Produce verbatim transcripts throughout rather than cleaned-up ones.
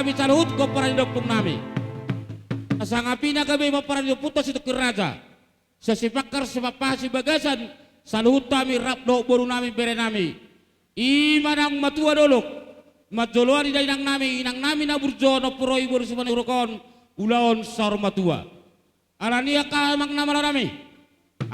Hami saluhut pomparan ni ompung nami. Sangap i na gabe pomparan ni ompunta Situngkir Raja. Sian Sipangkar, Sipampahan, Sibagasan, saluhut hami rap dohot boru nami, bere nami. I ma naung matua dolok. Manjoloani da inang nami, inang nami na burju on, ompu ro i boru Simanuruk on, ulaon saur matua. Alani i angka amang na malo nami,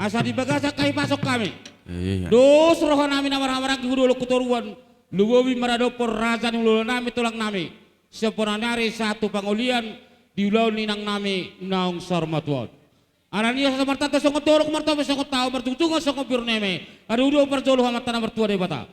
asa di bagasan hahipason hami. Iya, iya. Dos roha nami na marhahamaranggi hu dolok hu toruan, lumobi maradophon raja ni hulahula nami, tulang nami. Sian bona ni ari sahat tu pangolian, di ulaon ni inang nami naung saur matua on. Alani i asa martanda songon toruk, martopi songon tao, marjungjungan songon biur ni eme. Adomudomu parjolo Amanta na martua Debata.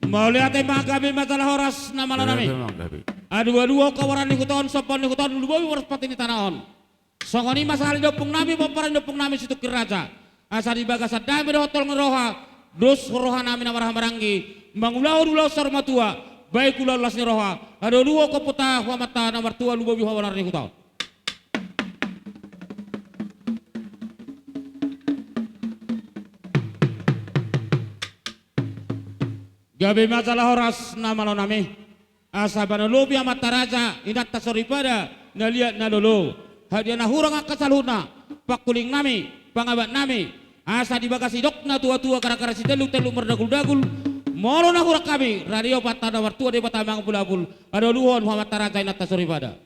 Mauliate ma, gabe ma jala horas na malo nami. Gabe ma, gabe. Aduaduhon hamoraon ni huta on, sombaon ni huta on, lumobi horas pati ni tano on. Songon i ma sahali ni ompung nami, pomparan ni ompung nami Situngkir Raja. Asa di bagasan dame dohot holong ni roha, dos roha nami na marhahamaranggi, mangulahon ulaon saur matua, baik ulaon las ni roha, adomudomu hamu tu Amanta na martua, lumobi hamoraon ni huta on. Gabe ma jala horas na malo nami. Asa mangalobi amanta raja, inanta soripada, na liat na lolo. Hadiah na hurang angka saluhutna, pangkuling nami, pangabat nami. Asa di bagas idok na tuatua, gara-gara sitelluk-telluk mardaguldagul. Molo na hurang hami, radio Amanta na martua Debata mangumpul-umpul. Adomudomu hamu amanta raja, inanta soripada.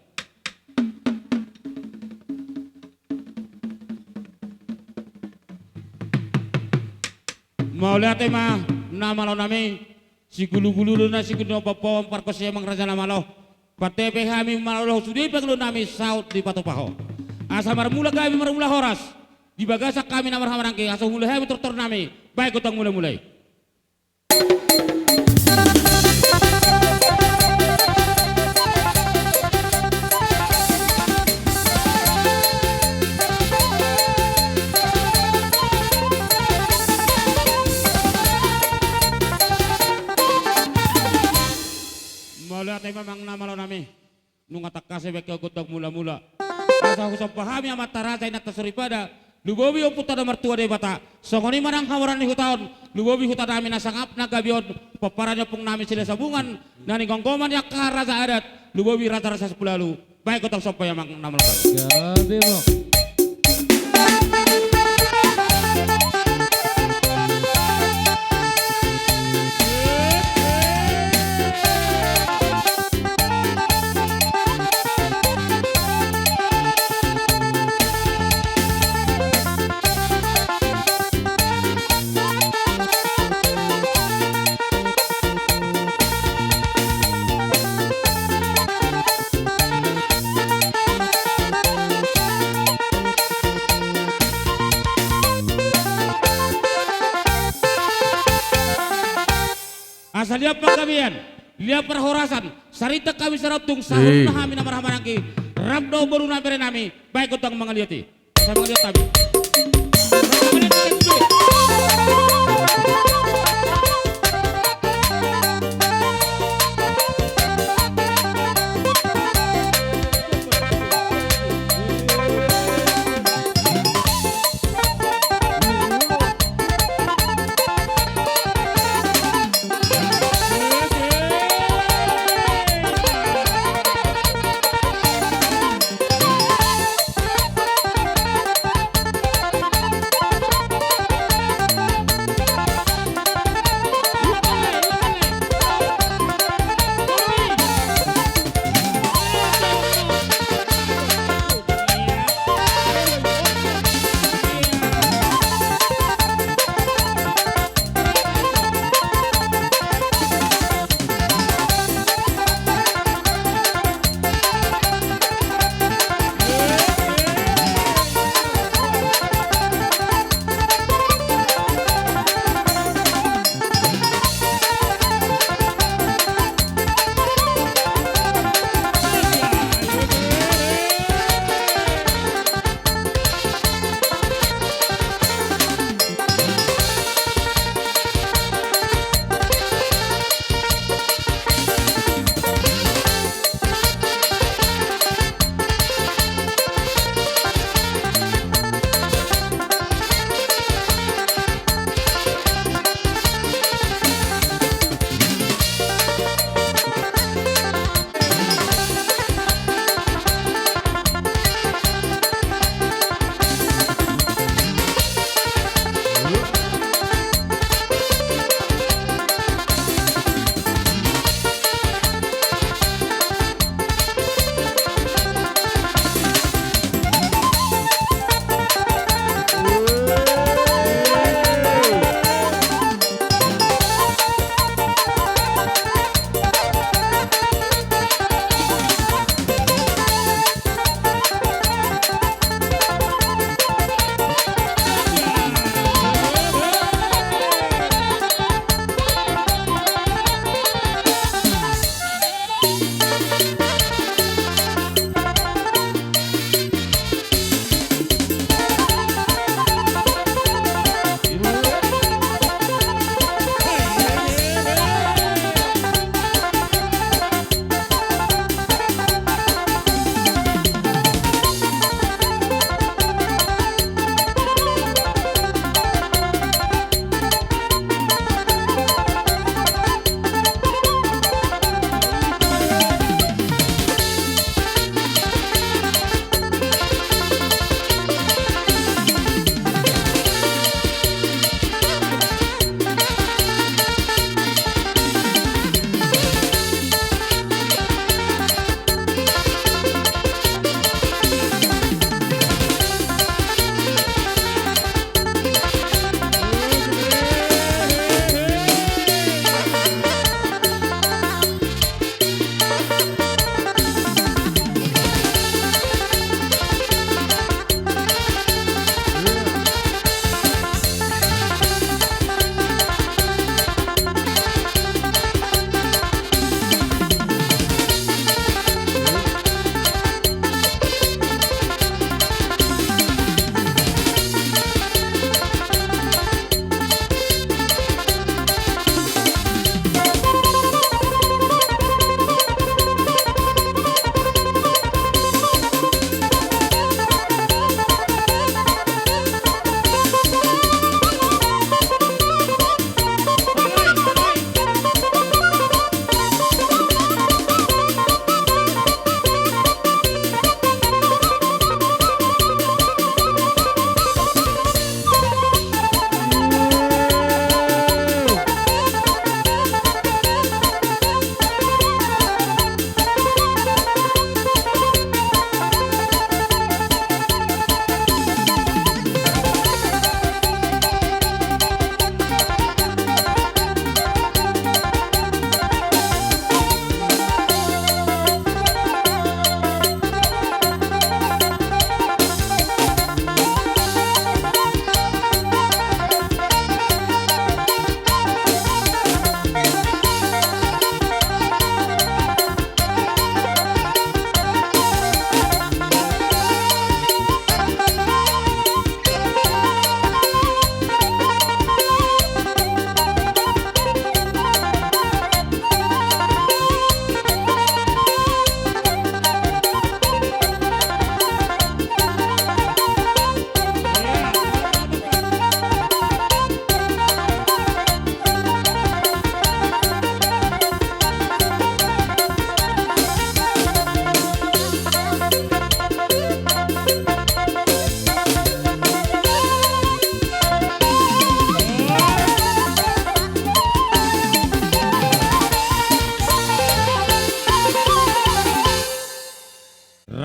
Mauliate ma na malo nami, sigulugulu do na sigulugulu, papaon parkos i amang raja na malo. Patepe hami malo sude pangido nami saut dipatupa ho. Asa marmula gabe marmula horas, di bagasan hami na marhahamaranggi, asa mulai hami tortor nami, baen gondang mulamula i. Mauliate ma amang na malo nami. Nunga tangkas baen gondang mulamula. Asa husomba hami amanta raja, inanta soripada, lumobi ompunta na martua Debata. Songon i ma nang hamoraon ni huta on, lumobi huta nami na sangap na gabe on, pomparan ni ompung nami Silahisabungan, na nigomgoman ni angka raja adat, lumobi raja-raja Sampulu Ualu. Baen gondang somba i amang na malo. Gabe ma. Asa liat panggabean, liat parhorasan, sarintang hami sarontung, sahat tu hami na marhahamaranggi, rap dohot boru nami, bere nami, baen gondang mangaliat i. Asa mangaliat hami.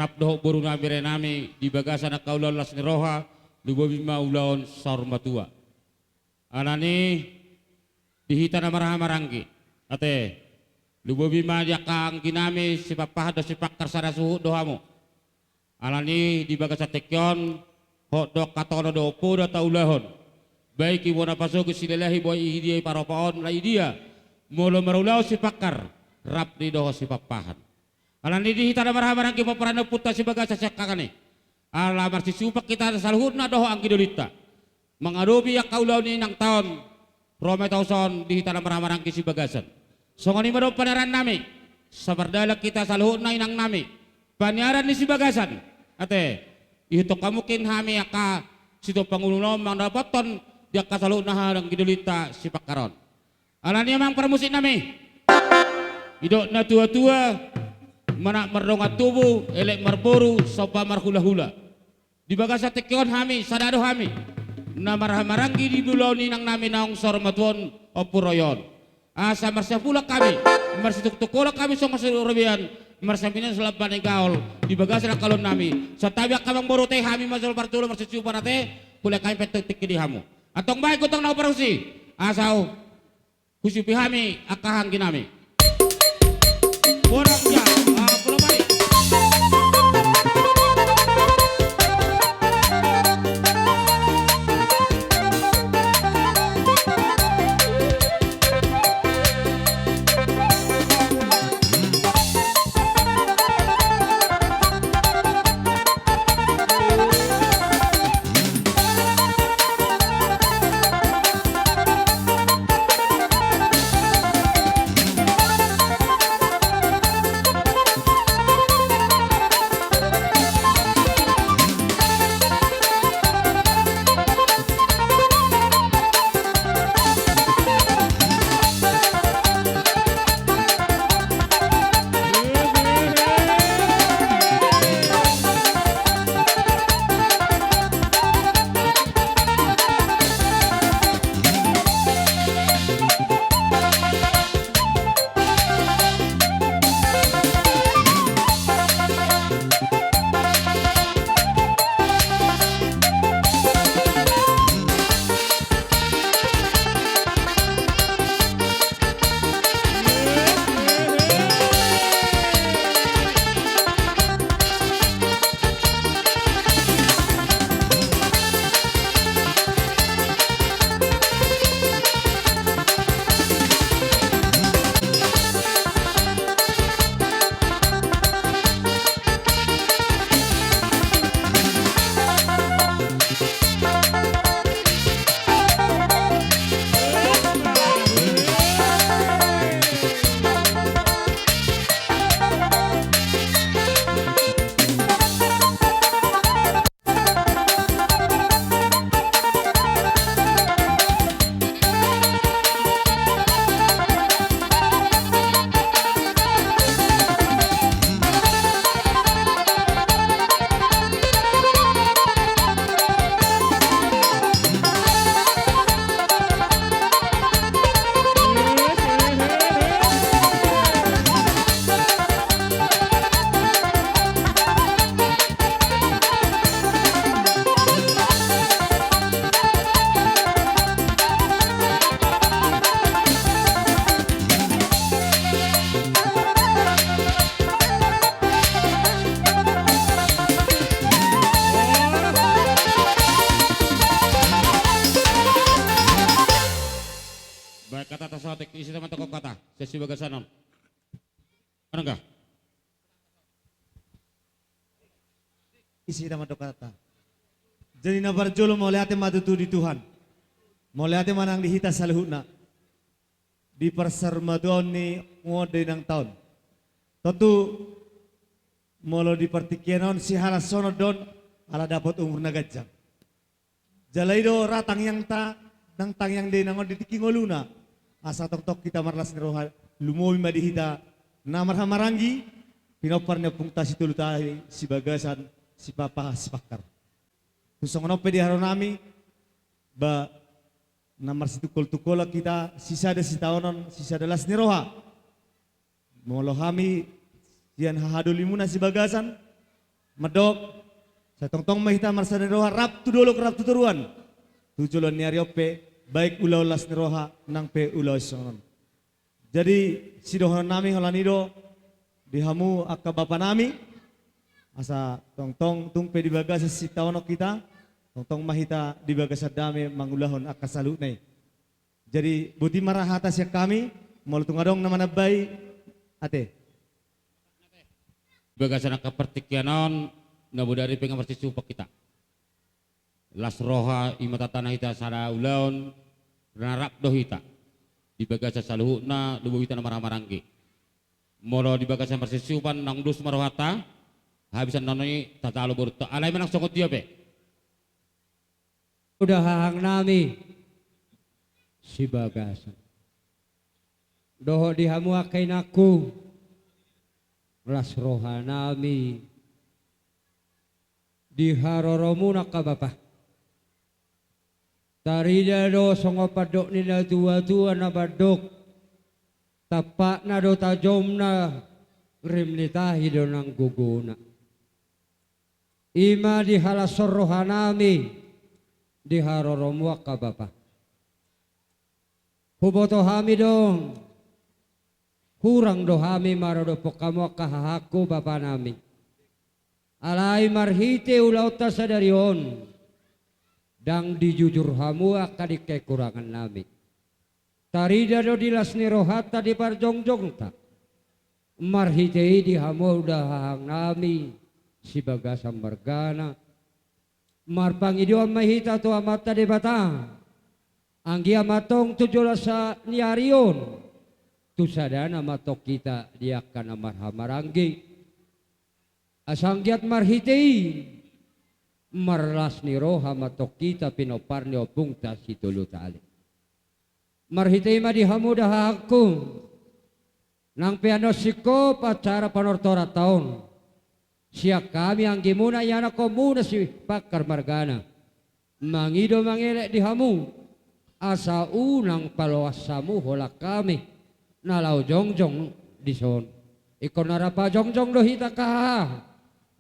rap dohot boru nami, rai nami, di bagasan angka ulaon las ni roha, lumobi ma ulaon saur matua. Alani i, di hita na marhahamaranggi, ate, lumobi ma di angka anggi nami, Sipapahan dohot Sipangkar, sada suhut do hamu. Alani i, di bagasan tingki on, hot do angka tano dohot poda taulahon. Baik i bona pasogit silalahi, baik i dia i paropa on, alai dia molo marulaon Sipangkar, rap do i dohot Sipapahan. Alani i, di hita na marhahamaranggi, pomparan ni ompunta Sibagasan siangkangan i, ala marsisumpang hita saluhutna dohot anggi dolinta mangadopi angka ulaon ni inangta on, ro ma hita tuson di hita na marhahamaranggi Sibagasan. Songon i ma dohot paniaran nami, sapardalan hita saluhutna inang nami, paniaran ni Sibagasan. Ate, ihuthon hamungkin hami angka situmpang ulaon mandapothon di angka saluhutna anggi dolinta Sipangkar on. Alani i, amang parmusik nami, didok natuatua, manat mardongan tubu, elek marboru, somba marhulahula. Di bagasan tingki on hami, sada do hami na marhahamaranggi di ulaon ni inang nami naung saur matua on, Ompu Roy on. Asa marsiampulan hami, marsitungtungkolan hami songon sirobean, marsiaminsiam so lambana i gaol di bagasan angka ulaon nami. Santabi angka amangboru, ate, hami ma jolo parjolo marsisiupan, ate, hulehon hami pe tong tingki di hamu. Antong bahen gotong na huparhusip, asa husiupi hami angka anggi nami. Borang ja, ah, pulo balik. Baen hata ta saotik, isi ma antong hata sian Sibagasan on. Manang ga? Isi hita mandok hata. Jadi na parjolo mauliate ma tutu di Tuhan. Mauliate ma nang di hita saluhutna. Di parsaurmatuaon ni on do inangta on. Tontu molo di partingkian on sihalashon do on ala dapot umur na ganjang. Jala i do ra tangiangta, nang tangiang do i inang on di tingki ngoluna. Asa tongtong hita marlas ni roha, lumobi ma di hita na marhahamaranggi, pinompar ni ompunta situluta i Sibagasan, Sipapa, Sipangkar. Tu songon on pe di haroro nami, ba na marsitungkoltungkolan hita, sisada sitaonon, sisada las ni roha. Molo hami sian hahadolimuna Sibagasan, Mandok, sai tongtong ma hita marsada ni roha rap tu dolok rap tu toruan, tu joloan ni ari on pe, baik ulaon las ni roha nang pe ulaon songon on. Jadi, sidohonon nami holan i do di hamu angka bapa nami, asa tongtong tung pe di bagasan sitaonon hita, tongtong ma hita di bagasan dame mangulahon angka saluhutna i. Jadi, boti ma ra hata sian hami, molo tung adong na manambai, ate. Bagasan angka partingkian on, na bodari pe nga marsisusupan hita. Las roha i ma tanda na hita sada ulaon, na rap do hita. Di bagasan saluhutna, lobi hita na marhahamaranggi. Molo di bagasan marsisusupan, naung dos ma rohanta, habisan nano i, tatalo borunta. Alai manang songon dia pe. Udah hahang nami. Si bagasan. Dohot di hamu angka inangku. Las roha nami. Di haroromuna angka bapa. Tarida do songon pandok ni natuatua na mandok. Tampakna do tajomna, rim ni tahi do nang gogona. I ma di halashon roha nami, di haroromu angka bapa. Huboto hami do, hurang do hami maradophon hamu angka hahangku bapa nami. Alai marhite ulaonta sadari on, ndang dijujur hamu angka di kekurangan nami. Tarida do di las ni rohanta di parjongjongta. Marhite i di hamu udah hahang nami, si bagasan margana. Marpangidoan ma hita tu Amanta Debata. Anggiat ma tong tu joloan ni ari on. Tu sadana ma tong hita di angka na marhahamaranggi. Asa anggiat marhite i. Marlas ni roha ma tong hita pinompar ni ompungta Sitolu Tali. Marhite i ma di hamu da hahangku. Nang pe annon singkop acara panortoranta on. Sian hami anggimuna ianakhonmuna si Pangkar margana. Mangido mangelek di hamu. Asa unang paloas hamu holan hami. Na laho jongjong dison. Ingkon na ra pajongjong do hita angka haha.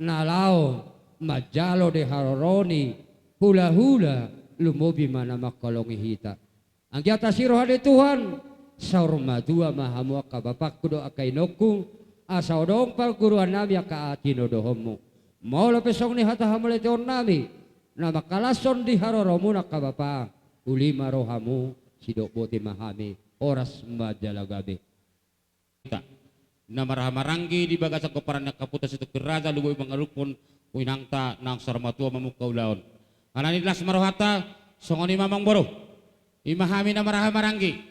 Na laho manjalo di haroro ni hulahula lumobi ma na mangkaholongi hita. Anggiat asi roha ni Tuhan, saur matua ma hamu angka bapangku dohot angka inongku, asa adong parguruan nami angka tinodohonmu. Molo pe songon i hata hamauliateon nami, na mangkalashon di haroromuna angka bapa, uli ma rohamu, sidok boti ma hami, horas ma jala gabe. Hita na marhahamaranggi di bagasan pomparan ni angka amanta Situngkir Raja, lumobi mangadophon inanta naung saur matua mamungka ulaon. Alani las ma rohanta, songon i ma amangboru. I ma hami na marhahamaranggi.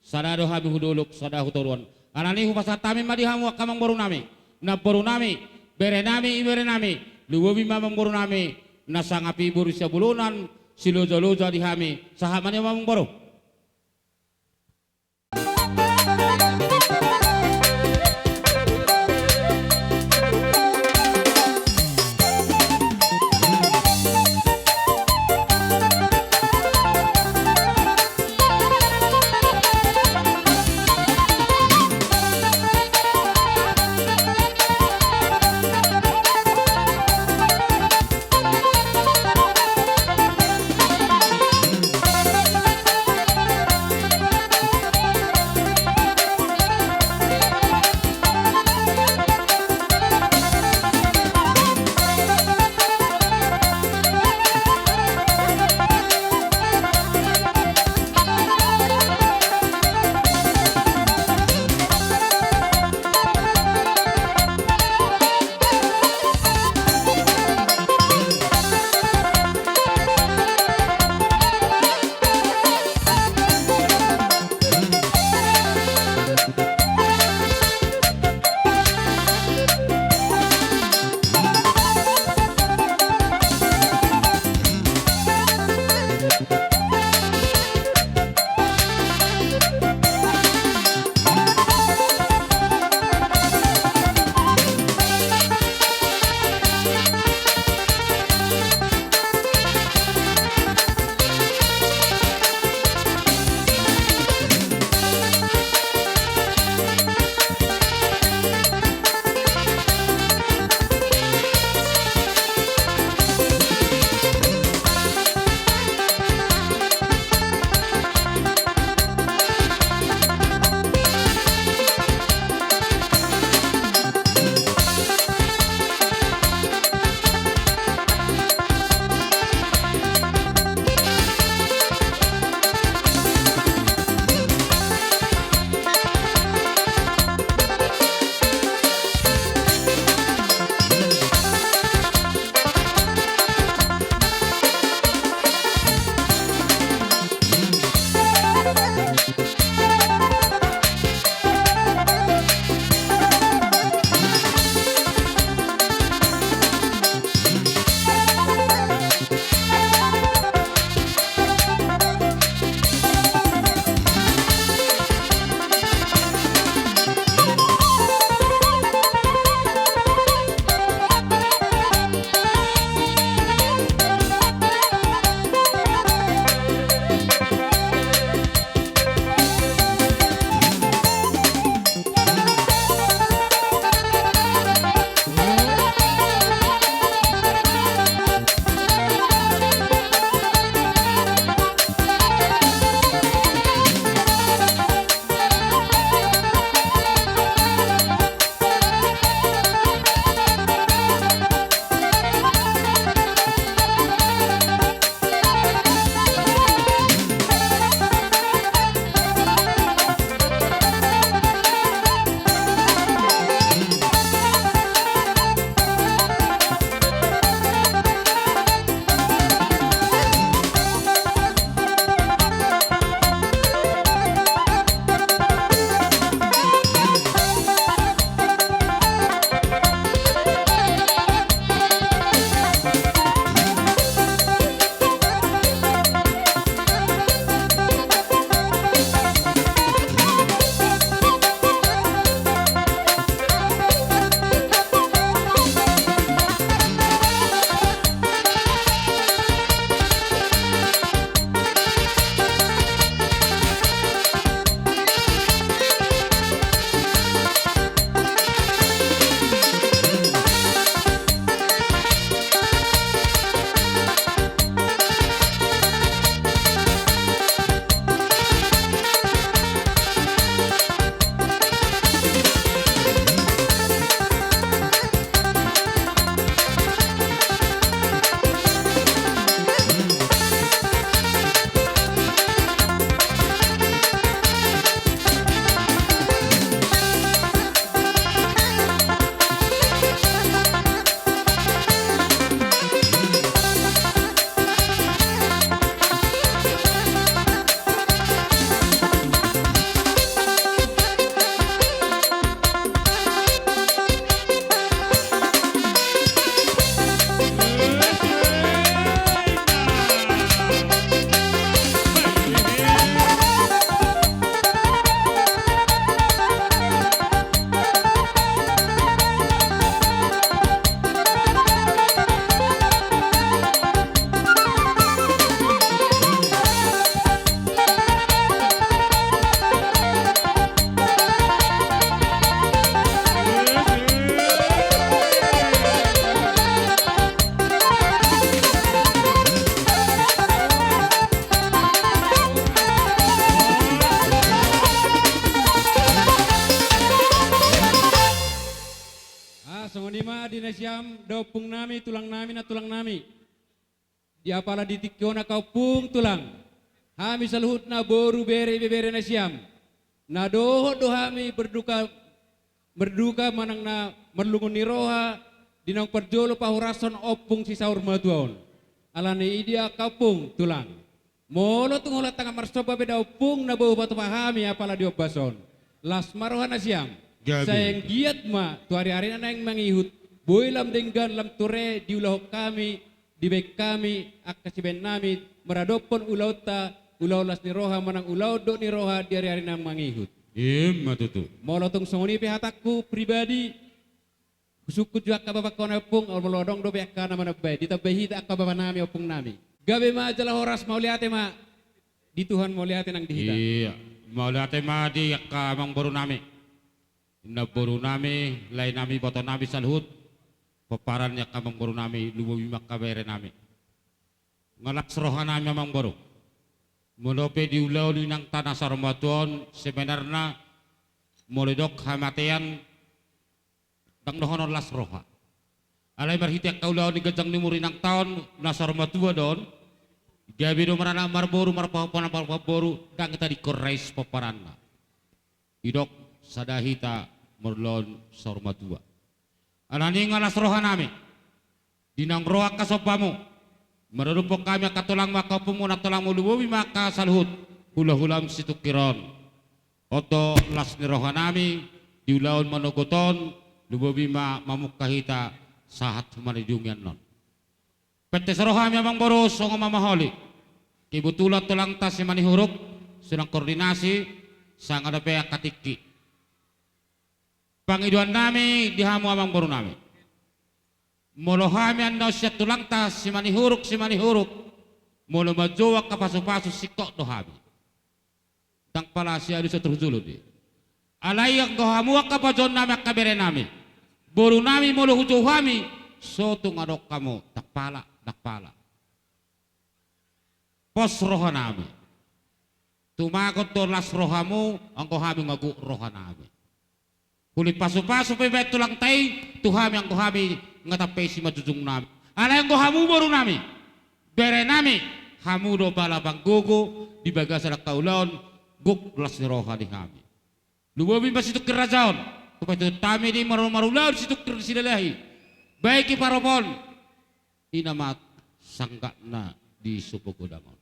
Sada do hami hu dolok, sada hu toruan. Alani i hupasahat hami ma di hamu angka amangboru nami, namboru nami, bere nami, ibebere nami, lumobi ma amangboru nami, na sangap i boru Siabulonan, silojaloja di hami, sahat ma nian amangboru. Songon i ma di nasiam da ompung nami, tulang nami, nantulang nami. Di apala di tingki on angka ompung tulang, hami saluhutna boru, bere, ibebere nasiam, na dohot do hami berduka, berduka manang na marlungun ni roha di naung parjolo pahorashon ompung sisaur matua on. Alani i di angka ompung tulang, molo tung holan tangan marsomba pe da ompung na boi patupa hami apala di ombas on, las ma roha nasiam. Gabe. Sai anggiat ma tu ari-arina naeng mangihut, boi lam denggan lam ture diulahon hami, dibaen hami angka sibaen nami maradophon ulaonta, ulaon las ni roha manang ulaon dok ni roha di ari-ari naeng mangihut. I ma tutu. Molo tung songon i pe hatangku pribadi, husungkun jo angka bapangkon ompung, molo adong dope angka na manambai, ditambai hita angka bapa nami, ompung nami. Gabe ma jala horas, mauliate ma di Tuhan, mauliate nang di hita. Iya, mauliate ma di angka amangboru nami, inangboru nami, lae nami, iboto nami saluhut, pomparan ni angka amangboru nami, lumobi ma angka bere nami. Nga las roha nami amangboru, molo pe di ulaon inangta na saur matua on, sebenarna molo didok hamatean, ndang dohonon las roha. Alai marhite angka ulaon ni ganjang ni umur inangta on na saur matua do on, gabe do maranak marboru, marpahompu anak, marpahompu boru, ndang tadingkon rais pomparanna. Didok sada hita marulaon saur matua. Alani nga las roha nami, di naung ro angka sombamu, maradophon hami angka tulangmu, angka ompungmu, nantulangmu, lumobi ma angka saluhut hulahulam situngkir on. On do las ni roha nami di ulaon manogot on, lumobi ma mamungka hita sahat humalilingi annon. Pentes roha hami amangboru, songon mamaholi kebetulan tulangta Simanihuruk, sedang koordinasi, sanga dope angka tingki. Pangidoan nami di hamu amangboru nami, molo hami annon sian tulangta Simanihuruk, Simanihuruk, molo manjou angka pasupasu singkop do hami. Ndang pala sialusan tu jolo i. Alai anggo hamu angka pajohon nami, angka bere nami, boru nami, molo hujou hami, so tung adong hamu, ndang pala, ndang pala. Pos roha nami. Tumagon do las rohamu, anggo hami nga gok roha nami. Uli pasupasu pe baen tulangta i tu hami, anggo hami nga tampe simanjujung nami. Alai anggo hamu boru nami, bere nami, hamu do pala panggogo di bagasan angka ulaon, gok las ni roha ni hami. Lumobi ma situngkir raja on, tu paituhon hami di maru-, marulaon situngkir ni Silalahi, baik i parumaen, i nama sanggahna di Sopo Godang on.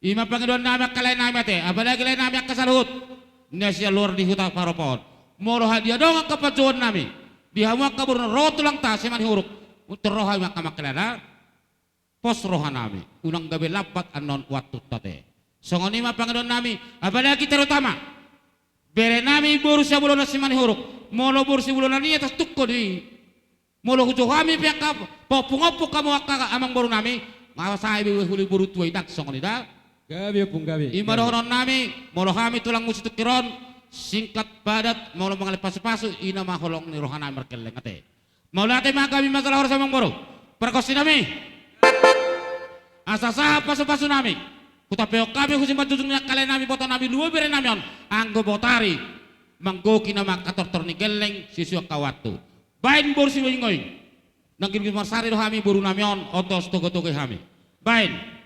I ma pangidoan nami angka lae nami ate, apalagi lae nami angka saluhut na sian luar ni huta parumaen on. Molo hadiadong angka panjouon nami di hamu angka boru na ro tulangta Simanihuruk, tung ro hami angka mangkalana, pos roha nami, unang gabe lambat annon waktunta ate. Songon i ma pangidoan nami, apalagi terutama bere nami boru Siabulonan Simanihuruk, molo boru Siabulonan i atas tungkon i. Molo hujou hami pe angka paompung-ompung hamu angka amangboru nami, nga sae be huli boru tua i, ndang songon i da. Gabe ompung, gabe. I ma dohonon nami, molo hami tulangmu situngkir on, singkat padat, molo mangalehon pasupasu, i nama holong ni roha nami margelleng ate. Mauliate ma, gabe ma jala horas amangboru. Pargonsi nami, asa sahat pasupasu nami, hutampehon hami tu simanjujung ni angka lae nami, iboto nami, lumobi bere nami on, anggo botari manggohi nama angka tortor ni gelleng, sesuai angka waktu. Baen boru Sigoingoing. Nang girgir marsari do hami boru nami on, oto sitogo-togo hami. Baen.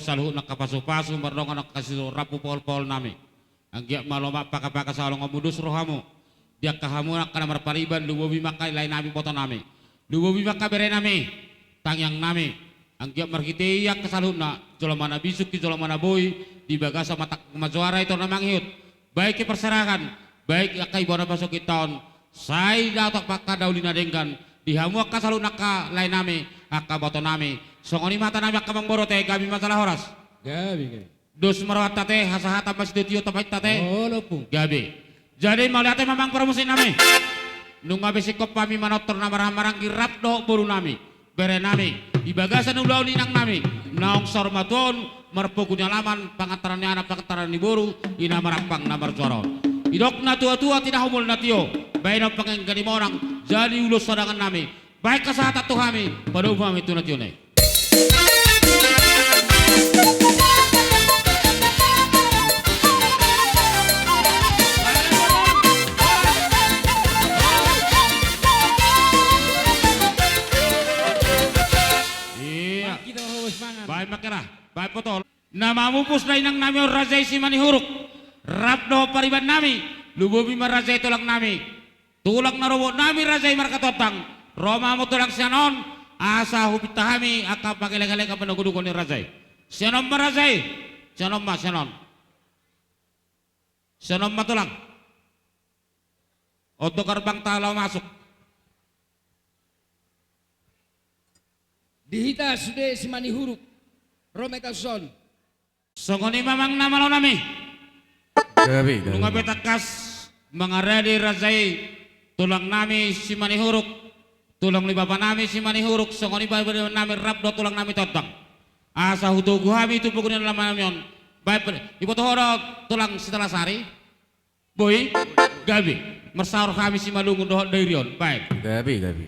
saluhutna angka pasupasu, mardongan angka sirampu paholpahol nami. Anggiat ma lomak pakapaka saolongan mundus rohamu. Di angka hamu angka na marpariban, lumobi ma angka lae nami, boto nami. Lumobi ma angka bere nami, tangiang nami. Anggiat marhite i angka saluhutna, jolma na bisuk i, jolma na boi, di bagasan mata na marjuara i tor na mangihut. Baik i parserahan, baik i angka iboan na paso hita on, sai daotak angka na uli na denggan, di hamu angka saluhutna angka lae nami, angka boto nami. Songon i ma hata nami angka amang boru, ate, gabe ma jala horas. Gabe, gabe. Dos ma rohanta, ate, hasahatan ma sitio-tio tapainta, ate. Olo, Ompung. Gabe. Jadi mauliate ma amang parmusik nami. Nunga be singkop hami manortor na marhaha-maranggi rap dohot boru nami, bere nami, di bagasan ulaon inang nami, naung saur matua on, marpogu ni alaman, pangantaran ni anak, pangantaran ni boru, i na marampang na marjuara on. Didok na tua-tua, tina humul na tio, baenon pangenggan ni monang, jadi ulos sadangan nami. Baen hasahatan tu hami, padomu hami tu na tio na i. Iya. Baen ma hira, baen potol. Na mamupus da inang nami on, raja i Simanihuruk, rap dohot pariban nami, lumobi ma raja i tulang nami. Tulang na robot nami raja i marga Tondang, ro ma hamu tulang sian on, asa hupinta hami angka pangelek-elek, angka panogunogu ni raja i. Sian on ma raja i, sian on ma, sian on. Sian on ma tulang. On do garbangta laho masuk. Di hita sude Simanihuruk, ro ma hita tu son. Songon i ma amang na malo nami. Gabe, gabe. Nunga be tangkas mangarade raja i tulang nami Simanihuruk, tulang ni bapa nami Simanihuruk, songon i pariban nami rap dohot tulang nami Tondang. Asa hutogu hami tu pogu ni alaman nami on. Baen pe, iboto ho do tulang Sitalasari? Boi? Gabe. Marsaor hami Simalungun dohot Dairi on. Baen. Gabe, gabe.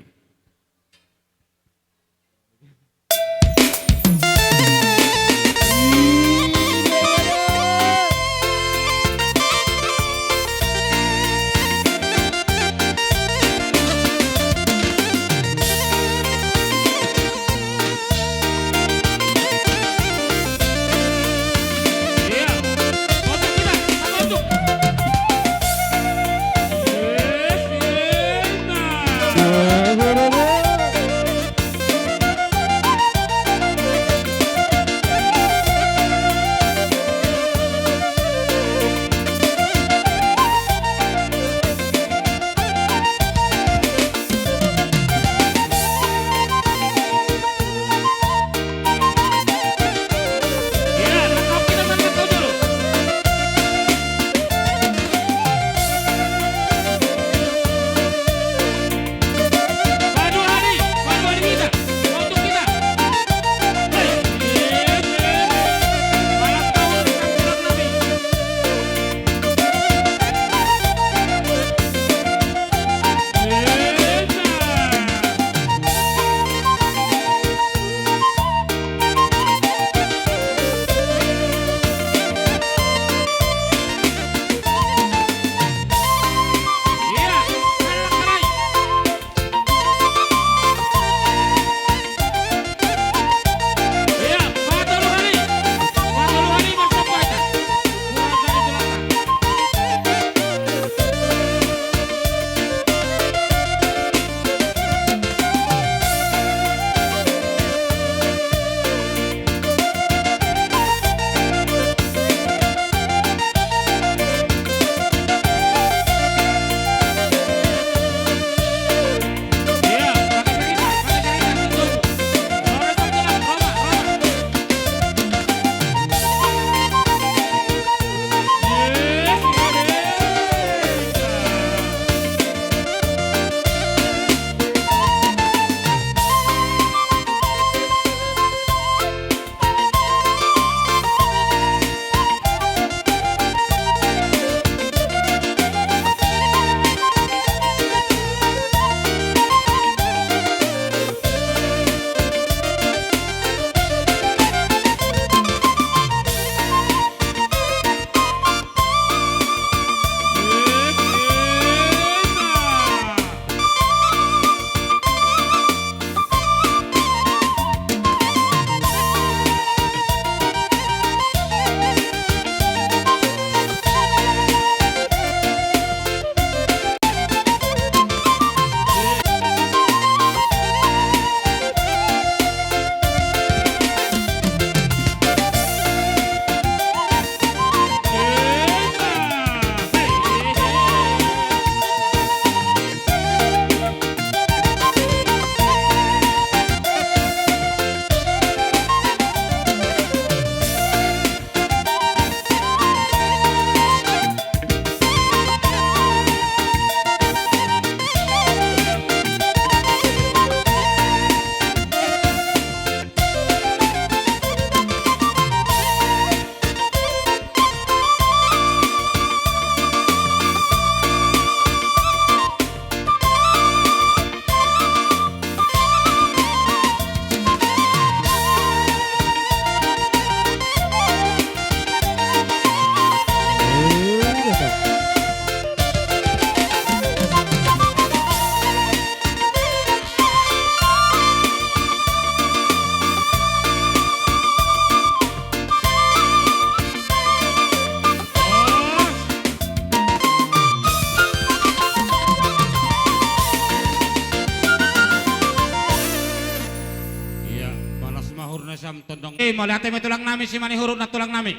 Eh, mauliate ma tulang nami, Simanihuruk na tulang nami.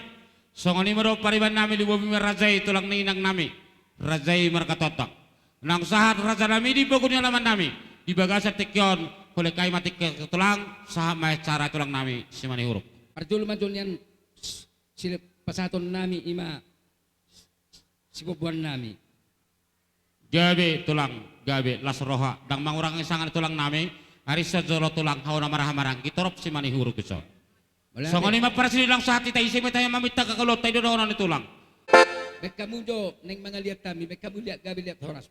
Songon i ma dohot pariban nami, lumobi ma raja i tulang ni inang nami, raja i marga Tondang. Naung sahat raja nami di pogu ni alaman nami, di bagasan tingki on, holan i ma tingki tulang, sahat ma acara tulang nami, Simanihuruk. Parjolo ma jolo nian, s-, sile-, pasahaton nami i ma siboanboan nami. Gabe tulang, gabe las roha, ndang mangurangi sanga ni tulang nami, ari so jolo tulang hau na marhaha maranggi torop Simanihuruk i so. Mauliate. Songon i ma parsilang sahat hita ise ma hita maminta hangoluanta i do dohonon ni tulang. Baen hamu jo naeng mangaliat hami, baen hamu liat gabe liat horas.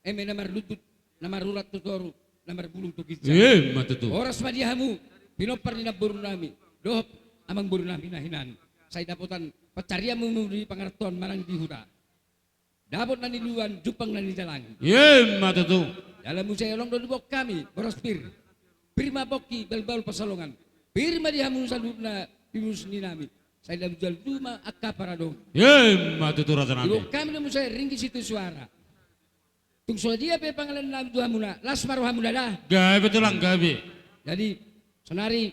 Eme na marlutut, na marurat tu toru, na marbulung tu ginjang. Ima tutu. Horas ma di hamu, pinompar ni namboru nami, dohot amangboru nami na hinan. Sai dapotan pansarian hamu di pangarantoan manang di huta. Dapot na niluluan, jumpang na nitalang. Ima tutu. Jala muse holong do diboan hami boras pir. Pir ma pongki, bahulbahul pansalongan. Pir ma di hamu saluhutna di ulos ni nami. Sai lamu jala duma angka paradong. Ima tutu raja nami. Diboan hami do muse ringgit sitio suara. Tung so dia pe pangalenonnami tu hamuna, las ma rohamuna da. Gabe tulang, gabe. Jadi, sonari,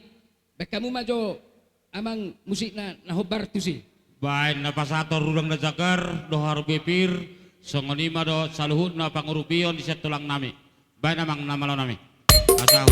baen hamu ma jo amang musikna na hombar tusi. Baen na pasahathon rudang na jagar, dohot be pir, songon i ma dohot saluhutna pangurupion di sian tulang nami. Baen amang na malo nami. Asa.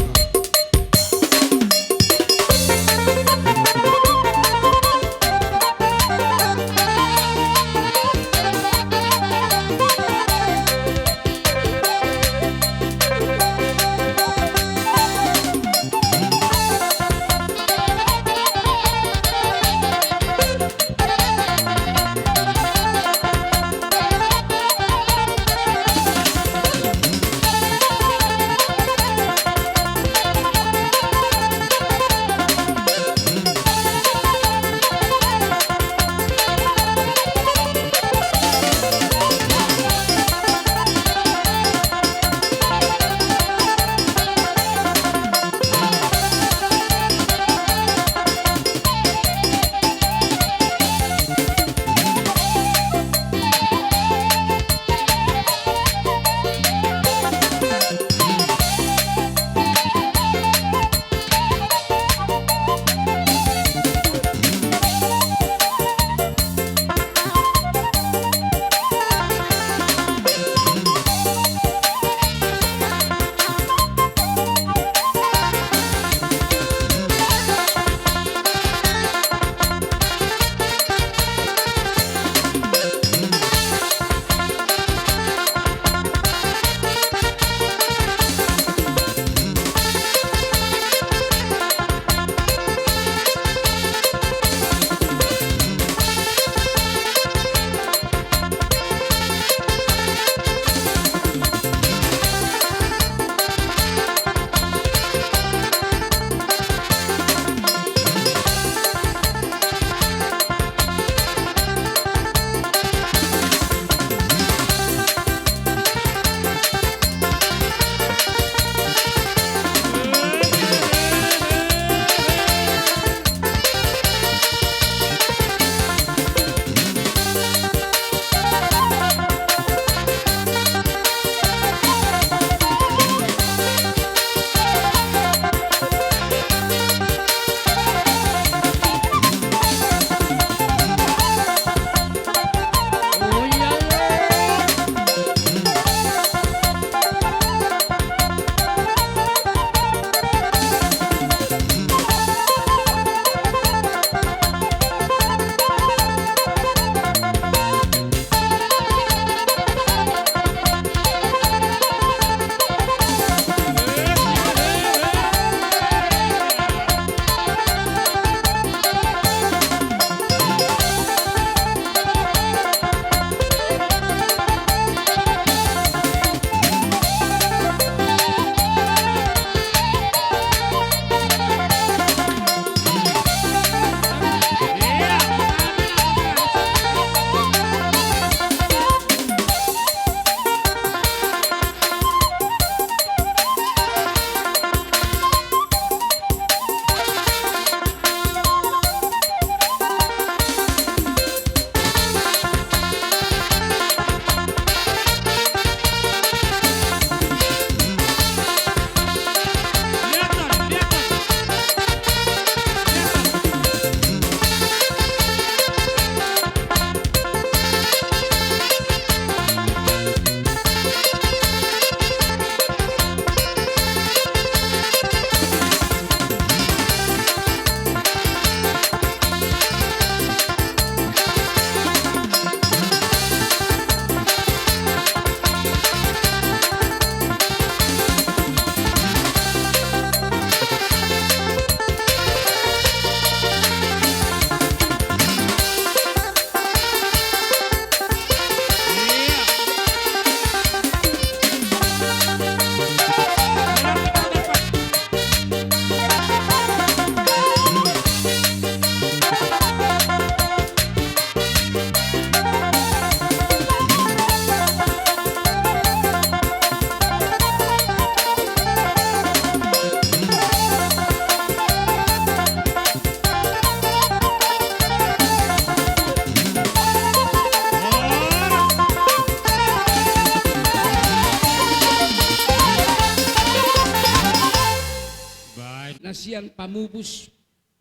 Pamupus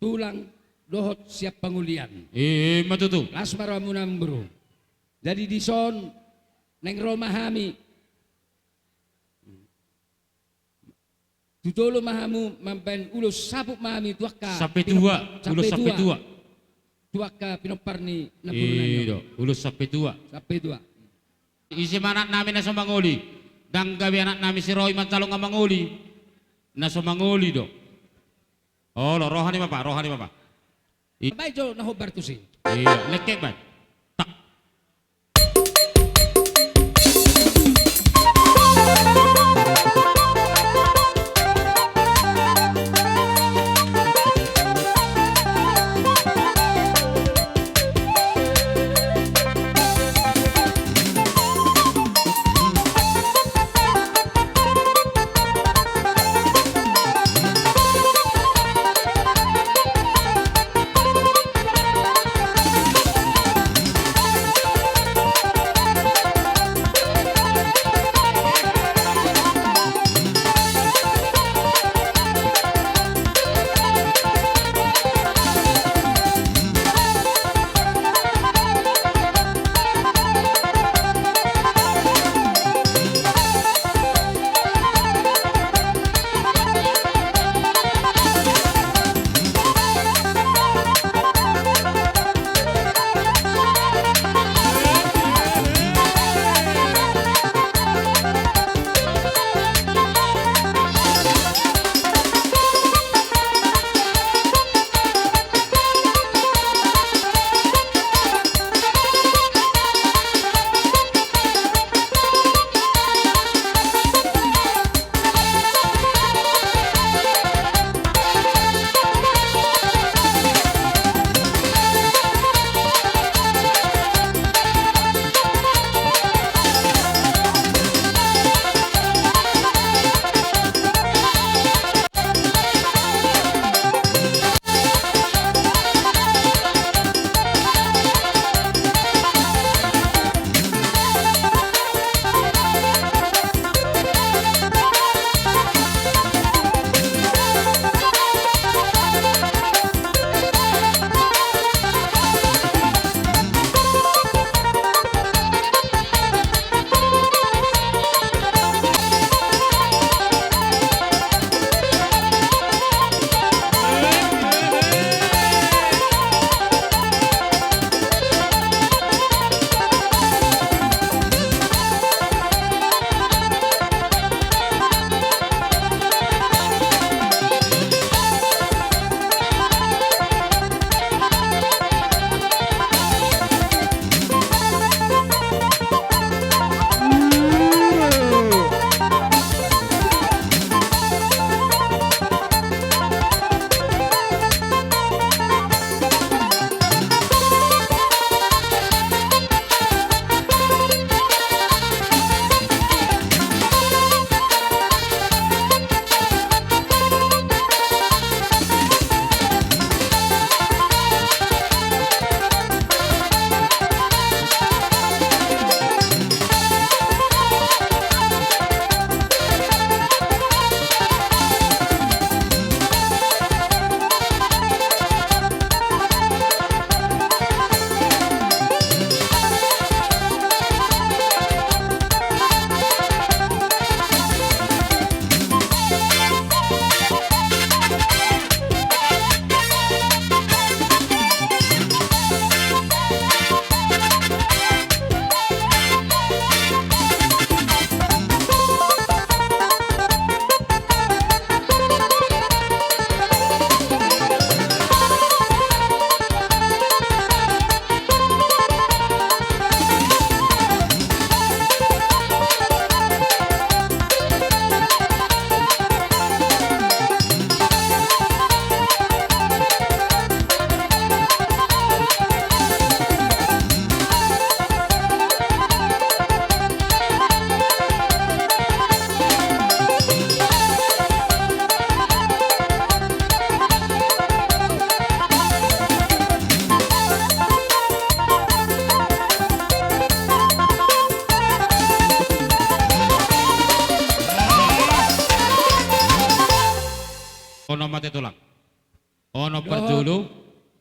tulang dohot sian pangolian. Ima tutu. Las ma rohamuna, amangboru. Jadi dison naeng ro ma hami. Tu jolo ma hamu mambaen ulos saput ma hami tu angka sampetua, pino-, ulos sampetua. Sampetua. Tu angka pinompar ni namboru nami. I do, ulos sampetua. Sampetua. Ise ma anak nami na so mangoli? Ndang gabe anak nami si Roy manjalo nga mangoli. Na so mangoli do. Olo, roha ni ma, Pak, roha ni ma, Pak. I- Baen jo na hombar tusi. Iya, lengket, Pak. Tak.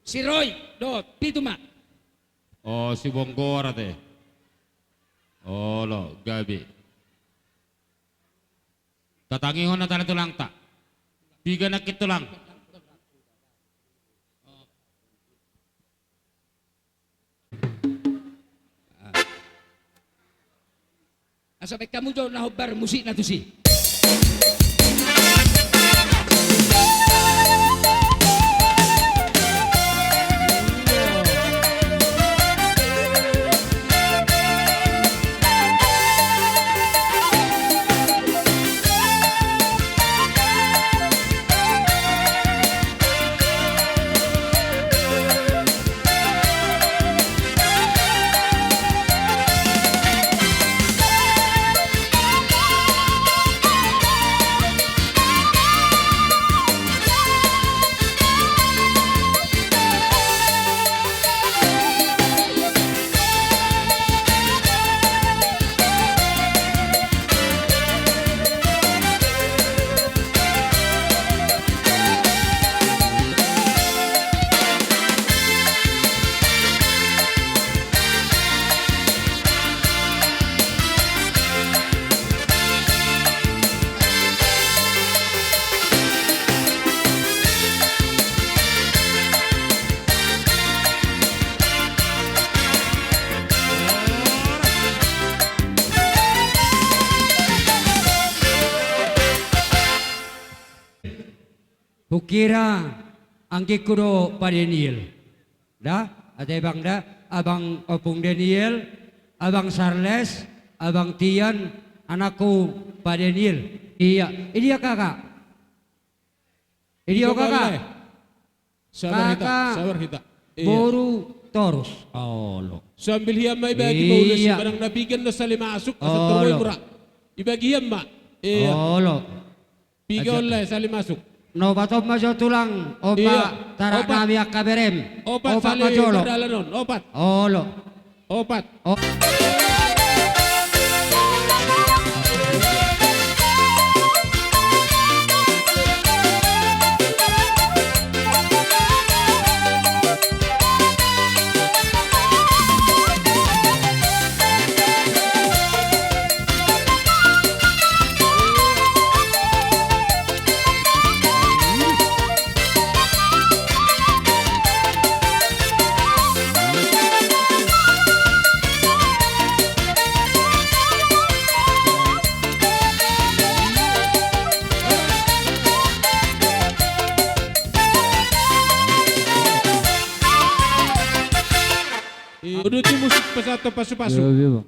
Si Roy, dohot, pitu ma. O, si Bonggora te. Olo, gabe. Tatangihon hata ni tulangta. Piga nangkin tulang? Asa baen hamu jo na hombar musikna tusi. Hukira anggingku do Pa Daniel. Da, ate bang da, abang Ompung Daniel, abang Charles, abang Tian, anakku Pa Daniel. Ia, idia kakak? Idia kakak? Sabar hita, kakak, sabar hita. Iya. Boru torus. Olo. Sambil hian ma ibagi, iya, Paulus, manang na piga na sali masuk, asa torus mura. Ibagi hian ma. Iya. Olo. Piga on lae sali masuk? Nopat on ma jo tulang, opat, iya, tarak nami angka berem. Opat, opat sali ma jolo. Pardalanon, opat. Olo. Opat. O- Uduti musik pasahathon pasupasu. Iya, iya, Bang.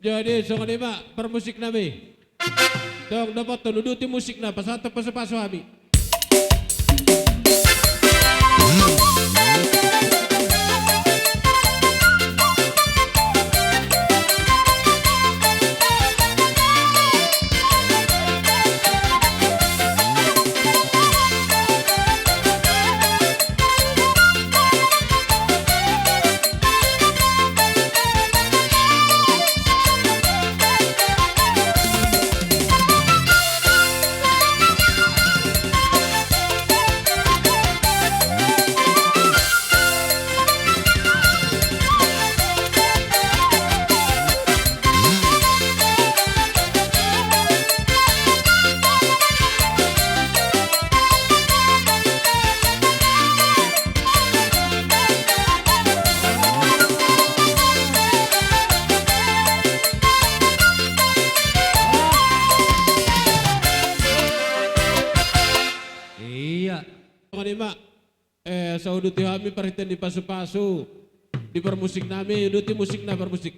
Jadi songon i ma parmusik nami. Tong dopothon, uduti musikna, pasahathon pasupasu hami. Asa huuduti hami parhitean ni pasupasu di parmusik nami, uduti musikna parmusik.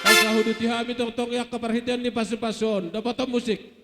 Asa huuduti hami tongtong i angka parhitean ni pasupasu on, dapotan musik.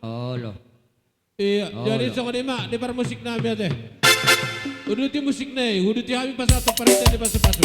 Olo. Iya, jadi songon i ma di parmusik nami ate. Uduti musikna i, uduti hami pasahat parhitean ni pasupasu.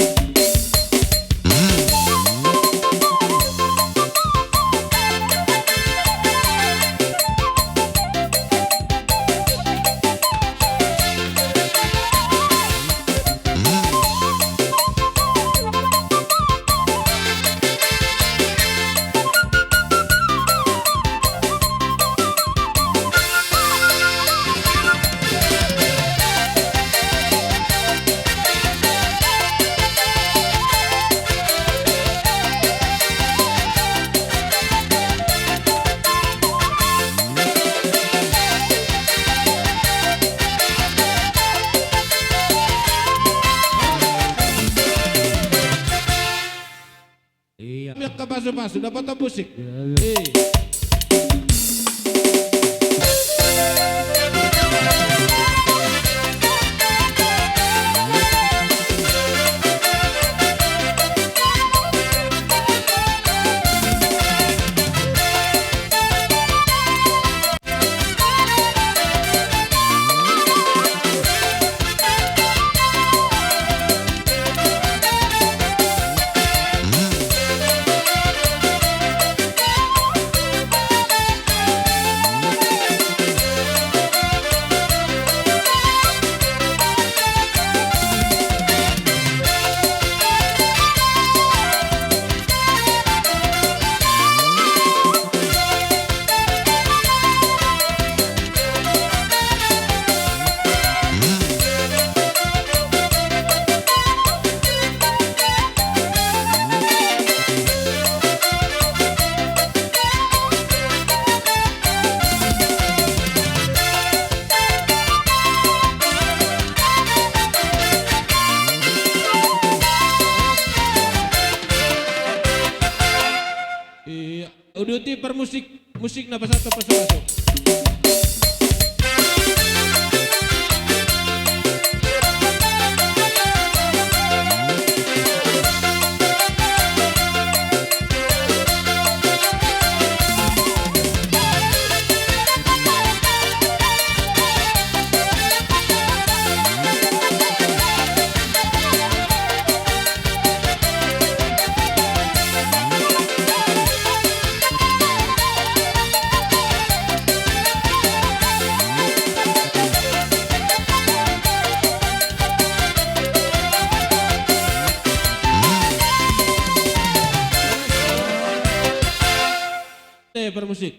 Iya. Miak ka pasu-pasu, dapat musik. Iya, iya. Iya. Iya. Uduti parmusik, musik na pasahat pasu-pasu. Parmusik.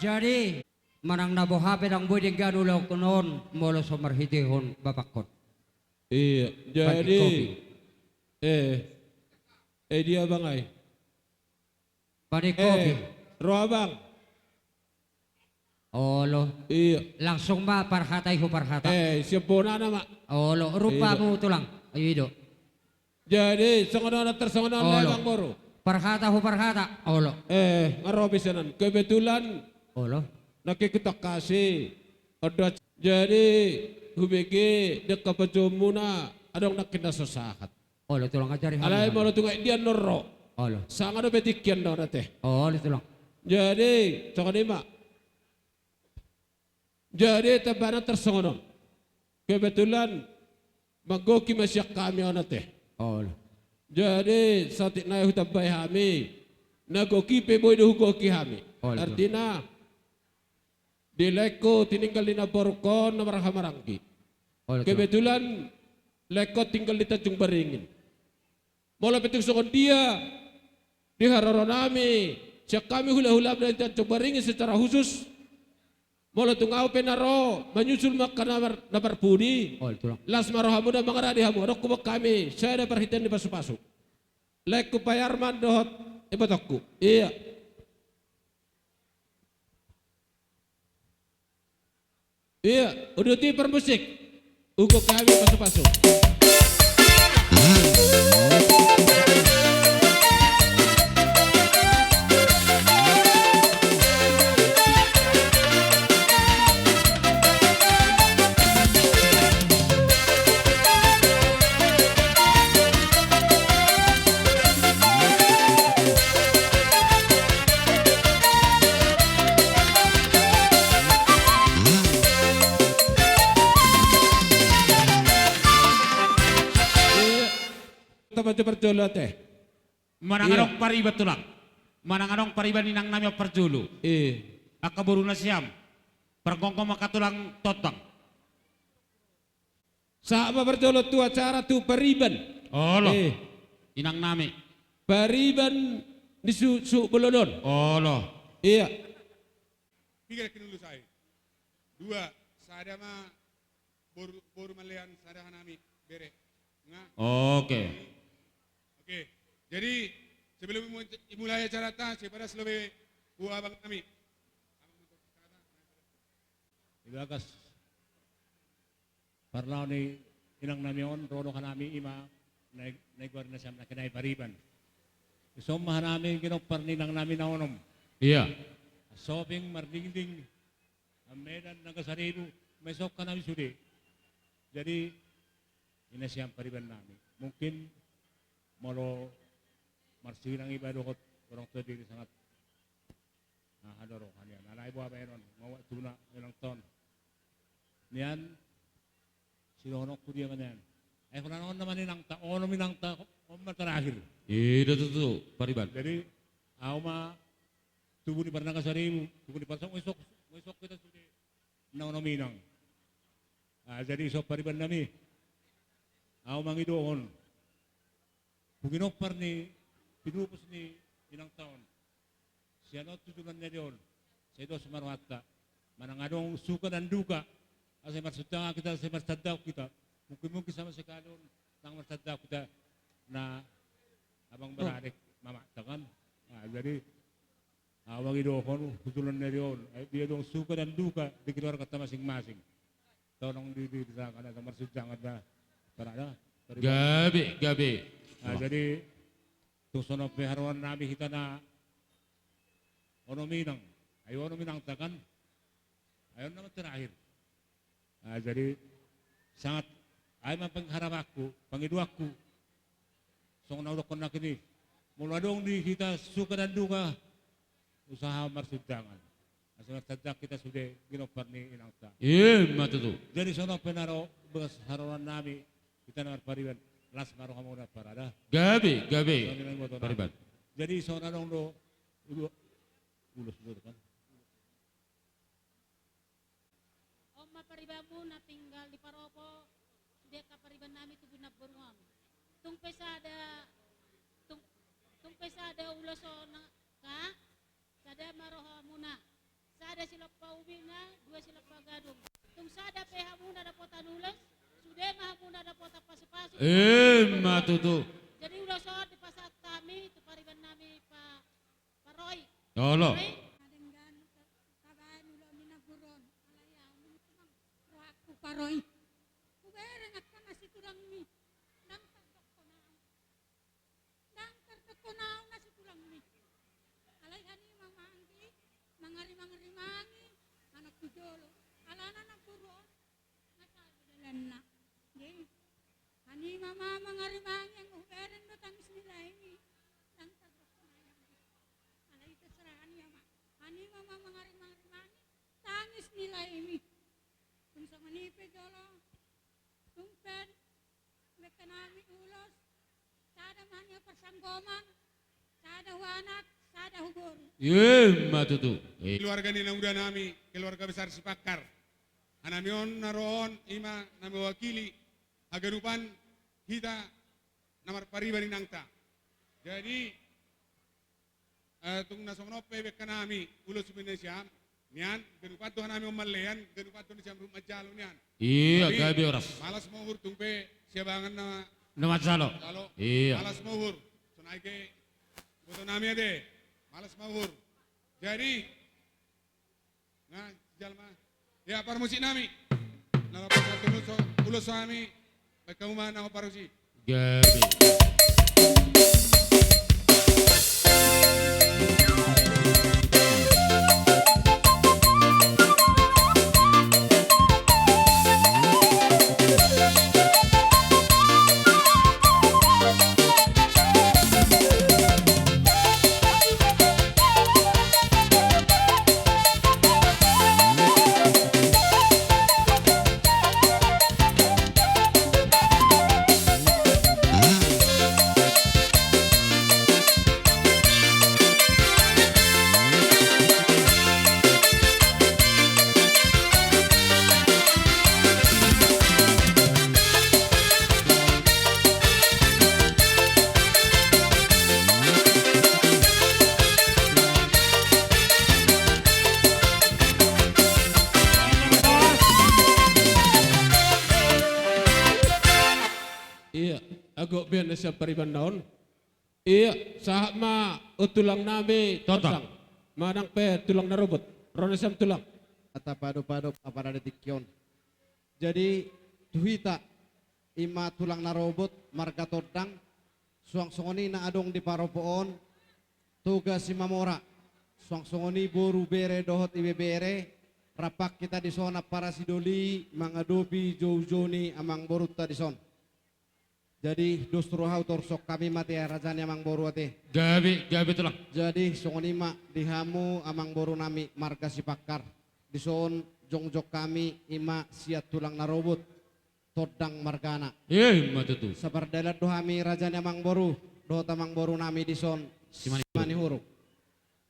Jadi, manang na boha pe ndang boi denggan ulaonku on, molo so marhitehon bapakkon. Iya, jadi, eh, eh, dia bang ai. Pade kopi. Eh, ro abang. Olo. Iya. Langsung ma parhata i huparhata. Eh, siap bona nama. Olo, rupamu tulang. Ayo ido. Jadi, songon on, tarsongon on, olo. Bang boru. Parhata huparhata. Olo. Eh, nga ro pe sian on. Kebetulan. Olo. Nangkin hutangkasi. Odo. Jadi, hubege, dengke pajommuna, adong nangkin na so sahat. Olo, tulang ajari hami. Alai molo tu nga dia norro. Olo. Sanga do betingkian do nate. Olo, tulang. Jadi, songon i ma. Jadi, tambana tarsongon on. Kebetulan, manggohi ma sian hami on nate. Olo. Jadi, saotik nai hutambai hami. Na gohi pe boi do hugohi hami. Olo, tulang. Artina, di laengku tininggal ni namborungkon na marhahamaranggi. Olo, tulang. Kebetulan, laengkon tinggal di Tanjung Baringin. Molo pe tung songon dia, di haroro nami, sian hami hulahula na di Tanjung Baringin secara khusus, molo tung au pe na ro, manyusul ma angka na mar-, na marpudi, olo, tulang. Las ma rohamuna mangaradi hamu, adong huboan hami, sada parhitean ni pasupasu. Laengku Payarman dohot ibotongku. Iya. Iya, uduti parmusik. Hugohi hami pasupasu. Tama jo parjolo ate. Manang adong pariban tulang. Manang adong pariban inang nami on parjolo. Eh. Angka boru nasiam. Pargonggo ma angka tulang tondang. Sahat ma parjolo tu acara tu pariban. Olo. Eh. Inang nami. Pariban ni su-, suhut bolon on. Olo. Iya. Piga na kinulu sai. Dua, sada ma boru, boru malean, sada hanami bere. Nga. Oke. Oke. Jadi sebelum imu-, dimulai acara ta, sipadas lobi tu abang nami. Di bagas parlao ni inang nami on, ro do hanami, ima na, na i goar ni nasiam na kena i pariban. Dison ma hanami ginompar ni inang nami na onom. Ia. Soping mardingding, Medan, Nagasaribu, ma dison hanami sude. Jadi, i nasiam pariban nami. Mungkin molo marsirinang iba dohot orang tua diri sangat. Aha do roha nian, alai boha baenon, nga uat tuna inangta on. Nian, sidohononku dia ma nian. Ai holan on nama inangta, onom inangta, on ma terakhir. I do tutu, pariban. Jadi, au ma tubu ni Parnagasaribu, tubu ni Parsok, isok, isok hita sude na onom inang. Ah, jadi dison pariban nami. Au mangidohon. Huginompar ni pinupus ni inangta on. Sian on tu joloan ni ari on. Sai dos ma rohanta. Manang adong suka dan duka. Asa marsundang hita, asa marsandang hita. Mungkin-mungkin sama sekali on. Nang marsandang hita. Na abang beradik mamanta kan. Nah, jadi Au mangidohon tu joloan ni ari on, ai dia adong suka dan duka di keluargata masing-masing. Tolong di, di, di sana, ada marsundang, ada parada. Gabe, gabe. Ah, jadi, tung songon on pe haroan nami hita na onom inang. Ai onom inangta kan. Ai on nama terakhir. Ah, jadi, sangat, ai ma pangharapanku, pangidoanku. Songon na hudokkon nangkin i. Molo adong di hita suka dan duka, usaha marsundangan. Asa marsandang hita sude ginompar ni inangta. I ma tutu. Jadi songon on pe na ro, bagas haroan nami, hita na marpariban, las ma rohamuna parada. Gabe, gabe. Songon i ma iboto nami. Pariban. Jadi songon adong do, ulo, ulos do kan. On ma paribanmu na tinggal di Paropo, sude angka pariban nami tu binaboru on. Tung pe sada, tung, tung pe sada ulos on angka, sada ma rohamuna. Sada silompa ubingna, dua silompa gadung. Tung sada pe hamuna dapotan ulos, sude ma hamuna dapotan pasu-pasu. I ma tutu. Jadi ulos on dipasahat hami tu pariban nami pa Paroi. Olo. Paroi. Na denggan ta-, tabaen ulaon ni nagori on. Alai au memang rohangku Paroi. Hubereng angka na situlang mi. Ndang tardokkon au. Ndang tardokkon au na situlang mi. Alai hanima ma anggi, mangari-mangarimangi, anak tu jolo. Alana nagori on. Nga sada dalanna. Jadi, hanima ma mangarimangi, anggo hubereng do tangis ni laemi. Ndang tardokkon au. Alai terserah hanima ma. Hanima ma mangari-, mangarimangi, tangis ni laemi. Tung songon i pe jolo. Tung pe. Bengke nami ulos, sada ma nian parsanggoman, sada hu anak, sada hu boru. I ma tutu. I. Keluarga ni namuda nami, keluarga besar Sipakkar. Hanami on na ro on, ima na mewakili haganupan hita na marpariban inangta. Jadi, Eh, tung na songon on pe bengke nami, ulos sian nasiam, nian, ganup an do hanami on manlean, ganup an do nasiam rap manjalo nian. Ia, gabe horas. Malas ma uhur tung pe siabangan na manjalo. Ia. Malas ma uhur. Sonai ke, boto nami ate. Malas ma uhur. Jadi, Nga, jalma. Ia, parmusik nami. Na lapas satu ulos, ulos nami. Baik hamu ma na parmusik. Gabe. Ia, anggo baen na sian paribanna on. Ia, sahat ma tu tulang nami Totang. Manang pe tulang na robot. Ro nasiam tulang. Hata pado-pado apala di tingki on. Jadi, tu hita, ima tulang na robot marga Tondang, suang songon i na adong di paropon on, Toga Simamora, suang songon i boru, bere dohot ibebere, rap hita dison ampara sidoli mangadopi joujou ni amangborunta dison. Jadi dos roha hutorus hami ma ate raja ni amangboru ate. Gabe, gabe tulang. Jadi songon i ma di hamu amangboru nami marga Sipakkar. Dison jongjong hami ima sian tulang na robot, Tondang margana. Ima tutu. Sapardalan do hami raja ni amangboru dohot amangboru nami dison Simanihuruk.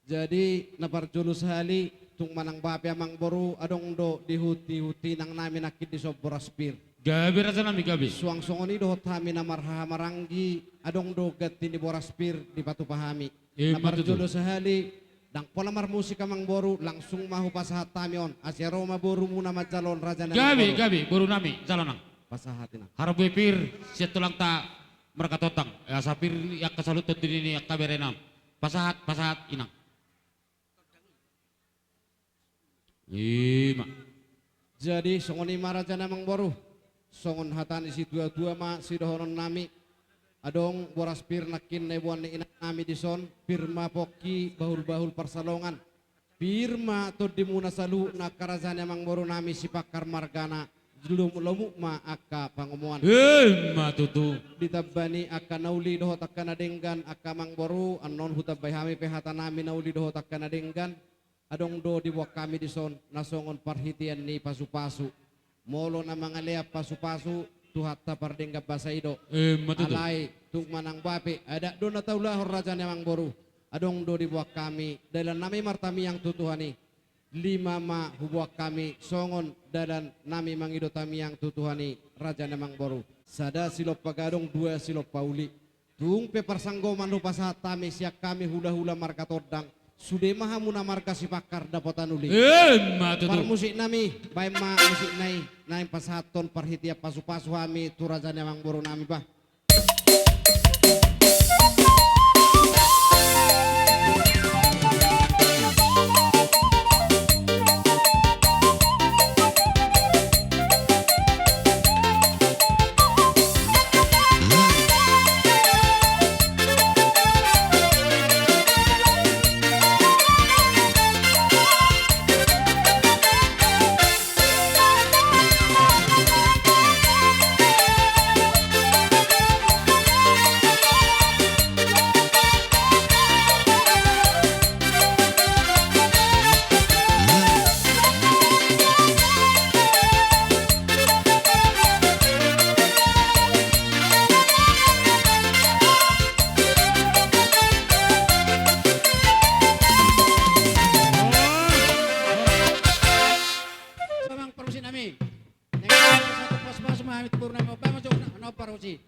Jadi na parjolo sahali, tung manang bope amangboru, adong do dihut-ihut inang nami nangkin dison boras pir. Gabe raja nami, gabe. Suang songon i dohot hami na marhahamaranggi, adong do ganti ni boras pir dipatupa hami. Ima tutu. Na parjolo sahali, ndang pola marmusik amangboru, langsung ma hupasahat hami on, asa ro ma borumuna manjalo on raja nami. Gabe, gabe, boru nami, jalo nang. Pasahat inang. Harbue pir sian tulangta marga Tondang, asa pir angka saluhut tondi ni angka berena on. Pasahat, pasahat inang. Ima. Jadi songon i ma raja ni amangboru, songon hata ni situatua ma sidohonon nami. Adong boras pir nangkin na iboan ni inang nami dison, pir ma pongki bahul-bahul parsalongan. Pir ma tondimuna saluhutna angka raja ni amangboru nami Sipakkar margana, lomuk-lomuk ma angka pangomoan. Ima tutu. Ditamba ni angka na uli dohot angka na denggan angka amangboru, annon hutambai hami pe hata nami na uli dohot angka na denggan. Adong do diboan hami dison na songon parhitean ni pasu-pasu. Molo na mangalean pasu-pasu, Tuhanta pardenggan basa i do. Ima tutu. Alai tung manang bope, adat do na taulahon raja ni amangboru. Adong do diboan hami dalan nami martamiang tu Tuhan i. Lima ma huboan hami songon dalan nami mangido tamiang tu Tuhan i, raja ni amangboru. Sada silompa gadong, dua silompa uli. Tung pe parsanggoman hupasahat hami sian hami hula-hula marga Tondang, sude ma hamuna marga Sipakkar dapotan uli. Ima tutu. Parmusik nami, baen ma musik nai, naeng pasahathon parhitean pasu-pasu hami tu raja ni amangboru nami bah. Amang parmusik nami. Nang satu pas-pas ma hami tu boru nami, opa ma jong na, na parmusik.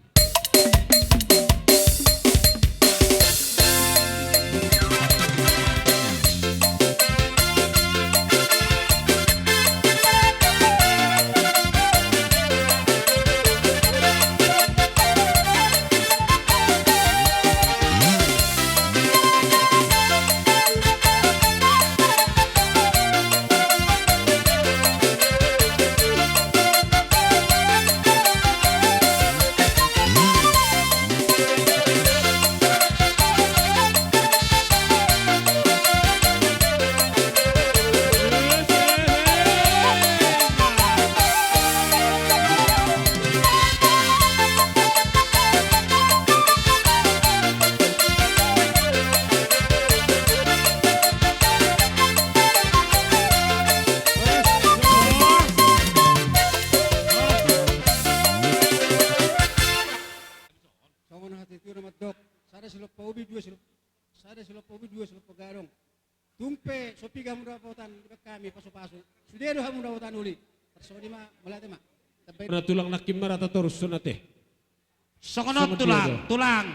Songon hata ni tutu na mandok, sada silompa ubi, dua silompa, sada silompa ubi, dua silompa gadong. Tung pe so piga hamu dapotan, dibaen hami pasu-pasu, sude do hamu dapotan uli. Tarsongon i ma, mauliate ma. Tambai. Ra tulang, nangkin ma ra tatorus songon ate. Songon on tulang, tulang.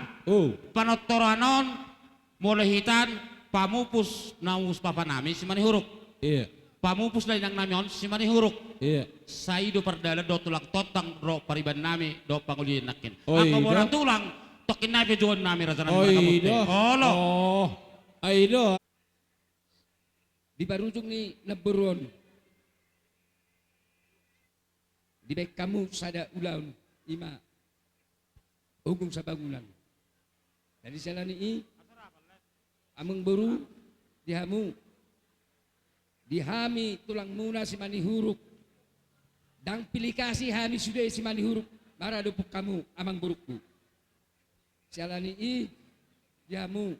Panortoran on, molo hita an, pamupus na umupus bapa nami Simanihuruk. Iya. Pamupus na inang nami on Simanihuruk. Iya. Sai do pardalan dohot tulang Tondang dohot pariban nami dohot pangoli nangkin. Anggo molo tulang, tongkin nai pe jouon nami raja nami. Olo. Ai do. Di parujung ni namboru on, dibaen hamu sada ulaon. Ima, ogung sabangunan. Jadi siala ni i, amangboru, di hamu, di hami tulangmuna Simanihuruk, ndang pilih kasih hami sude Simanihuruk maradophon hamu, amangborungku. Siala ni i, di hamu,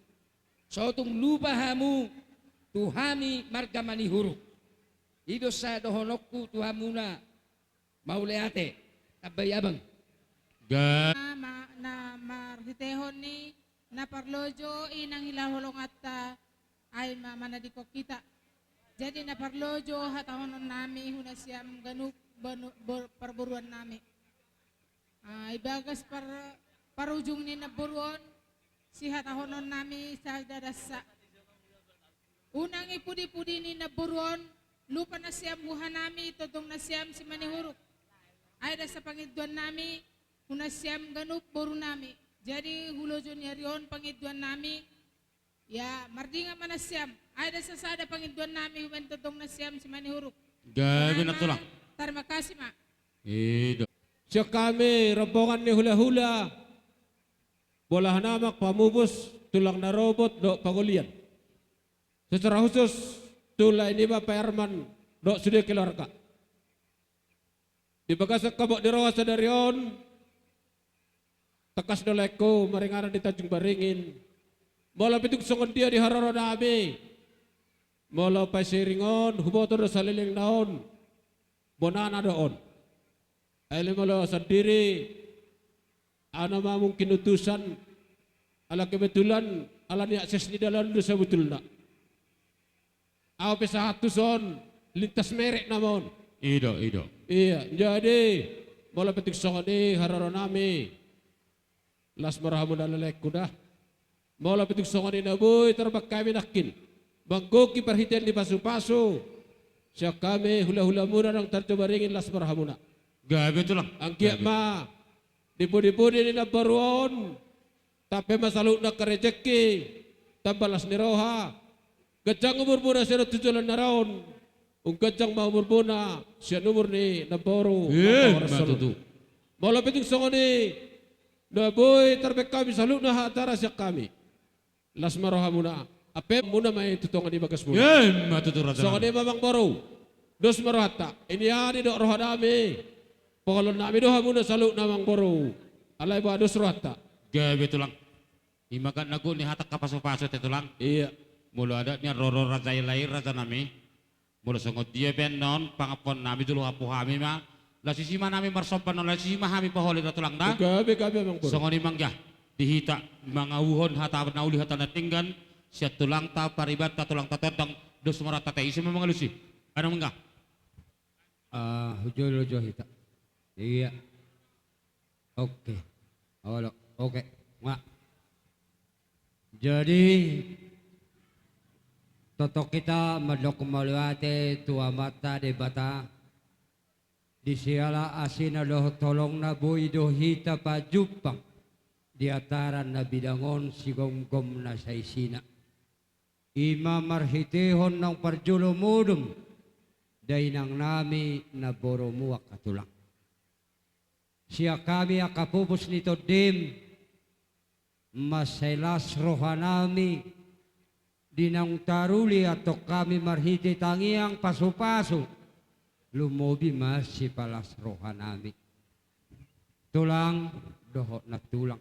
so tung lupa hamu tu hami marga Manihuruk. I do sa dohononku tu hamuna. Mauliate. Tambai abang. Ga. Na, ma-, na marhitehon ni na parlojo i nang hinaholonganta, ai ma-, manadingkon hita. Jadi na parlojo hatahononnami hu nasiam ganup banu-, bor-, parboruannami. Ah, ibagas par-, parujung ni namboru on, sihatahononnami sada das sa. Unang i pudipudi ni namboru on, lupa nasiam hu hanami tongtong nasiam Simanihuruk. Ai das sa pangindoannami hu nasiam ganup borunami. Jadi hu lojo ni ari on pangindoannami, ia mardingan ma nasiam. Ai das sa sada pangindoannami hubaen tongtong nasiam Simanihuruk. Gabe na tulang. Tarima kasih ma. I do. Sian hami rombongan ni hulahula, Bolahan Amak Pamupus, Tulang Narobot dohot Pangolian. Secara khusus tu lae niba Pa Herman dohot sude keluarga. Di bagasan habot ni roha sadari on, tangkas do laengku maringanan di Tanjung Baringin. Molo pe tung songon dia di haroronami, molo paisiring on huboto do saleleng na on, bonana do on. Ai molo sandiri, ana ma mungkin utusan, ala kebetulan, ala ni akses ni dalan do sabutulna. Au pe sahat tu son, lintas merek nama on. I do, i do. Ia, jadi, molo pe tung songon i haroronami, las ma rohamuna laengku da. Molo pe tung songon i na boi tarbahen hami nangkin, manggohi parhitean ni pasupasu sian hami hulahulamuna nang Tanjung Baringin, las ma rohamuna. Gabe tulang. Anggiat ma di pudipudi ni namboru on, tampak ma saluhutna angka rejeki, tamba las ni roha, ganjang umurmuna sian on tu joloan na ro on. Umganjang ma umurmuna sian umur ni namboru. Ima tutu. Molo pe tung songon i, na boi tarbahen hami saluhutna hata sian hami, las ma rohamuna. Ampe muna ma i tu tonga ni bagasmuna. Ima tutu, raja. Songon i ma amangboru. Dos ma rohanta. Inian i do rohanami. Poholonnami do hamuna saluhutna amangboru. Alai boha dos rohanta. Gabe tulang. Ima kan na gogo ni hata angka pasupasu te tulang. Ia. Molo adat ni roro raja i lae, rajanami. Molo songon dia pe annon pangampuonnami, jolo hapu hami ma. Las isi ma hami marsomba, las isi ma hami paholi da tulang da. Gabe, gabe amangboru. Songon i ma anggia di hita mangauhon hata na uli hata na denggan sian tulangta paribanta, tulangta tondang, dos ma rohanta, ise ma mangalusi. Adong ma anggia. Ah, hujolo jo hita. Ia. Oke. Olo, oke. Nga. Jadi, tongtong hita mandok mauliate tu Amanta Debata, di siala asina dohot holongna boi do hita pajumpang di antara na bidang on sigomgom na saisina. Ima marhitehon naung parjolo modom dainangnami namborumu angka tulang. Sian hami angka pupus ni tondim, mansai las rohanami di naung taruli antong hami marhite tangiang pasupasu, lumobi ma sipalas rohanami. Tulang dohot nantulang,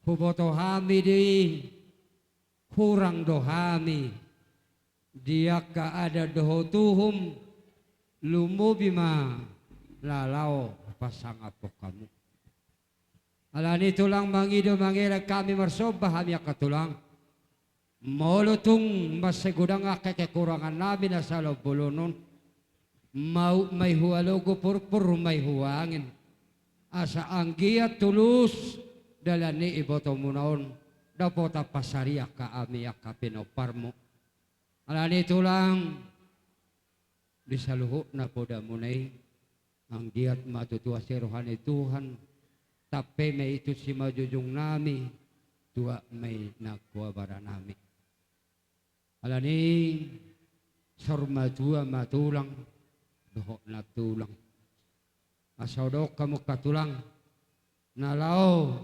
huboto hami do i, hurang do hami di angka adat dohot uhum, lumobi ma na laho pasangaphon hamu. Alani tulang, mangido mangelek hami, marsomba hami angka tulang. Molo tung mansai godang angka kekurangannami na sala bolon on, mau ma i hualogo, purpur ma i huangin, asa anggiat tulus dalan ni ibotomuna on, dapotan pansarian hami angka pinomparmu. Alani tulang, di saluhutna podamuna i, anggiat ma tutu asi roha ni Tuhan, tampe ma i tu simanjujungnami, tuat ma i nang huabaranami. Alani, saur matua ma tulang dohot nantulang. Asa hudok hamu angka tulang, na laho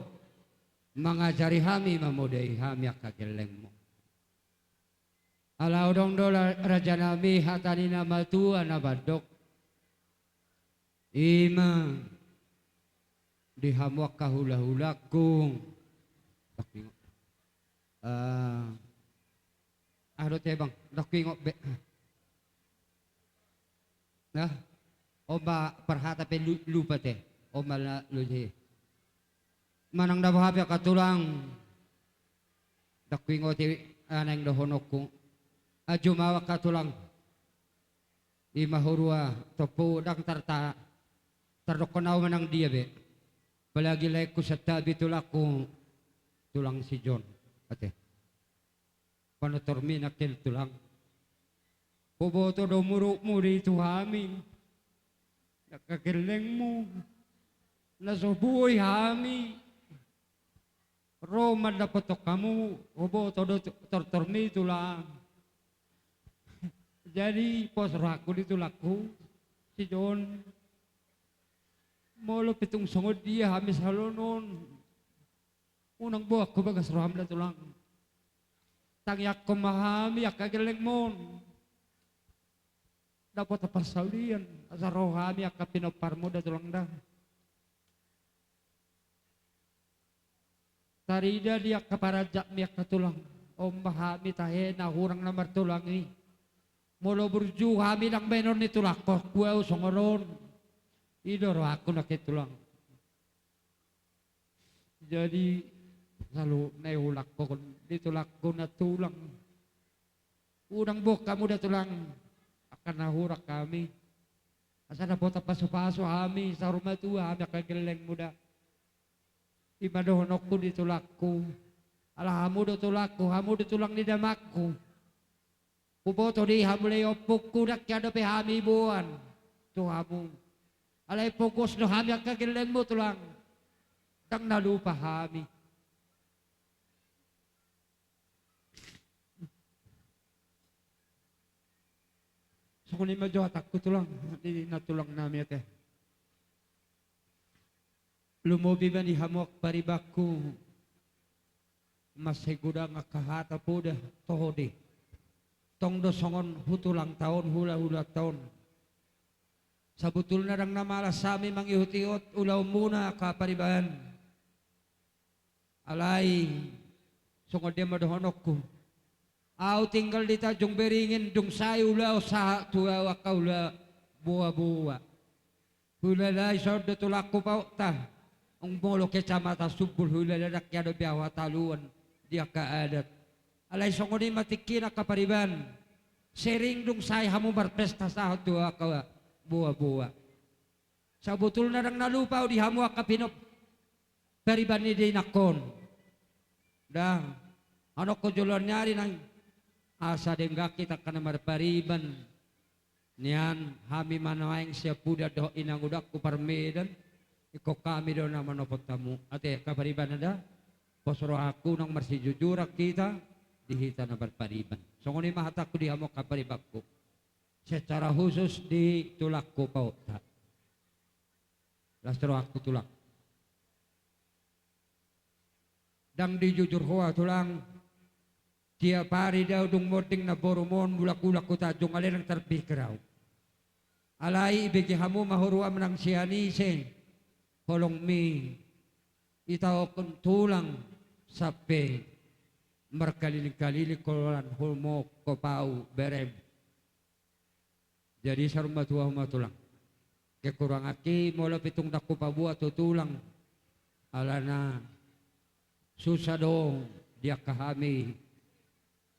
mangajari hami, mamodai hami angka gellengmu. Ala adong do la-, rajanami, hata ni na matua na mandok. Ima di hamu angka hulahulangku. Ndang huingot. Eh, aha do ate bang, ndang huingot be. Nah, on ma parhata pe lu-, lupa ate. On ma la-, lupa. Manang dabo hape angka tulang. Ndang huingot i, ah, naeng dohononku. Ajo ma au angka tulang. Ima huroha, tompu ndang tar-, ta-, tardokkon au manang dia be. Apalagi laengku santabi tulangku, tulang si John. Ate. Panortormi nangkin tulang. Huboto do murukmu di tu hami. Angka gellengmu. Na so boi hami ro mandapothon hamu, huboto do tu-, tortormi tulang. Jadi, pos rohangku di tulangku, si John. Molo pe tung songon dia hami saluhutna on. Unang boan ho bagas roham da tulang. Tangiangkon ma hami angka gellengmu on. Dapotan parsaulian, asa ro hami angka pinomparmu da tulang da. Tarida di angka paranjakmi angka tulang. On ma hami tahe na hurang na martulang i. Molo burju hami ndang baenon ni tulangku, au songon on. I do rohangku nangkin tulang. Jadi, saluhutna i huulahon di tulangku na tulang. Unang boan hamu da tulang, angka na hurang hami. Asa dapotan pasupasu hami, saur matua hami angka gellengmu da. Ima dohononku di tulangku. Ala hamu do tulangku, hamu do tulang ni damangku. Huboto di hamu lae ompungku, ndang hea dope hami boan tu hamu. Alai pogos do hami angka gellengmu tulang. Ndang na lupa hami. Songon i ma jo hatangku tulang, di na tulang nami ate. Lumobi ma di hamu angka paribanku, mansai godang angka hata poda toho di. Tong do songon hutulangta on, hulahulangta on. Sabotulna ndang na malas hami mangihutihut ulaonmuna angka pariban. Alai, songon dia ma dohononku. Au tinggal di Tanjung Beringin, dung sae ulaon sahat tu au angka ulaon boaboa. Hulalai saonari do tulangku paotta. Ung molo kecamatan Sumbul hulalai, ndang hea dope au hataluan di angka adat. Alai songon i ma tingkina angka pariban. Sering dung sae hamu marpesta sahat tu au angka boaboa. Sabotulna ndang na lupa au di hamu angka pinop-, pariban ni dainangkon. Ndang, anongko joloan ni ari nang asa denggan hita angka na marpariban. Nian hami ma nuaeng siampudan dohot inangudangku parmedan, ingkon hami do na manopot hamu. Ate angka pariban da, pos rohangku nang marsijujuran hita di hita na marpariban. Songon i ma hatangku di hamu angka paribanku. Secara khusus di tulangku paotta. Las rohangku tulang. Ndang dijujur ho au tulang. Tiap ari do au dung monding namborum on mulak-ulak tu Tanjung, alai ndang tarpikir au. Alai ibege hamu ma huroha manang sian ise holongmi, itaonkon tulang sampe markaliling-kaliling holan humongkop au berem. Jadi saur matua ma tulang. Kekuranganki molo pe tung ndang hupaboa tu tulang. Alana susa do di angka hami,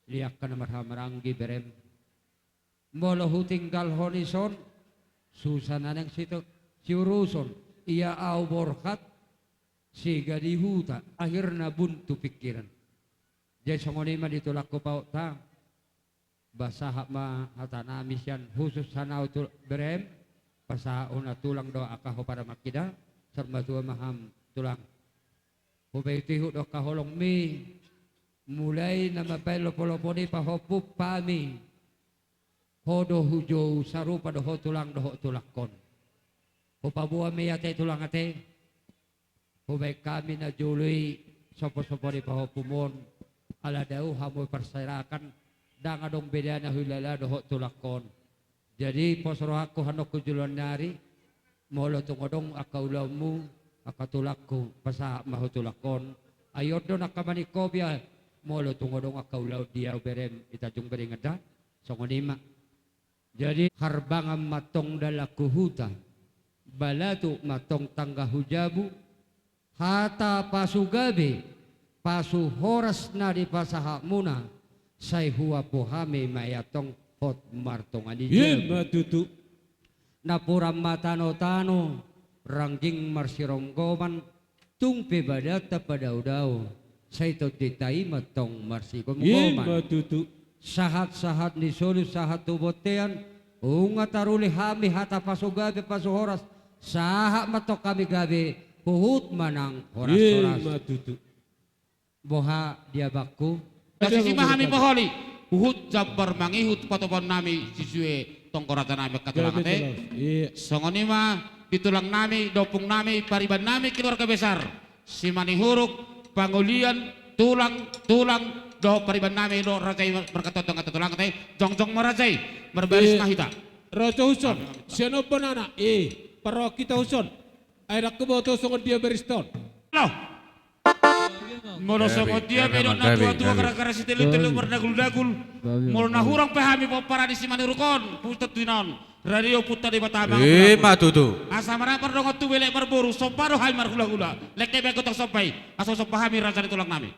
di angka na marhahamaranggi berem. Molo hutinggalhon i son, susa na naeng sito-, siuruson, ia au borhat, sega di huta, akhirna buntu pikiran. Jadi songon i ma di tulangku paotta. Ba sahat ma hatanami sian khusus hanau tu berem, pasahat hona tulang do angka ho parumaenki da, saur matua ma hamu tulang. Hupaihutihut do angka holongmi, mulai na mambaen lopolopon i pahompum hami. Ho do hujou sarupa do ho tulang dohot tulangkon. Hupaboa ma i ate tulang ate. Hubaen hami na jolo i sopo-sopo ni pahompumon, ala dao hamu parserahan, ndang adong bedana hulala dohot tulangkon. Jadi pos rohangku annon tu joloan ni ari, molo tung adong angka ulaonmu, angka tulangku, pasahat ma tu tulangkon. Ai on do na angka maningkopi, molo tung adong angka ulaon di ahu berem di Tanjung Beringin da. Songon i ma. Jadi harbangan ma antong dalan tu huta, balatuk ma antong tangga tu jabu, hata pasu gabe, pasu horas na dipasahatmuna, sai huapo hami ma i antong hot martonga ni jabu. Ima tutu. Napuran ma tano-tano, rangging marsironggoman, tung pe badanta padao-dao, sai tondinta i ma antong marsigomgoman. Ima tutu. Sahat-sahat ni solu sahat tu bontean, nunga taruli hami hata pasu gabe pasu horas, sahat ma antong hami gabe, huhut ma nang horas-horas. Ima tutu. Boha di abangku? Nasisi ma hami paholi, huhut jambar mangihut patupaonnami sisue tonggo rajanami angka tulang ate. Gabe tulang. Iya. Songon i ma di tulangnami, di ompungnami, paribanami, keluarga besar Simanihuruk, pangolian, tulang, tulang, dohot paribanami dohot raja i markatondong ate tulang ate, jongjong ma raja i, marbaris ma hita. Raja Huson, sian on bonana, eh, parrohahon hita Huson. Ai ndang huboto songon dia barista on. Loh. Molo songon dia pe didok na tua-tua, gara-gara sitelu-telu marnagul-nagul. Molo na hurang pe hami pomparan ni Simanihuruk on, putat tu ina on. Radio Ompunta Debata ma. Ima tutu. Asa marap mardongan tubu, elek marboru, somba do hami marhula-hula. Lengke be gotong somba i, asa somba hami raja ni tulangnami.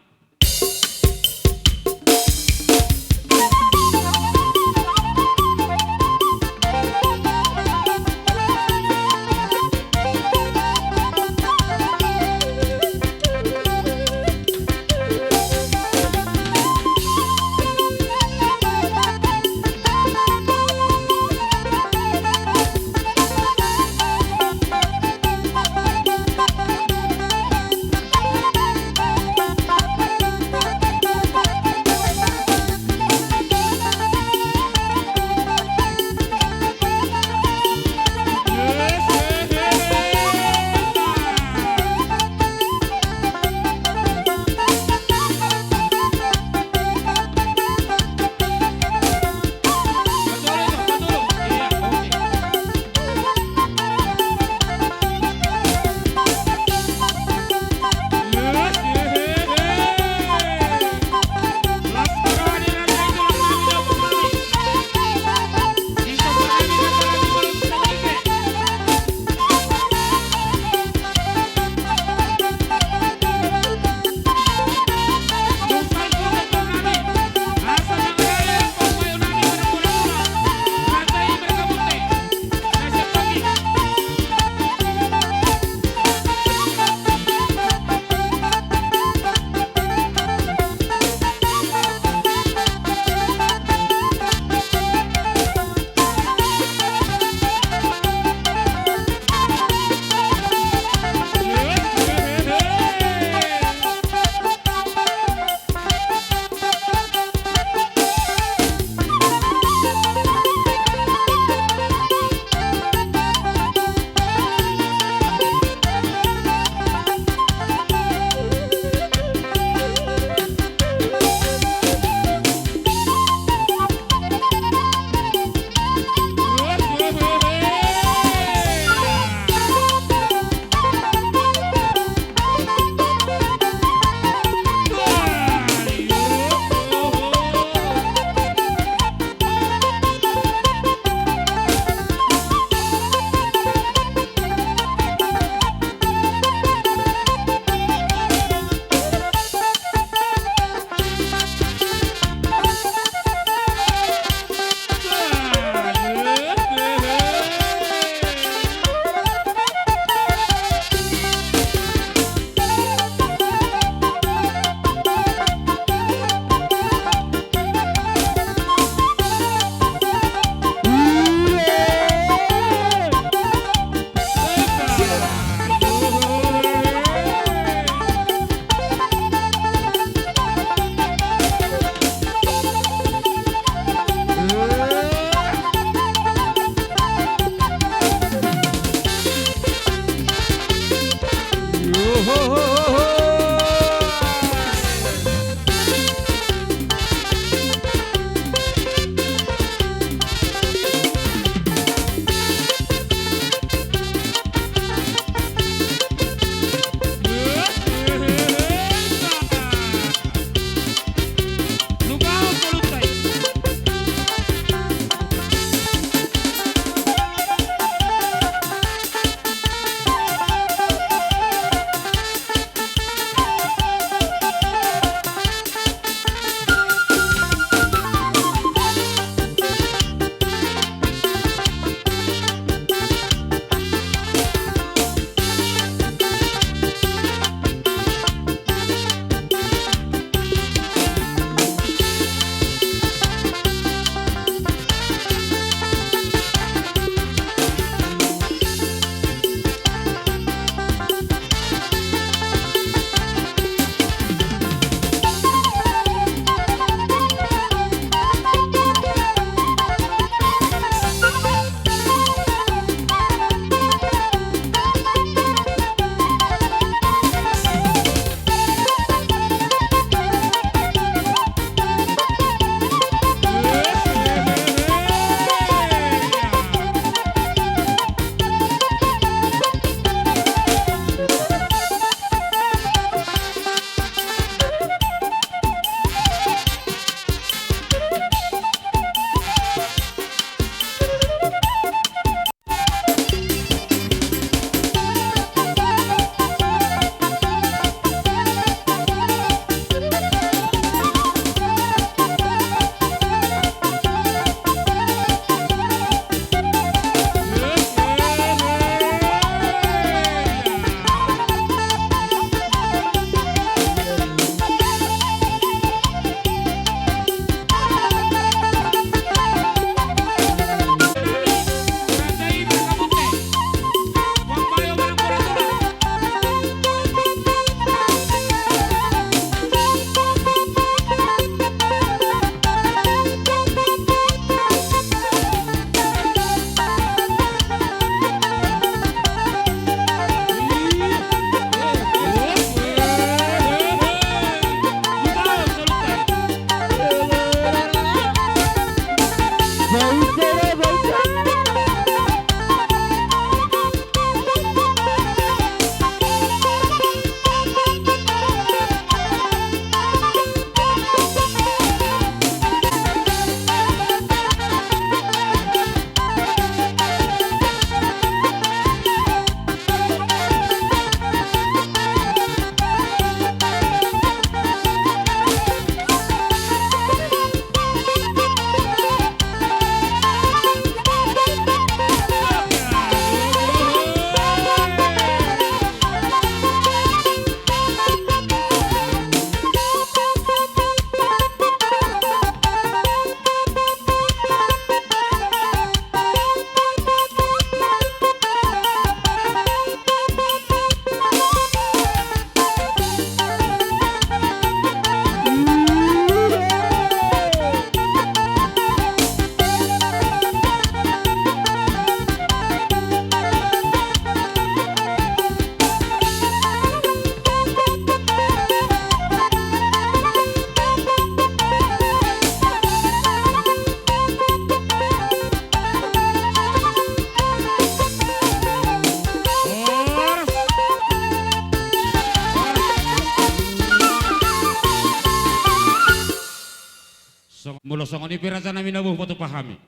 Song-, molo songon i pe raja nami na boi patupa hami.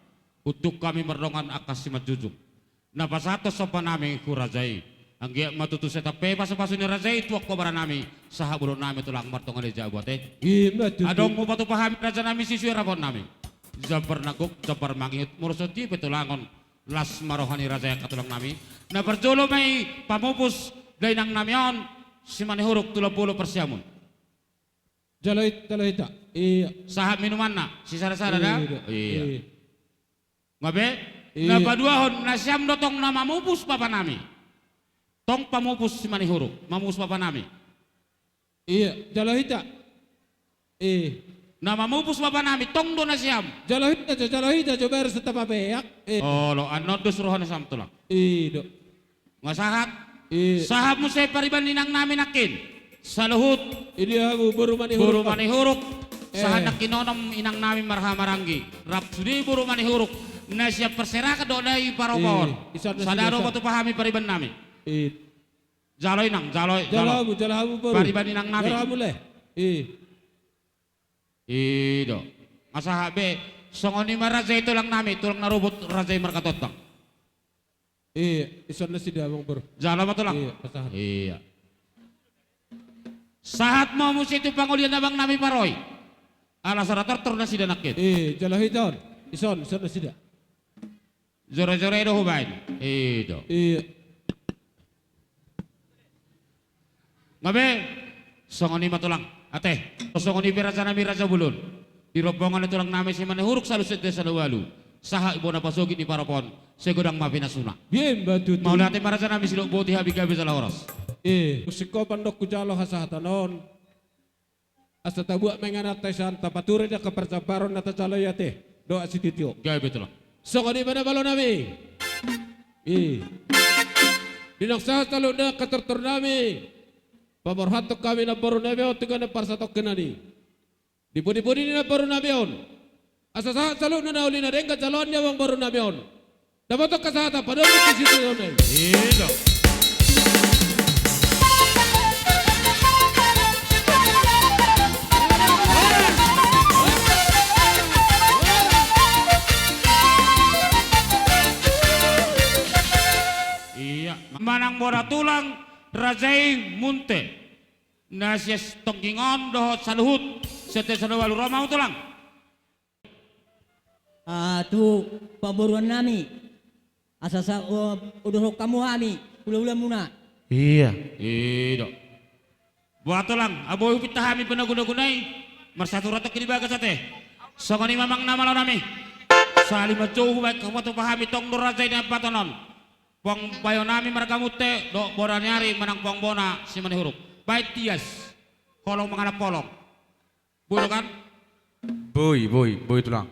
Untung hami mardongan angka simanjujung na pasahathon somba nami tu raja i. Anggiat ma tutu sai tampe pasupasu ni raja i tu angka bara nami, sahat bolon nami tulang martonga ni jabu ate. Ima tutu. Adong hupatupa hami raja nami sisue rapot nami. Jambar nangkuk, jambar mangihut, molo songon i pe tulangon. Las ma roha ni raja i angka tulang nami. Na parjolo ma i pamupus dainang nami on, Simanihuruk Tulang Bolon Parsiamun. Jalo hita, jalo hita. Iya. Sahat minumanna, sisada-sada da? Iya. Iya. Nga be? Iya. Na paduahon, nasiam do tong na mamupus bapa nami. Tong pamupus Simanihuruk, mamupus bapa nami. Iya, jalo hita. Iya. Na mamupus bapa nami, tong do nasiam. Jalo hita jo, jalo hita jo, baru setapapeak. Iya. Olo, annon dos roha nasiam tulang. Iya do. Nga sahat. I. Sahat muse pariban ni inang nami nangkin. Saluhut. Idia hamu boru Manihuruk. Boru Manihuruk. Eh. Sahat nangkin onom inang nami marhahamaranggi. Rap sude boru Manihuruk. Na sian parserahan dohot na i paropaon. I. Sada do patupa hami pariban nami. I. Jalo inang, jalo, jalo. Jalo hamu, jalo hamu boru. Pariban ni inang nami. Jalo hamu le. I. I do. Nga sahat be, songon i ma raja i tulang nami, tulang na robot raja i marga Tontang. I, dison nasida amang boru. Jalo ma tulang. I, pasahat. Iya. Sahat ma muse tu pangolian abang nami Paroi. Ala so ra tortor nasida nangkin. I, jalo hita on. Dison, dison nasida. Jore-jore do hubaen. I do. Iya. Nga be, songon i ma tulang. Ate, songon i pe raja nami raja bolon. Di rombongan ni tulang nami si Manihuruk saluhut sian Desa Ualu. Sahat bona pasogit ni parapon. Sai godang ma pinasuna. Bia ma tutu. Mauliate ma raja nami sidok boti, hami gabe jala horas. I, musik kopan do hujalo hasahatan on. Asa tabuat ma ingananta i sian tapature di angka parjambaron na tajalo i ate. Dohot sititio. Gabe tulang. Songon i ma na malo nami. I. Di naung sahat saluhut ni angka tortor nami. Paborhathon hami namboru nami on tu ganup parsatongkinan i. Di pudi-pudi ni namboru nami on. Asa sahat saluhutna na uli na denggan jaloon ni amang boru nami on. Dapoton hasahatan padomu tu situtu on. I do. Iya, manang bona tulang raja i Munte. Na sian Tongging on dohot saluhut sian Desa Ualu, ro ma hamu tulang. Ah, tu pamoruon nami. Asa sa, o, uduhon hamu hami, hula-hula muna. Iya. I do. Boha tulang, abo hupinta hami panagu-naguna i, marsahaturan tongkin di bagas ate. Songon i ma amang na malo nami. Sahali ma jou hubaen hupatupa hami tong do raja i na ambaton on. Pongbayo nami marga Munte, dohot bona ni ari manang pongbona si Manihuruk. Baen tias, holong mangalap holong. Boi do kan? Boi, boi, boi tulang.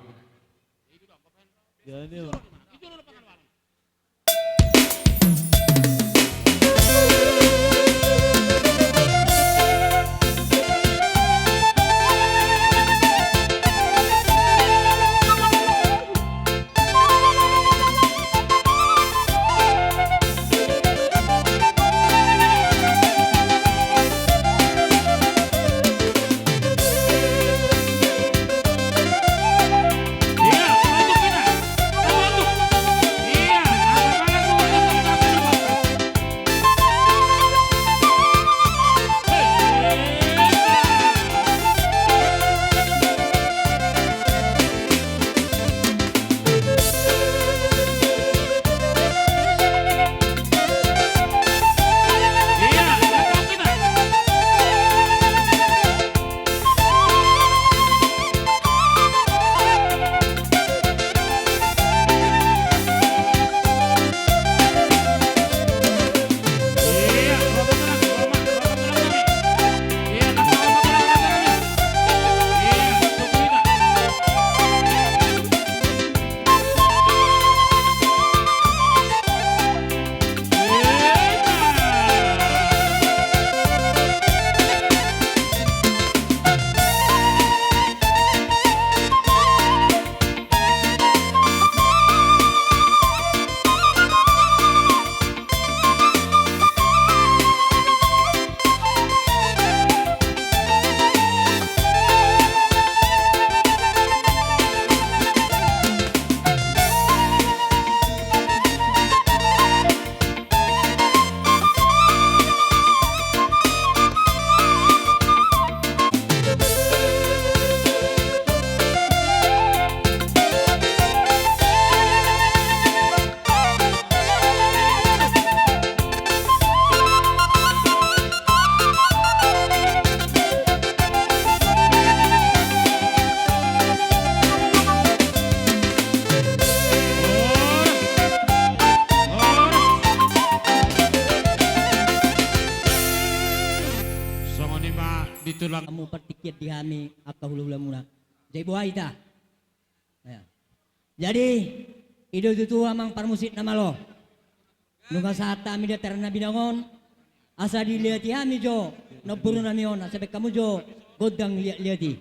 Songon i ma di tulang. Hamu partingkian di hami angka hula-hula muna. Jadi boha hita. Ya. Jadi, i do tutu amang parmusik na malo. Nunga sahat hami di acara na binang on, asa dilehon hami jo namboru nami on, asa baen hamu jo gondang liat-liat i.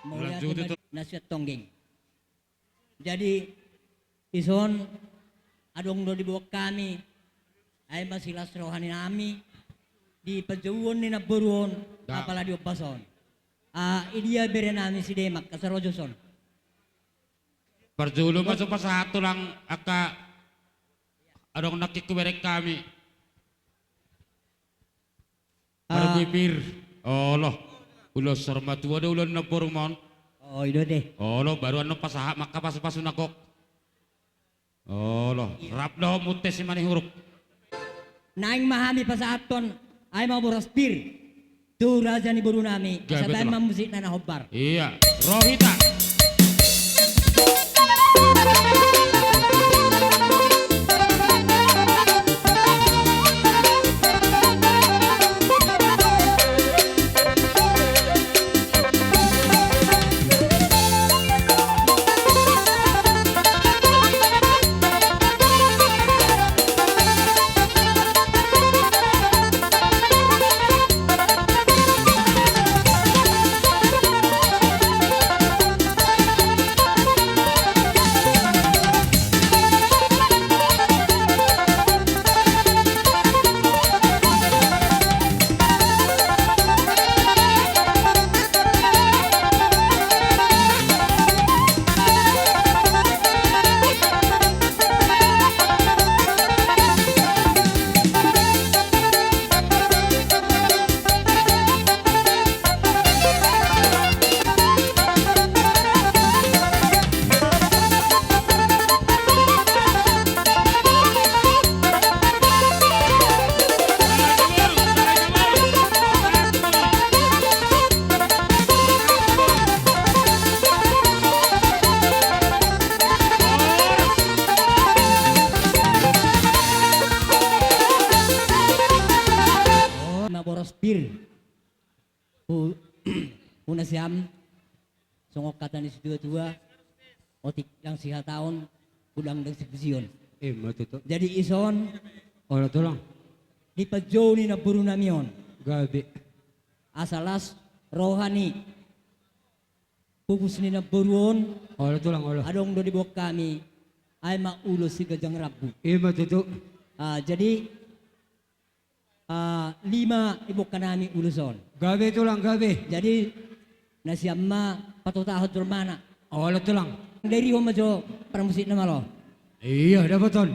Mauliate ma di na sian tonggeng. Jadi, dison adong do diboan hami, ai ma silas roha ni nami di panjouon ni namboru on, apala di ombas on. Ah, idia bere nami si Demak, asa ro jo dison. Parjolo ma jo pasahat tulang angka adong nangkin hubereng hami. Margui pir. Olo. Ulaon saur matua do ulaon ni namboru ma on. Oh, i do ate. Olo, baru annon pasahat ma angka pasupasu na gok. Olo, rap do ho Munthe Simanihuruk. Naeng ma hami pasahathon, ai ma boras pir. Tu raja ni boru nami, asa baen ma musikna na hombar. Ia, ro hita. Boros pir. Hu-, hu nasiam, songon hata ni situa-tua, otik ndang sihataon, godang ndang sipujion. Ima tutu. Jadi ison, olo tulang, di panjou ni namboru nami on, gabe, asa las roha ni pupus ni namboru on, olo tulang, olo, adong do diboan hami, ai ma ulos si ganjang rambu. Ima tutu. Ah, jadi, ah, lima diboan hami ulos on. Gabe tulang, gabe. Jadi nasiam ma patotahon jolmana. Olo tulang. Dirihon ma jo parmusikna malo. Ia, dapot on.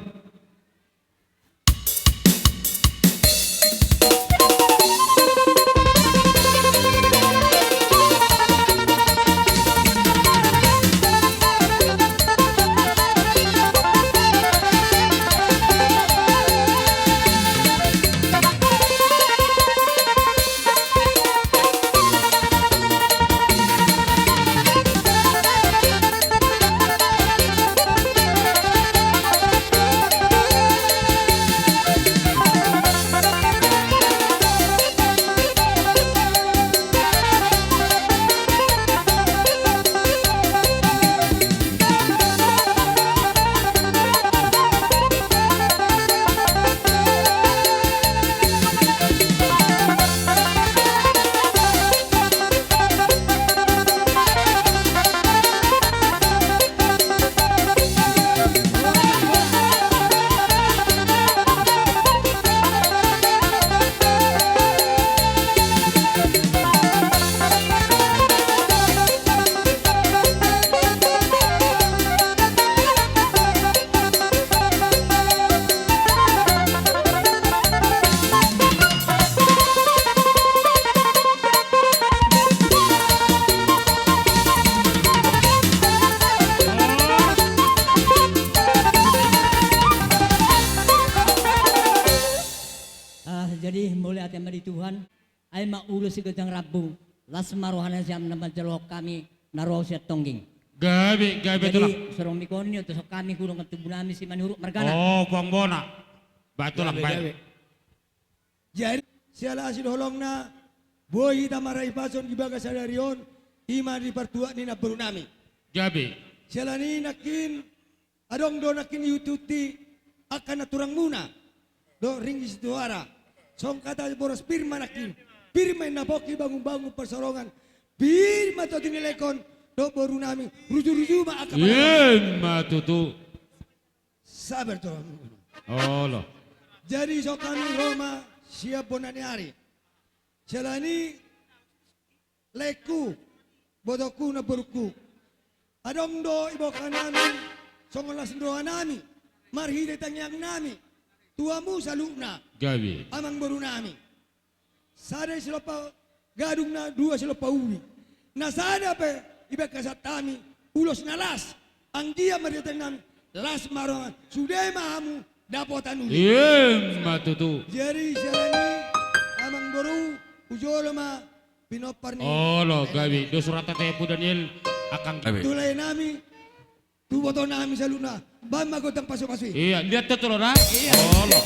Ah, jadi mauliate ma di Tuhan. Ai ma ulos si ganjang rambu, las ma roha ni nasiam na manjalohon hami na ro sian tongging. Gabe, gabe tulang. Jadi so dung mingkon i, tontu hami hudok tu tubu nami si Manuruk margana. Oh, Puang Bona. Baen tulang, baen. Gabe, gabe. Jadi siala asi dohot holongna boi hita marhahipason di bagasan sadari on, i ma di partuat ni namboru nami. Gabe. Siala ni nangkin adong do nangkin iuti-uti angka na turangmuna dohot ringgit sitio hara. Songon hata boros pir ma nangkin, pir ma inna pongki, bangun-bangun pansalongan, pir ma tondi ni lehon dohot boru nami, ruju-ruju ma angka pansalongan. Ima tutu. Sabar tulang. Olo. Jadi songon hami ro ma sian bona ni ari. Siala ni laengku, botoku, namborungku. Adong do iboan hami songon las ni roha nami, marhite tangiang nami tu hamu saluhutna. Gabe. Amangboru nami. Sada i silompa gadung, na dua silompa ubi. Na sada pe ibaen hasan hami ulos na las. Anggiat marhite tangiang nami, las ma roha, sude ma hamu dapotan uli. Ima tutu. Jadi siala ni, amangboru, hujolo ma pinompar ni. Olo, gabe. Dos urata te Pu Daniel, angkang. Gabe. Tu lae nami, tu boto nami saluhutna, baen ma gondang pasu-pasu i. Ia, liat tu tolo na. Ia. Olo.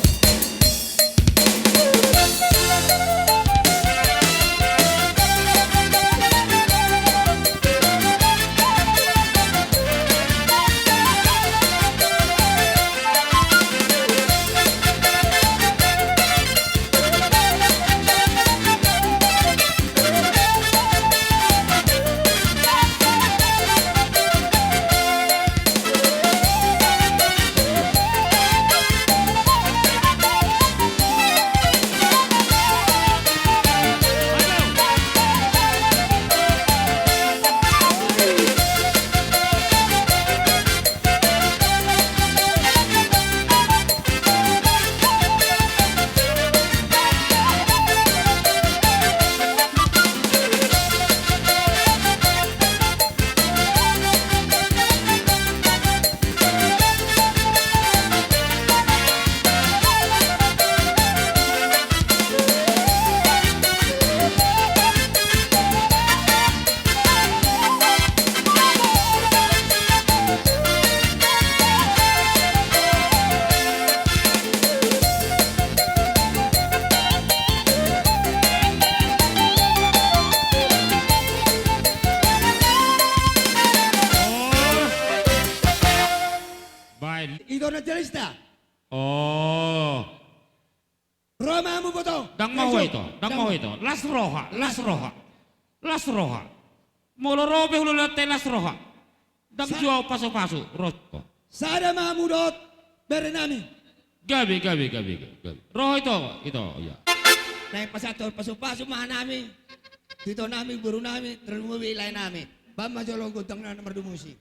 Oh. Ro ma hamu boto. Ndang maho ito, ndang maho ito. Las roha, las roha. Las roha. Molo ro pe hulahulanta i las roha. Ndang jual pasupasu, ro. Sada ma hamu dohot berenami. Gabe, gabe, gabe, gabe. Ro ito, ito, ia. Naeng pasahat pasupasu ma hanami. Itonami, borunami, tarlumobi laenami. Bahen ma jolo gondangna na mardumusi.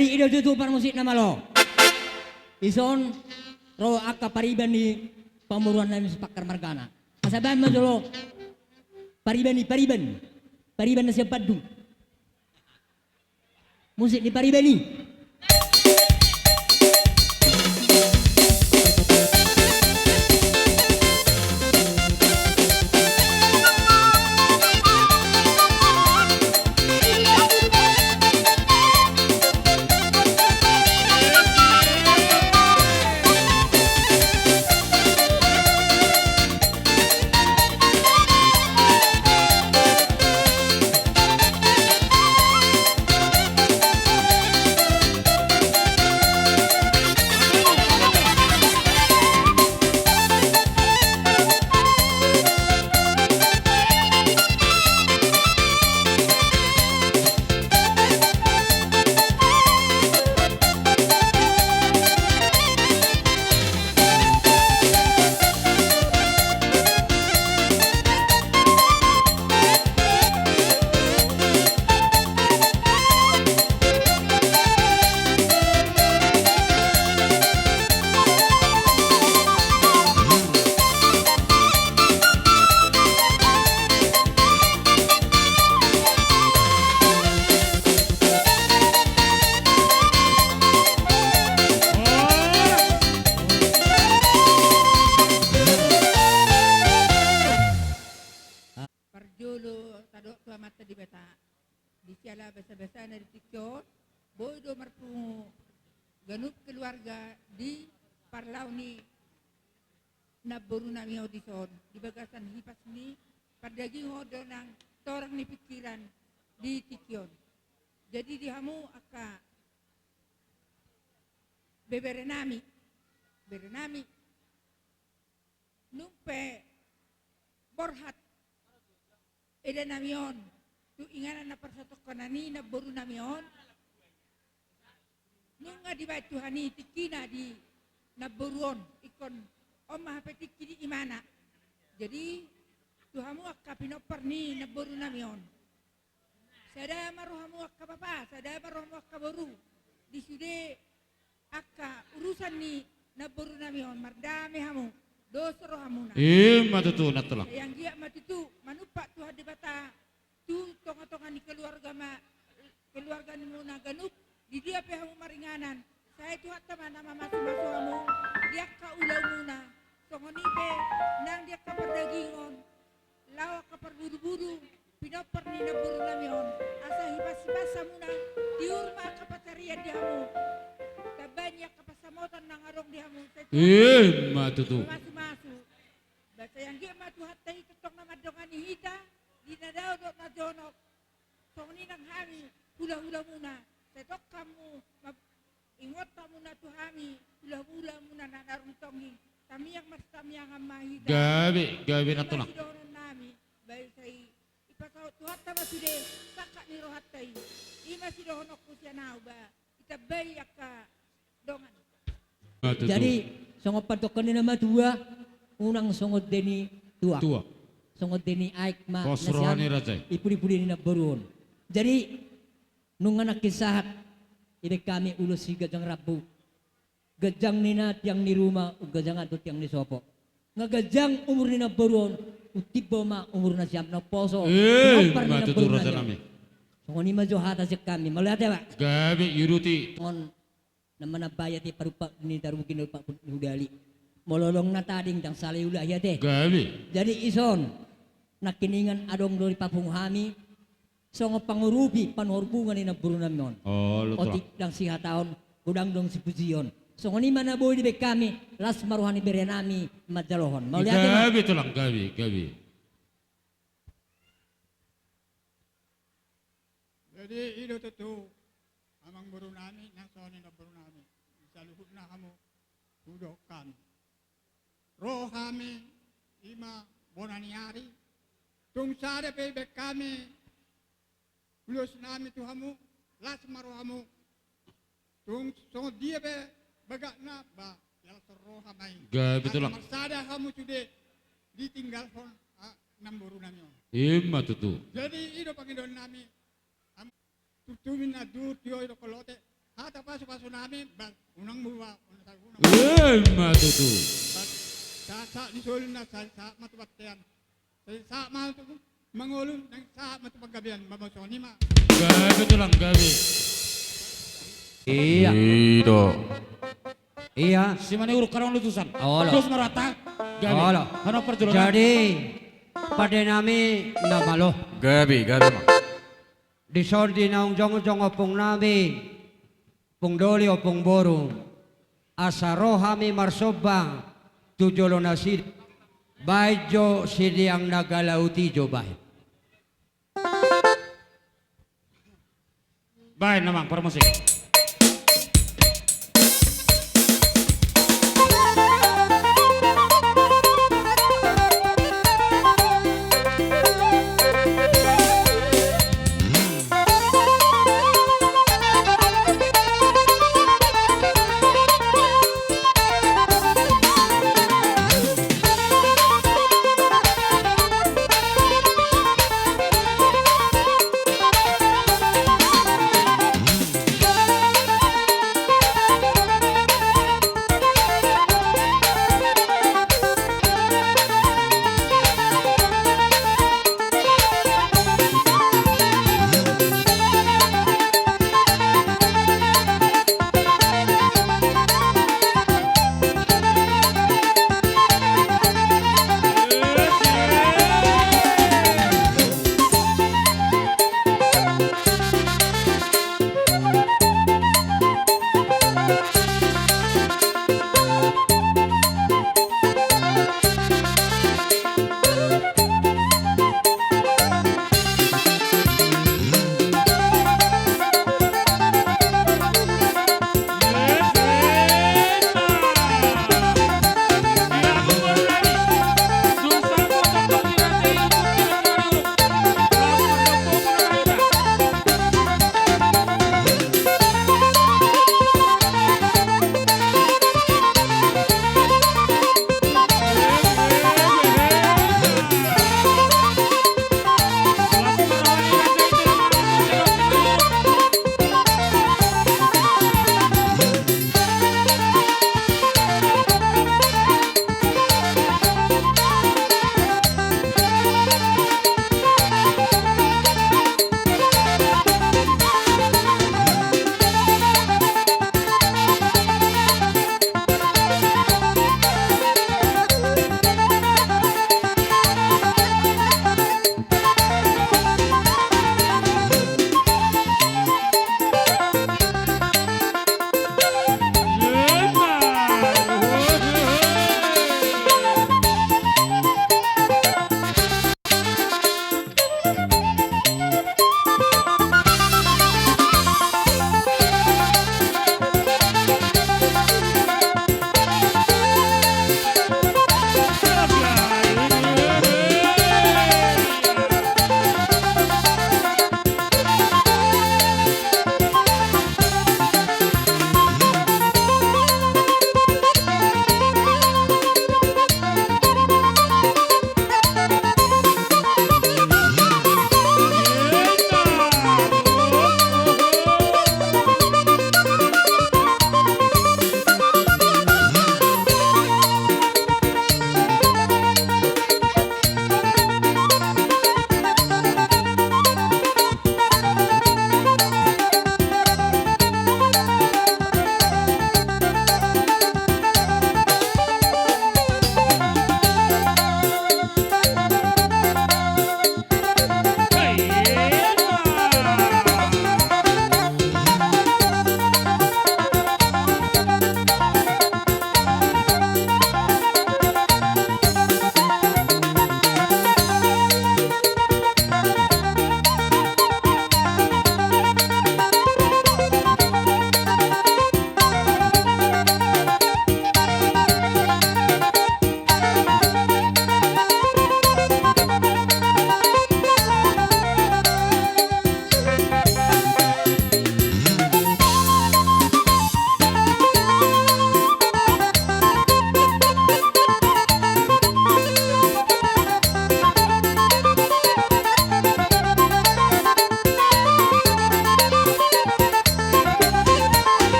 Di, i do tutu parmusik na malo. Dison ro angka pariban ni pamoruan nami Sipakkar margana. Asa bahen ma jolo pariban i, pariban. Pariban na sian Bandung. Musik ni pariban i. Parjolo tadok tu Amanta Debata, di siala basabasana di tingki on, boi do marpungu ganup keluarga di parlao ni namborunami on dison, di bagasan hipas ni pardagingon dohot nang torang ni pingkiran di tingki on. Jadi di hamu angka beberenami, berenami, nung pe borhat edanami on tu inganan na parsatongkinan i namborunami on, nunga dibaen Tuhan i tingkina di namboru on, ingkon on ma hape tingki di imana. Jadi tu hamu angka pinompar ni namborunami on, sada ma rohamu angka bapa, sada ma rohamu angka boru, di sude angka urusan ni namborunami on, mardame hamu, dos rohamuna. I ma tutu, Nantulang. Sai anggiat ma tutu manumpak Tuhan Debata tu tongatonga ni keluarga ma, keluargamuna ganup, di dia pe hamu maringanan, sai Tuhanta ma na mamasumasu hamu di angka ulaonmuna, songon i pe nang di angka pardagingon, laho angka parbudubudu, pinompar ni namborunami on, asa hipashipas hamuna, tiur ma angka pansarian di hamu, tambai angka pansamotan nang adong di hamu, sai Tuhanta ma mamasumasu. I ma tutu. Ba sai anggiat ma Tuhanta i tongtong na mandongani hita, di na dao dohot na jonok, songon i nang hami hulahulamuna, sai tong hamu ma-, ingot hamuna tu hami hulahulamuna na naung tongging, tamiang marsitamiangan ma hita. Gabe, gabe, Nantulang. I ma sidohononnami, ba sai dipasaut Tuhanta ma sude sangkap ni rohanta i. I ma sidohononku sian ahu ba, ditambai angka dongan. Jadi songon pandohan ni na matua, unang songon deni tuak. Tuak. Songon deni aek ma pos roha ni raja i. Ipulipuli ni namboru on. Jadi, nunga nangkin sahat, dibaen hami ulos si ganjang rambu. Ganjang ninna tiang ni ruma, umganjang do tiang ni sopo. Nga ganjang umur ni namboru on, umtimbo ma umur na siap na poso. Eh, nampar ni ma tutu, namboru raja nami. Songon i ma jo hata sian hami, mauliate ma. Gabe, iuduti. Songon na manambai ate, parumpak ni tarbuki, na umpak ni hudali. Molo adong na tading ndang sala iula i ate. Gabe. Jadi ison, nangkiningan adong do dipapungu hami, songon pangurupi, panuhor bunga ni namboru nami on. Olo, tulang. Otik ndang sihataon, godang do sipujion. Songon i ma na boi dibaen hami, las ma roha ni bere nami manjalohon. Mauliate ma. Gabe, tulang, gabe, gabe. Jadi, i do tutu, amangboru nami, nang songon i namboru nami. Di saluhutna hamu, hudok hami. Ro hami, i ma bona ni ari. Tung sada pe dibaen hami, ulos nami tu hamu, las ma rohamu. Tung songon dia pe bagatna, ba, jala songon roha ma i. Gabe, tulang. Asa marsada hamu sude ditinggalhon, ah, namboru nami on. I ma tutu. Jadi, i do pangidoan nami. Am-, turtumi na duhut tio i do kolote. Hata pasupasu nami, ba, unang muba, unang sagu, unang. I ma tutu. Ba, sa-, sa-, di solu na sa-, sa-, ma tu bontean. Sai sahat ma tu mangolu, nang sahat ma tu panggabean, mamosoni ma. Gabe, tulang, gabe. Iya. I do. Iya. Si mana uruk karong lutusan. Olo. Dos ma rohanta. Gabe. Olo. Hanong parjolo. Jadi, pande nami na malo. Gabe, gabe ma. Dison di naung jongjong ompung nami, ompung doli, ompung boru, asa ro hami marsomba tu jolo nasida, baen jo sideang na galaut i jo baen. Baen amang parmusik.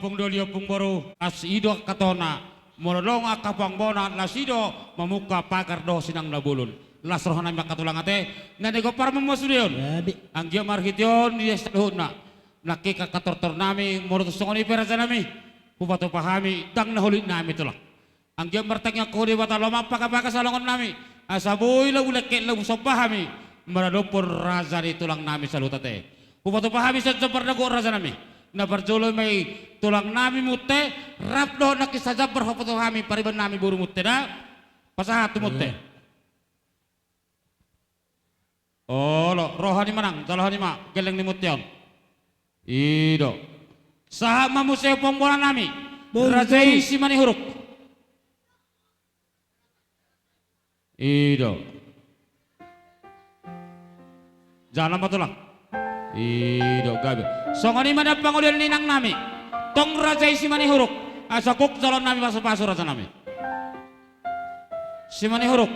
Ompung doli, ompung boru, asi do angka tona, molo adong angka pangbona, asi do mamungka pagar dohot sinang na bolon. Las rohanami angka tulang ate, na nigompar ma sude on. Gabe. Anggiat marhite on di saluhutna. Nangkin angka tortornami, molo tung songon i pe rajanami, hupatupa hami, ndang na holitnami tulang. Anggiat martangiang ho Debata, lomak pagabagas alongonnami, asa boi labu lengket labu somba hami maradophon raja ni tulangnami saluhut ate. Hupatupa hami sian jombar na gok rajanami. Na parjolo ma i tulangnami Munthe, rap dohot nangkin sajambar hupatupa hami paribannami boru Munthe da. Pasahat tu Munthe. Iya. Olo, roha ni manang, jalo roha ni ma, gelleng ni Munthe on. I do. Sahat ma muse pangbonanami. Boru, raja i boru. Simanihuruk. I do. Jalo ma tulang. I do, gabe. Songon i ma da pangolian ni inangnami. Tong raja i Simanihuruk. Asa gok jaloonnami pasupasu rajanami. Simanihuruk.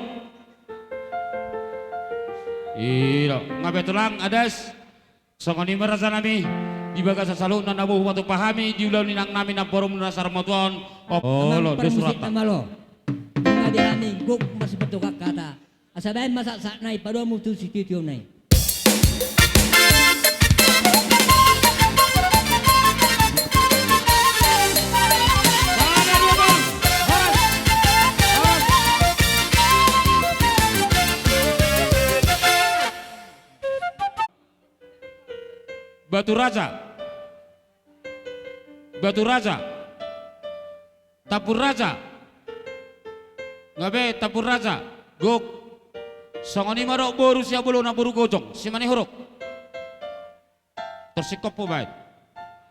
I do, gabe tulang, adas. Songon i ma rajanami, di bagasan saluhutna na boi hupatupa hami, di ulaon ni inangnami namboru muna Sarmatua on, olo, amang parmusik na malo. Nunga di hami gok masipatukang hata. Asa baen ma saksakna i, padomu tu sitiotio na i. Batu Raja. Batu Raja. Tambun Raja. Gabe, Tambun Raja. Gok. Songon i ma dohot boru Siabolona, boru Gojong, Simanihuruk. Tor singkop hubaen.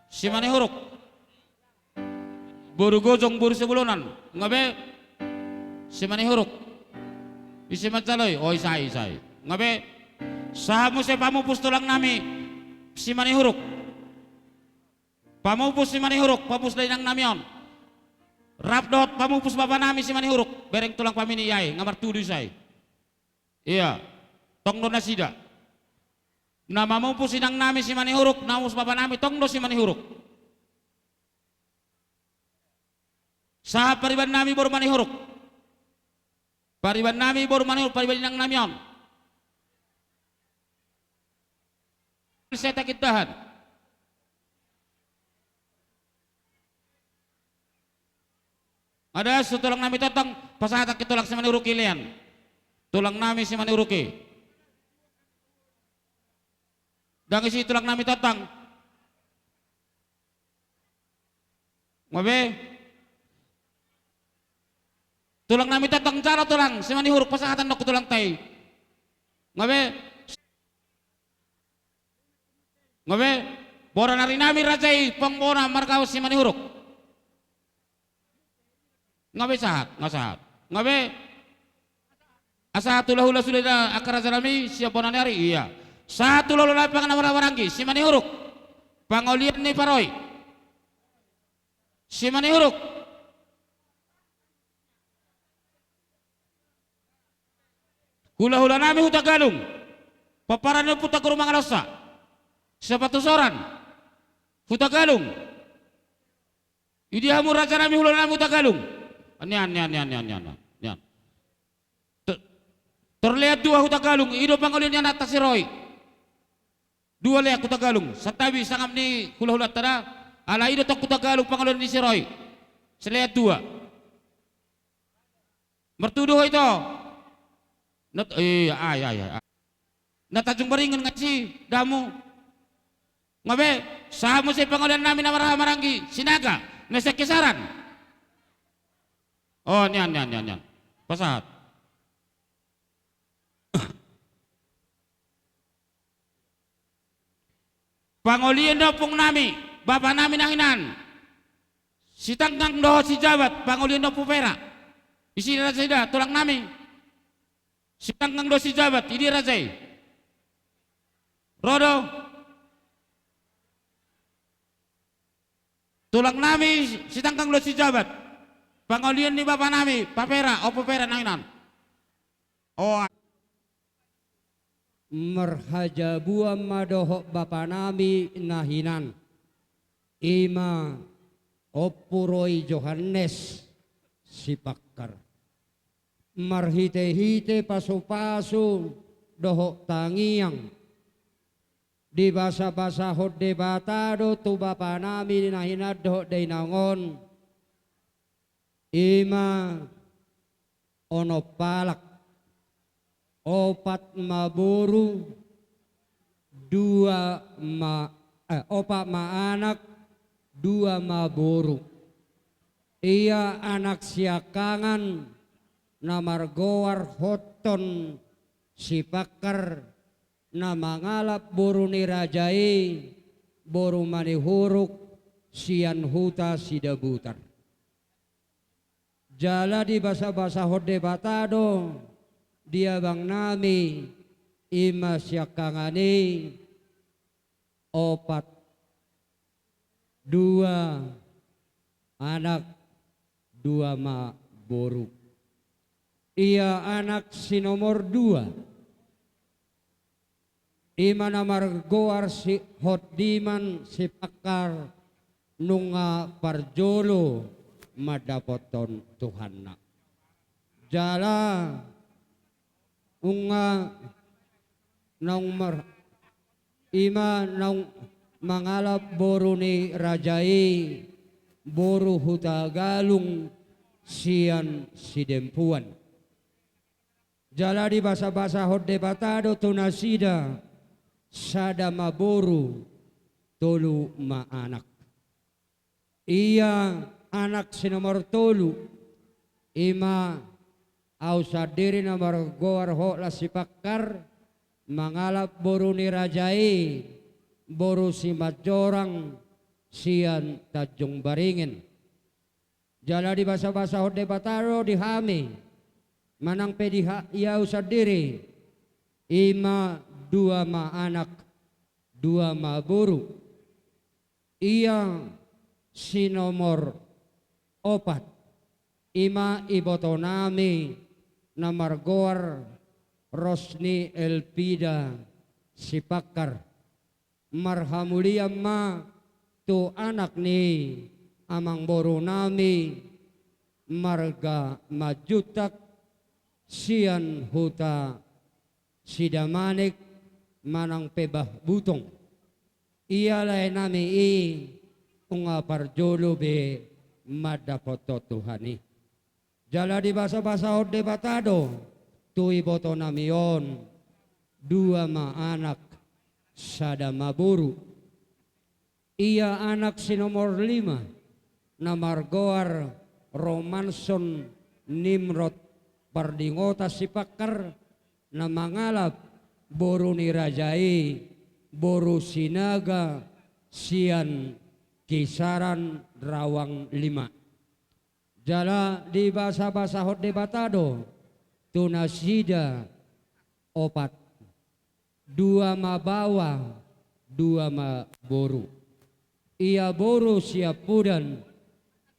Simanihuruk. Boru Gojong, boru Siabolonan. Gabe. Simanihuruk. Ise manjalo i? O, isai, isai. Gabe. Sahat muse pamupus tulangnami Simanihuruk. Pamupus Simanihuruk, pamupus dainangnami on. Rap dohot pamupus bapanami Simanihuruk, bereng tulang pamini i, ai nga martudu isai. Ia. Tong do nasida. Na mamupus inangnami Simanihuruk, na mamupus bapanami tong do Simanihuruk. Sahat paribannami boru Manihuruk. Paribannami boru Manihuruk, pariban inangnami on. Setak indahan. Adas tu tulangnami Tontang, pasahat angka tulang Simanihuruk i lean. Tulangnami Simanihuruk i. Ndang isi tulangnami Tontang. Nga be? Tulangnami Tontang, jalo tulang Simanihuruk, pasahat annon tu tulangta i. Nga be? Nga be? Bona ni arinami raja i, pangbona marga Simanihuruk. Nga be sahat, nga sahat. Nga be? Asa sahat hulahula sude da angka rajanami sian bona ni ari, ia. Sahat hulahula nami panganan maranggi, Simanihuruk. Pangolian ni paroi. Simanihuruk. Hulahula nami Hutagalung. Pomparan ni Ompunta Guru Mangalonsa. Sapatusoran. Hutagalung. Idia hamu rajanami, hulahula nami Hutagalung. Nian, nian, nian. Tor, tor lean dua Hutagalung, i do pangolian ni anakta si Roy. Dua lean Hutagalung, santabi sangap ni hulahulanta da, ala i do tong Hutagalung pangolian ni si Roy. Silean dua. Martudu ho ito. Not, iya, ai, ai, ai. Na Tanjung Baringan nga isi, da hamu. Nga be, sahat muse pangolian nami na marhaha maranggi, Sinaga, na sian Kisaran. O, nian, nian, nian, nian. Pasahat. Pangolian ni ompung nami, bapa nami na hinan. Sitanggang dohot Sijabat, pangolian ni Ompu Pera. Isi raja i da, tulang nami. Sitanggang dohot Sijabat, idia raja i? Ro do. Tulang nami Sitanggang dohot Sijabat. Pangolian ni bapa nami, Pa Pera, Ompu Pera na hinan. O. Marhajabuan ma dohot bapa nami na hinan. I ma Ompu Roy Johannes Sipakkar. Marhite-hite pasu-pasu dohot tangiang, dibasa-basahon Debata do tu bapanami na hinan dohot dainang on, i ma onom halak, opat ma boru, dua ma, eh, opat ma anak, dua ma boru. Ia anak siangkangan na margoar Hotton Sipakkar, na mangalap boru ni raja i, boru Manihuruk, sian huta Sidabutar. Jala dibasa-basahon Debata do di abangnami, i ma siangkangan i opat, dua anak, dua ma boru. Ia anak si nomor dua, i ma na margoar si Hotdiman Sipakkar, nunga parjolo mandapothon Tuhanna. Jala nunga naung mar-, i ma naung mangalap boru ni raja i, boru Hutagalung sian Sidempuan. Jala dibasa-basahon Debata do tu nasida sada ma boru, tolu ma anak. Ia anak si nomor tolu, i ma au sandiri na margoar Hotlas Sipakkar, mangalap boru ni raja i, boru Simanjorang sian Tanjung Baringen. Jala dibasa-basahon Debata do di hami, manang pe di ha-, i au sandiri, i ma dua ma anak, dua ma boru. Ia si nomor opat, i ma ibotonami na margoar Rosni Elpida Sipakkar. Marhamulian ma tu anak ni amangborunami marga Manjuntak sian huta Sidamanik manang pe Bah Butong. Ia laenami i nunga parjolo be mandapothon Tuhan i. Jala dibasa-basahon Debata do tu ibotonami on, dua ma anak, sada ma boru. Ia anak si nomor lima, na margoar Romanson Nimrod Pardingotan Sipakkar, na mangalap boru ni raja i, boru Sinaga sian Kisaran Rawang lima. Jala dibasa-basahon Debata do tu nasida opat, dua ma baoa, dua ma boru. Ia boru siampudan,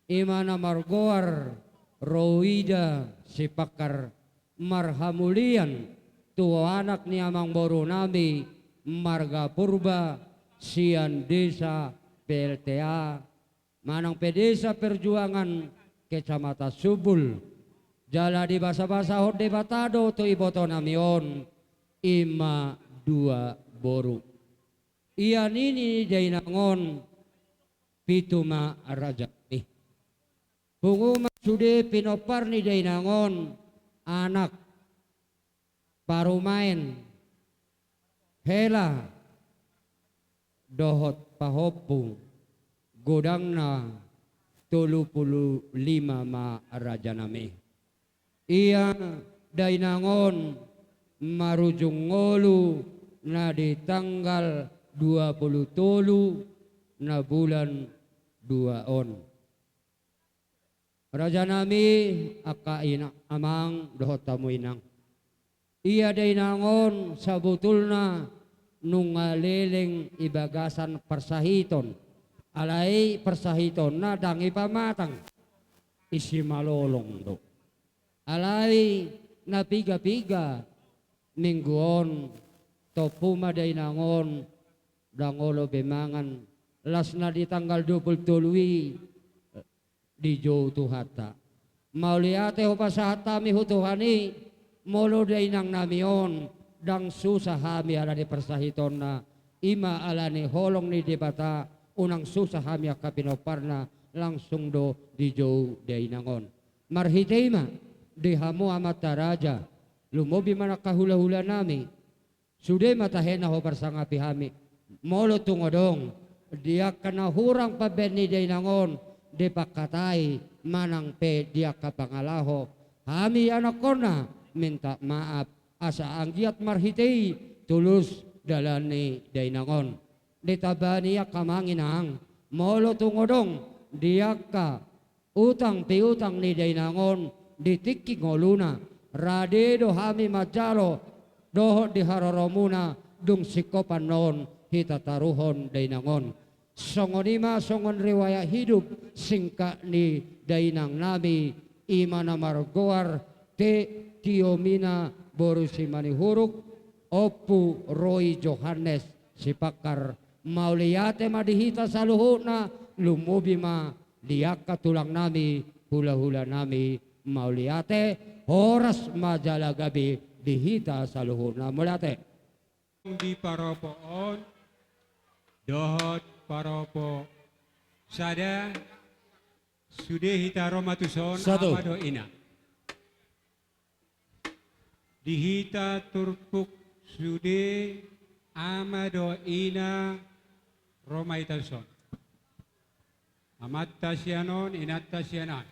i ma na margoar Roida Sipakkar, marhamulian tu anak ni amangborunami marga Purba sian desa P L T A, manang pe Desa Perjuangan, Kecamatan Subul. Jala dibasa-basahon Debata do tu ibotonami on, i ma dua boru. Ia nini ni dainang on, pitu ma rajanami. Pungu ma sude pinompar ni dainang on, anak, parumaen, hela, dohot pahompu, godangna tolu pulu lima ma rajanami. Ia dainang on marujung ngolu na di tanggal dua pulu tolu na bulan dua on. Rajanami, angka ina, amang dohot hamu inang. Ia dainang on sabotulna nunga leleng i bagasan parsahiton. Alai parsahitonna ndang i pamatang, i simalolong do. Alai na piga-piga minggu on, tompu ma dainang on ndang olo be mangan. Las na di tanggal dua pulu tolu i, dijou Tuhanta. Mauliate hupasahat hami tu Tuhan i, molo dainangnami on, ndang susa hami ala ni parsahitonna, i ma ala ni holong ni Debata, unang susa hami angka pinomparna, langsung do dijou dainang on. Marhite i ma, di hamu amanta raja, lumobi ma angka hulahulanami, sude ma tahe na huparsangapi hami. Molo tung adong di angka na hurang pambaen ni dainang on, dipangkatai manang pe di angka pangalaho, hami anakkonna minta maaf, asa anggiat marhite i tulus dalan ni dainang on. Ditamba ni i angka amang inang, molo tung adong di angka utang piutang ni dainang on di tingki ngoluna, rade do hami manjalo dohot di haroromuna, dung singkop annon hita taruhon dainang on. Songon i ma songon riwayat hidup singkat ni dainangnami, i ma na margoar Te Tiomina boru Simanihuruk, Ompu Roy Johannes Sipangkar. Mauliate ma di hita saluhutna, lumobi ma di angka tulangnami, hulahulanami, mauliate, horas ma jala gabe di hita saluhutna, mauliate. Di paropo on, dohot paropo sada, sude hita ro ma tuson, satu. Ama dohot ina. Di hita turpuk sude ama dohot ina, ro ma hita tuson. Amanta sian on, inanta sian on.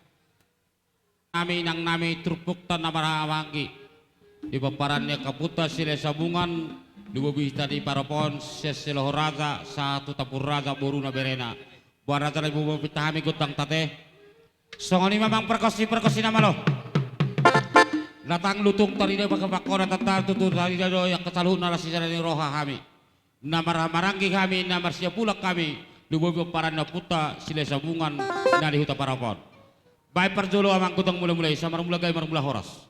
Nami inangnami turpukta na marhahamaranggi. Di pomparan ni angka ompunta Silahisabungan, lumobi hita di paropo on sian Sihaloho Raja, sahat tu Tambun Raja, boruna berena. Boan raja na binoto hami gondang ta ate. Songon i ma amang pargonsi, pargonsi na malo. Latang lutung tarida pake pangkoda tanda tutu tarida do i angka saluhutna las sisada ni roha hami. Na marhahamaranggi hami, na marsiapulak hami, lumobi pomparan ni ompunta Silahisabungan na di huta paropo on. Baen parjolo amang gondang mulamula i, asa marmula gabe marmula horas.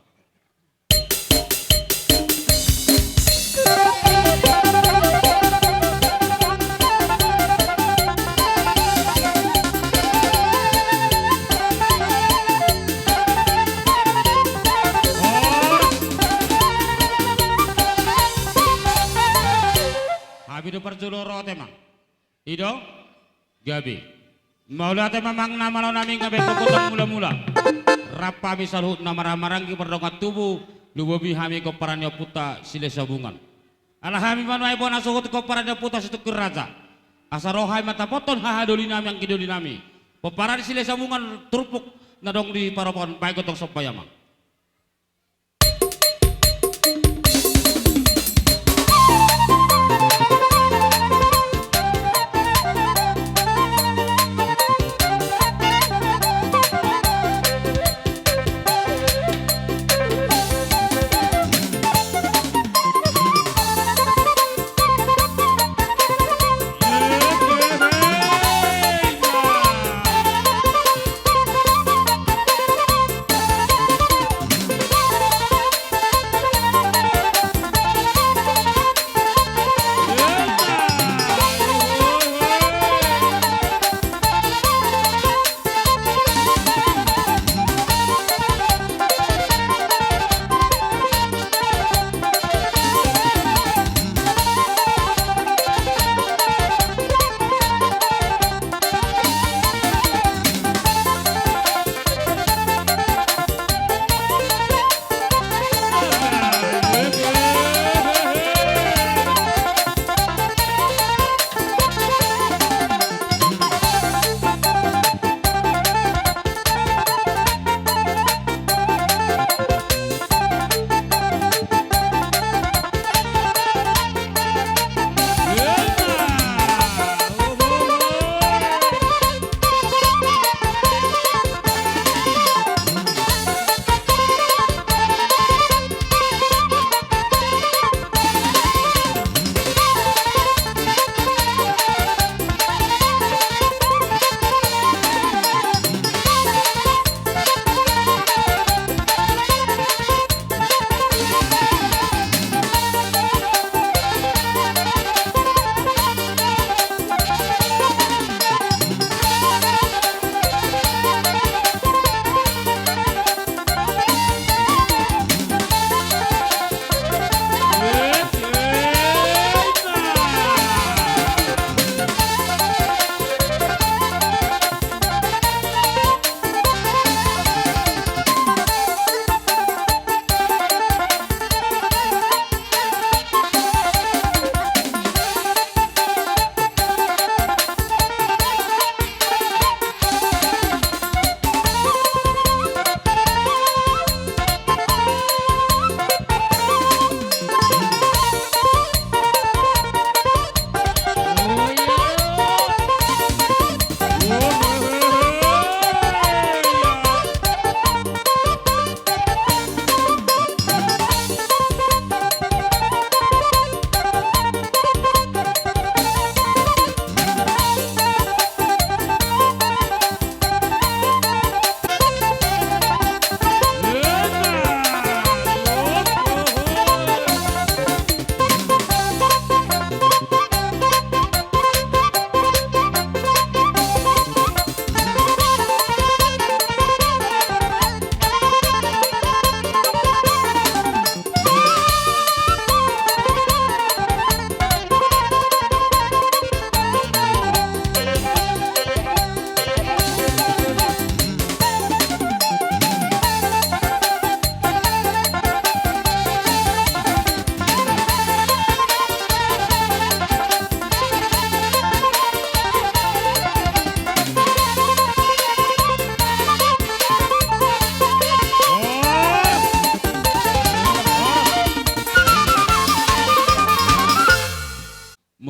Hami do parjolo ro ate amang. I do? Gabe. Mauliate ma amang na malo nami, nga be pokok mulamula. Rap hami saluhutna marhahamaranggi pardongan tubu, lumobi hami pomparan ni ompunta Silahisabungan. Ala hami ma nuaeng bona suhut pomparan ni ompunta Situngkir Raja. Asa ro hami mandapothon hahadolinami, anggidolinami. Pomparan ni Silahisabungan turpuk na adong di paropo on, baen gondang somba i amang.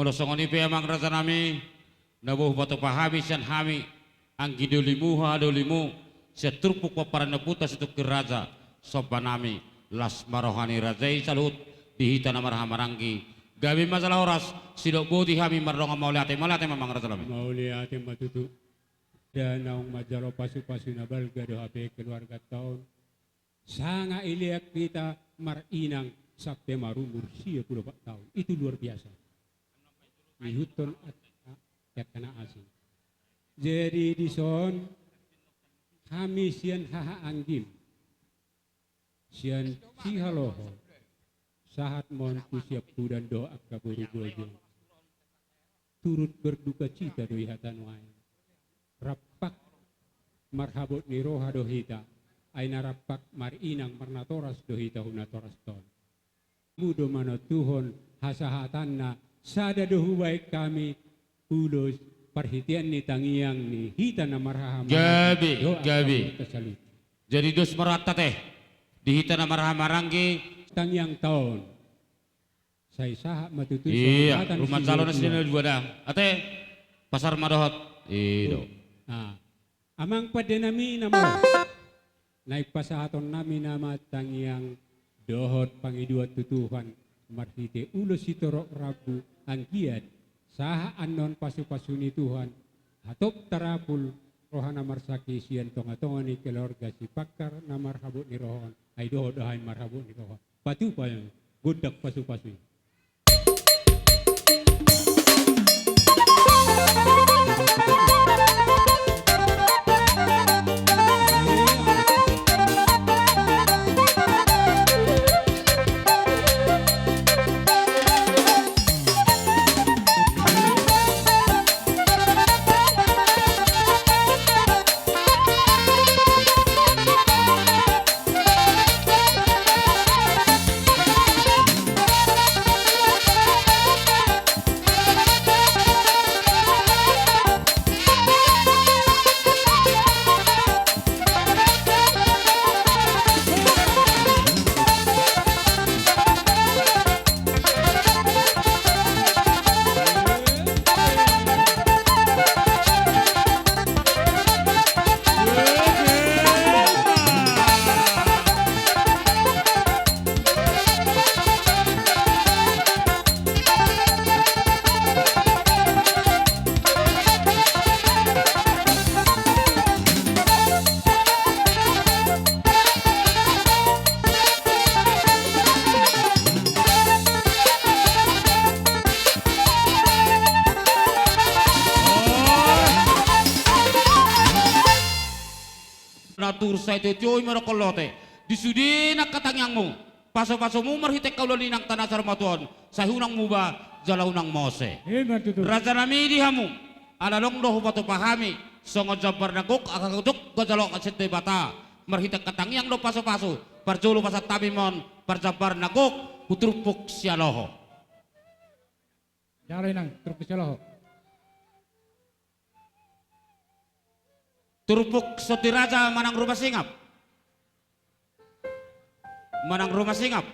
Songon i pe amang raja nami, na boi hupatupa hami sian hami, anggi dolimu, haha dolimu, sian turpuk pomparan ni ompunta Situngkir Raja, somba nami, las ma roha ni raja i saluhut, di hita na marhahamaranggi, gabe ma jala horas, sidok boti hami mardongan mauliate, mauliate ma amang raja nami. Mauliate ma tutu. Da naung manjalo pasupasu na balga do hape keluarganta on. Sanga ilean hita marinang sampe marumur sia pulu opat taon. Itu luar biasa. Ihuthon at-, a-, angka na asing. Jadi dison hami sian haha anggim. Sian Sihaloho. Sahat ma on tu siampudan dohot angka boru bojong. Turut berdukacita do i hata nuaeng. Rampak marhabot ni roha do hita, ai na rampak marinang marnatoras do hita hu natorasta on. Molo manontuhon hasahatanna sada do hubaen hami ulos parhitean ni tangiang ni hita na marhahamaranggi. Gabe, dohot gabe. Angka boru saluhut. Jadi dos ma rohanta te di hita na marhahamaranggi. Tangiangta on. Sai sahat ma tutu. Iya, sahat ma tutu, rumanjalo na sidea na dua da. Ate, pasahat ma dohot. I do. Nah, amang pande nami na molo naeng pasahaton nami nama tangiang dohot pangidoan tu Tuhan marhite ulos sitorop rambu anggiat sahat annon pasupasu ni Tuhan hatop tarapul roha na marsangkap sian tongatonga ni keluarga Sipakkar na marhabot ni roha on. Ai dohot do hami marhabot ni roha. Patupa gondang pasupasu i. Natur sai tio-tio i ma dokkon lote. Di sude na angka tangiangmu, pasu-pasumu marhite angka ulaon ni inanta na saur matua on, sai unang muba jala unang mose. Ima tutu. Raja nami di hamu, ala adong do hupatupa hami songon jambar na gok angka gok jalo angka sian Debata. Marhite angka tangiang dohot pasu-pasu, parjolo pasahat hami ma on parjambar na gok hu turpuk Sihaloho. Jalo inang, turpuk Sihaloho. Turpuk Sondi Raja manang Ruma Singap. Manang Ruma Singap.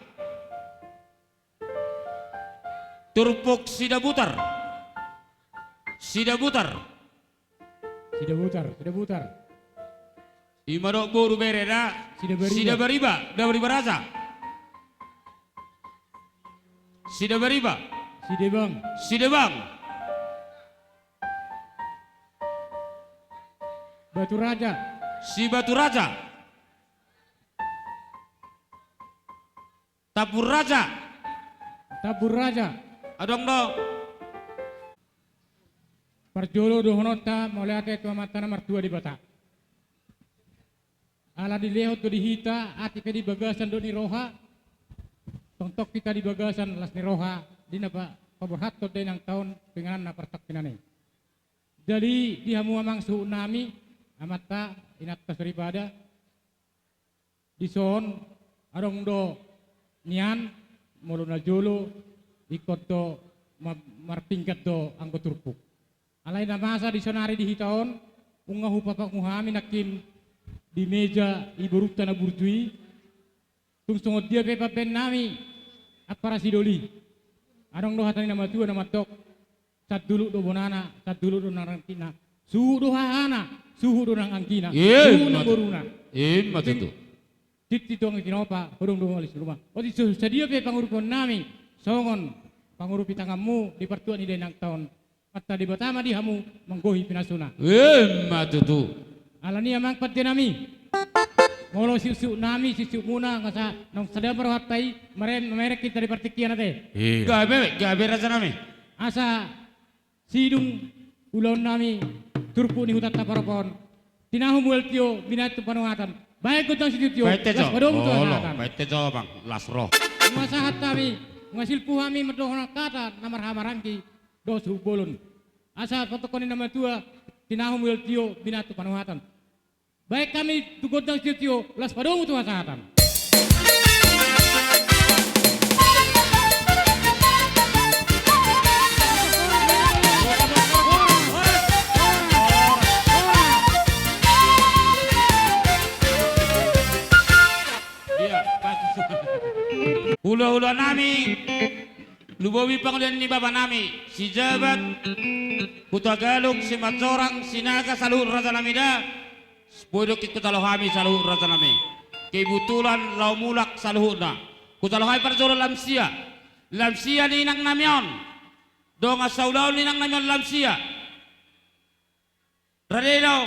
Turpuk Sidabutar. Sidabutar. Sidabutar, Sidabutar. Ima dohot boru bere da. Sidabariba. Sidabariba, Dabariba Raja. Sidabariba. Sidebang. Sidebang. Batu Raja. Sibatu Raja. Tambun Raja. Tambun Raja. Adong do. Parjolo dohononta mauliate tu Amanta na martua Debata. Ala dilehon do di hita atik pe di bagasan dohot ni roha. Tongtong hita di bagasan las ni roha di na pa-, paborhathon da inanta on tu inganan na partangkinan i. Jadi di hamu amang suhut nami, amanta, inanta soripada, dison adong do nian, molo na jolo ingkon do ma-, marpinggan do anggo turpuk. Alai na masa di sonari di hita on, nunga hupapungu hami nangkin di meja iborunta na burju i, tung songon dia pe pambahen nami ampara sidoli. Adong do hata ni na matua na mandok, Sandulut do bonana, sandulut do nang rangkina. Suhut do hahana, suhut do nang anggina. Ima tutu. Suhut nang boruna. Ima tutu. Tintin tu anggi tinopa, godang do malis ruma. Otik so sadia pe pangurupionnami, songon pangurupi tanganmu di partuat ni dainangta on. Marta Debata ma di hamu manggohi pinasuna. Ima tutu. Alani i amang pandenami. Molo siusiunami, siusiumuna, nga sa naung sada ma rohanta i, mare-, mamereng hita di partingkian ate. Gabe, gabe rajanami. Asa sidung ulaonnami turpuk ni hutanta Parokon. Tinahu mual tio, binahen tu panuhatan. Baen gondang sitio-tio, las padomu tu hasahatan. Baen te jo bang, las ro. Nunga sahat hami, nunga silpu hami mandohon hata na marhahamaranggi dohot suhut bolon. Asa patokkon ni na matua, tinahu mual tio, binahen tu panuhatan. Baen hami tu gondang sitio-tio, las padomu tu hasahatan. Hulahulanami, lumobi pangulahon ni bapanami, Sijabat, Hutagalung, Simanjorang, Sinaga, saluhut rajanami da, boi do hujalo hami saluhut rajanami. Kebetulan laho mulak saluhutna. Hujalo hami parjolo lansia. Lansia ni inangnami on. Dongan saulaon ni inangnami on lansia. Rade do.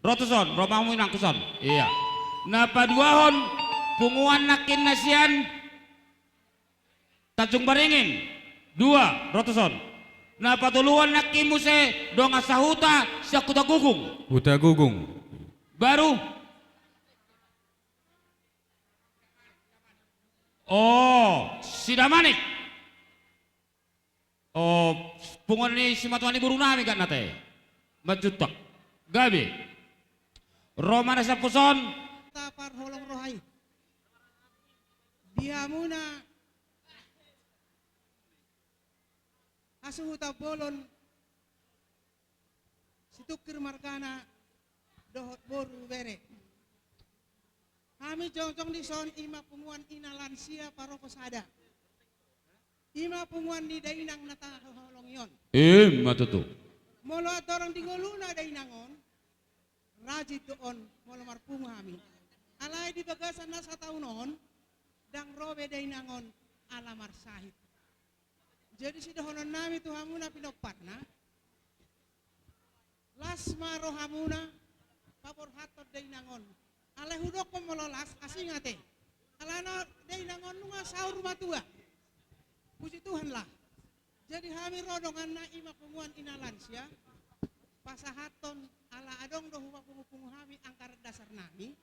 Ro tuson, ro ma hamu inang tuson. Ia. Na paduahon punguan nangkin na sian Tanjung Baringin. Dua, ro tuson. Na patoluhon nangkin muse dongan sahuta sian Hutagogo. Hutagogo. Baru. O, Sidamanik. O, punguan ni simatua ni borunami kan ate. Manjuntak. Gabe. Ro ma na sian puson. Ta parholong roha i. Di hamuna hasuhuton bolon. Situngkir margana dohot boru bere. Hami jongjong dison ima punguan ina lansia parokon sada. Ima punguan ni dainang na tahaholongi on. Ima tutu. Molo andorang di ngoluna dainang on, rajin do on molo marpungu hami. Alai di bagasan na sataon on, ndang ro be dainang on ala marsahit. Jadi sidohononnami tu hamu na pinomparna, las ma rohamuna paborhathon dainang on. Alai hudokkon molo las, asing ate. Alana dainang on nunga saur matua. Puji Tuhan lah. Jadi hami ro donganna ima punguan ina lansia, pasahathon ala adong do hupapungupungu hami anggaran dasarnami,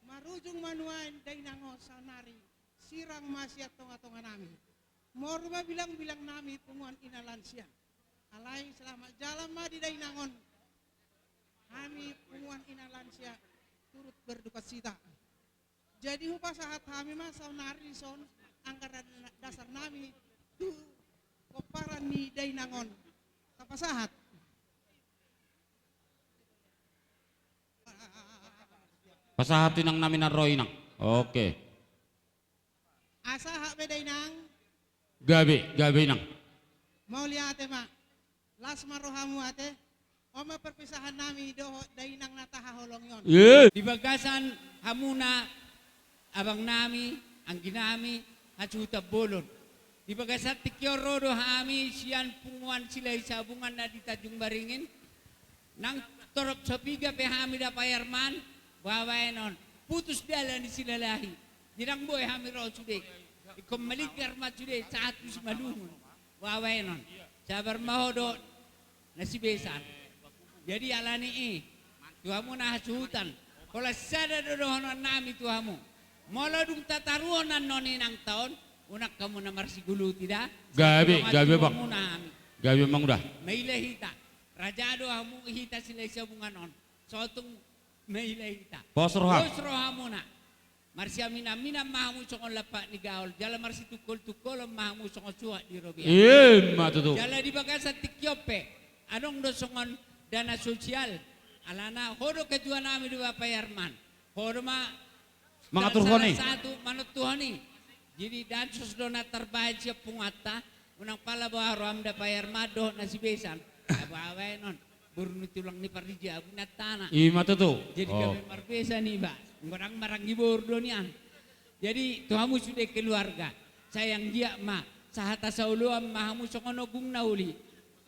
marujung ma nuaeng dainang on saonari sirang ma sian tongatonganami. Moru ma bilangbilangnami punguan ina lansia. Alai selamat jalan ma di dainang on. Hami punguan ina lansia turut berdukacita. Jadi hupasahat hami ma saonari dison anggaran dasarnami tu pomparan ni dainang on. Tapasahat. Pasahat tu inangnami na ro inang. Oke. Asa hak be dainang. Gabe, gabe inang. Mauliate ma. Las ma rohamu ate. On ma perpisahannami dohot dainang na tahaholongi on. Di bagasan hamuna abangnami, angginami, hasuhuton bolon. Di bagasan tingki on ro do hami sian punguan Silahi Sabungan na di Tanjung Baringin. Nang torop so piga pe hami da Pak Herman, babaen on. Putus dalan ni Silalahi. Jadi ndang boi hami ro sude. Ingkon malingkar ma sude, sahat tu Simalungun. Babaen on. Sabar ma ho dohot na sibesan. Jadi alani i, tu hamu na hasuhuton. Holan sada do dohononnami tu hamu. Molo dung tataruhon annon inangta on, unang hamu na marsiguluti da. Gabe, gabe bang. Gabe bang udah. Maila hita. Raja do hamu hita Silahi Sabungan on. Sotung maila hita. Pos roha. Pos rohamuna. Marsiaminaminan ma hamu songon lampak ni gaol. Jala marsitungkoltungkolon ma hamu songon suhat di robean. Ima tutu. Jala di bagasan tingki on pe. Adong do songon dana sosial. Alana ho do ketuanami do Bapak Herman. Ho do ma mangaturhon i. Salah satu manontuhon i. Jadi, dansos do na tarbahen sian punguanta, unang pala boha roham da Pak Herman dohot na si Besan. Apa-apa enon, boru ni tulang ni parija, abuna tana. I ma tutu. Jadi, oh, gabe marbesa niba. Godang maranggi boru do nian. Jadi, tu hamu sude keluarga, sai anggiat ma, sahat hasaoloan ma hamu songon ogung na uli.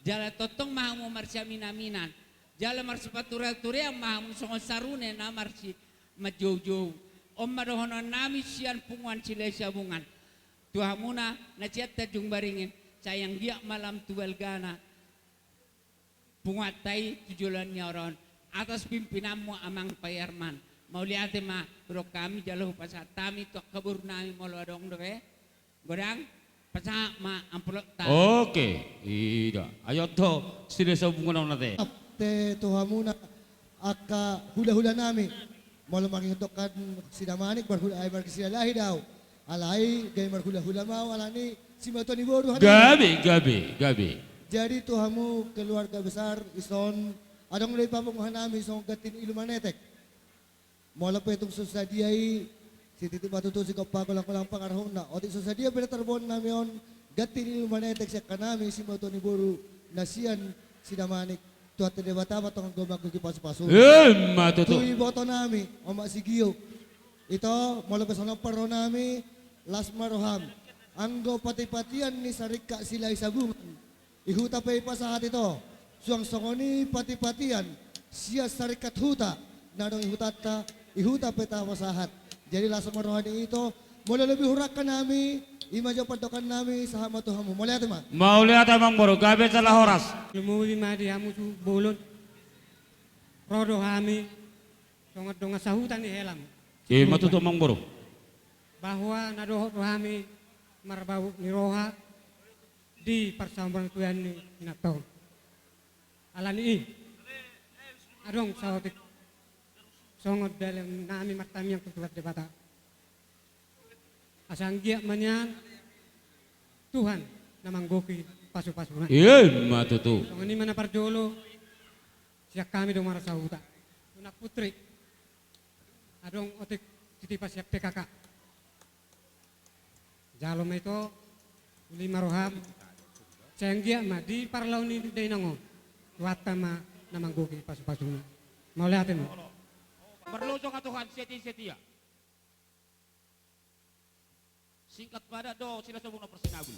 Jala tongtong ma hamu marsiaminaminan. Jala marsipatureaturean ma hamu songon sarune na marsi manjoujou. On ma dohonon nami sian punguan Silahisabungan tu hamuna na sian Tanjung Baringin, sai anggiat ma lam tu balgana punguanta i tu joloan ni ari on, atas pimpinanmu Amang Pak Herman. Mauliate ma hudok hami, jala hupasahat hami tu angka boru nami molo adong dope. Godang, pasahat ma amplopta. Oke, ida. Ai on do, Silahisabungan on ate. Te tu hamuna angka hulahula nami. Molo mangingot kan si Damanik marhula, ai marga Silalahi do au. Alai gabe marhulahula ma au alani simatua ni boru hami. Gabe, gabe, gabe. Jadi tu hamu keluarga besar, ison, adong do i papunguan nami songon Ganti ni Ilu Manetek. Molo pe tung so sadia i, sititi ma tutu sigompa, golanggolang pangarahutna. Otik so sadia pe na tarboan nami on Ganti ni Ilu Manetek sian hami simatua ni boru na sian si Damanik. Tuhanta Debata ma tong anggo manggohi pasupasu. Emma tutu. Tu iboto nami, omak si Gio. Ito, molo pe songon on pe ro nami, las ma roham. Anggo patipatian ni Saringkat Silahisabungan, i huta pe i pasahat ito. Suang songon i patipatian sian Saringkat Huta na adong i hutanta, i huta pe tapasahat. Jadi las ma roha ni ito, molo lobi hurangka nami, i ma jo pandohan nami, sahat ma tu hamu. Mauliate ma. Mauliate Amangboru, gabe jala horas. Lumobi ma di hamu tu bolon. Ro do hami songon dongan sahuta ni helam. Emma tutu Amangboru. Bahwa na dohot do hami marbau ni roha di parsaurmatuaon ni inanta on. Alani i, adong saotik songon dalan nami martamiang tu Tuhan Debata, asa anggiat ma nian Tuhan na manggohi pasupasuna. Emma tutu. Songon i ma na parjolo, sian hami dongan sahuta. Tulang putri, adong otik titipan sian P K K. Jalo ma ito, uli ma roham. Sai anggiat ma di parlao ni dainang on, Tuhanta ma na manggohi pasupasuna. Mauliate ma. Marlojong ma Tuhan setia-setia. Singkat padat do, Silahisabungan parsinabul.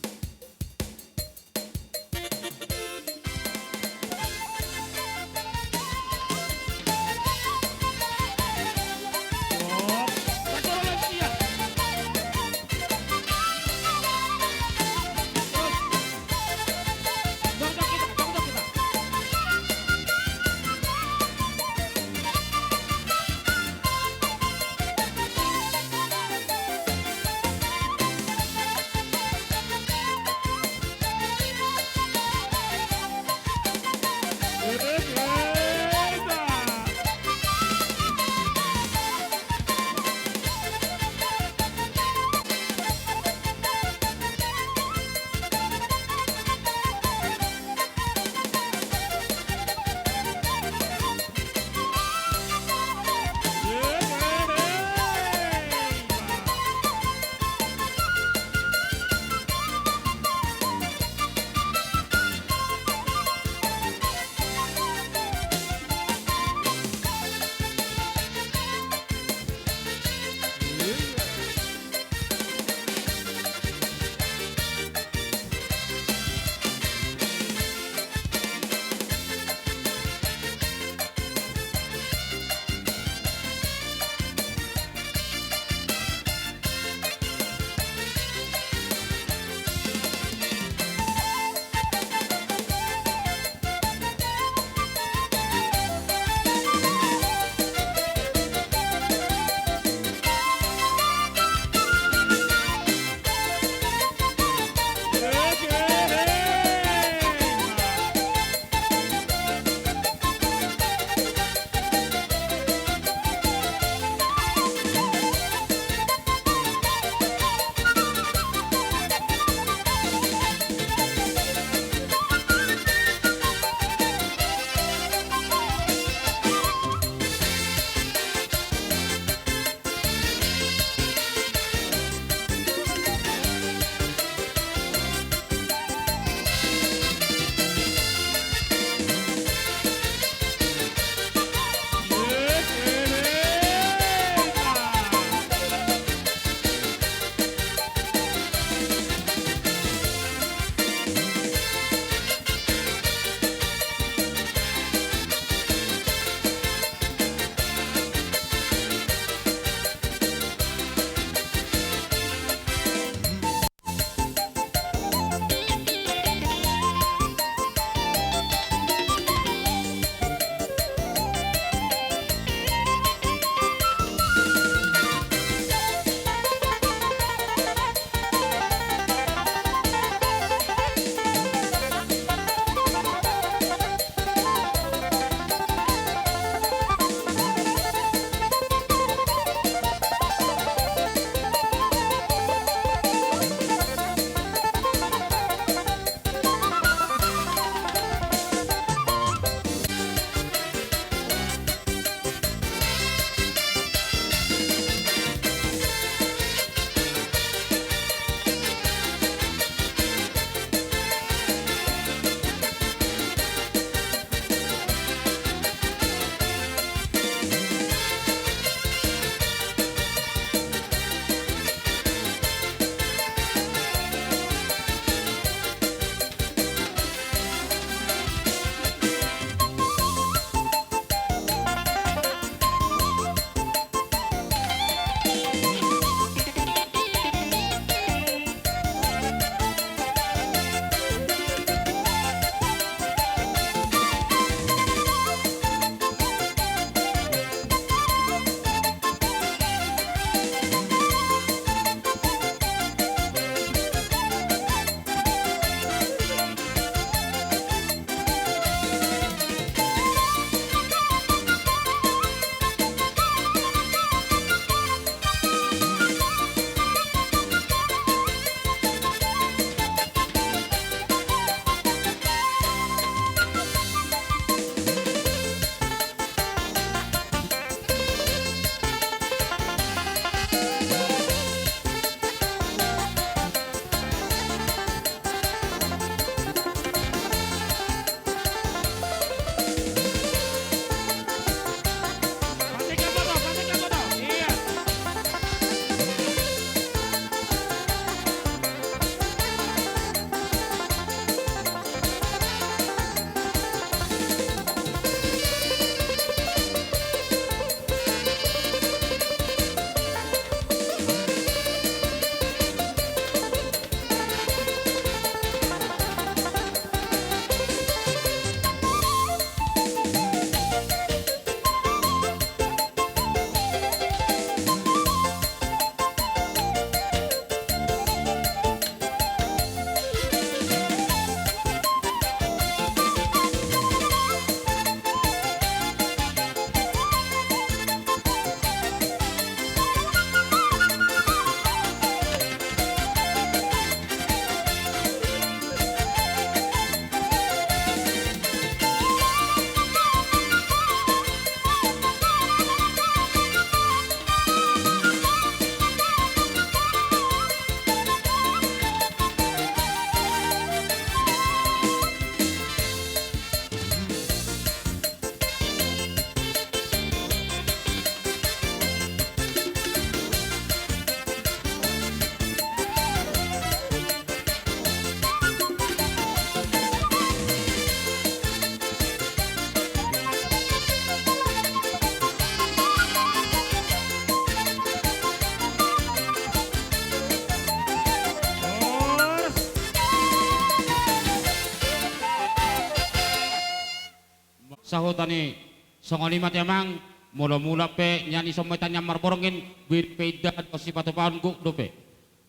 Sahuta ni songon i ma ate amang, molo mulak pe nian i somba i tangiang marborngin, buin pe indahan dohot sipatupaon gok dope.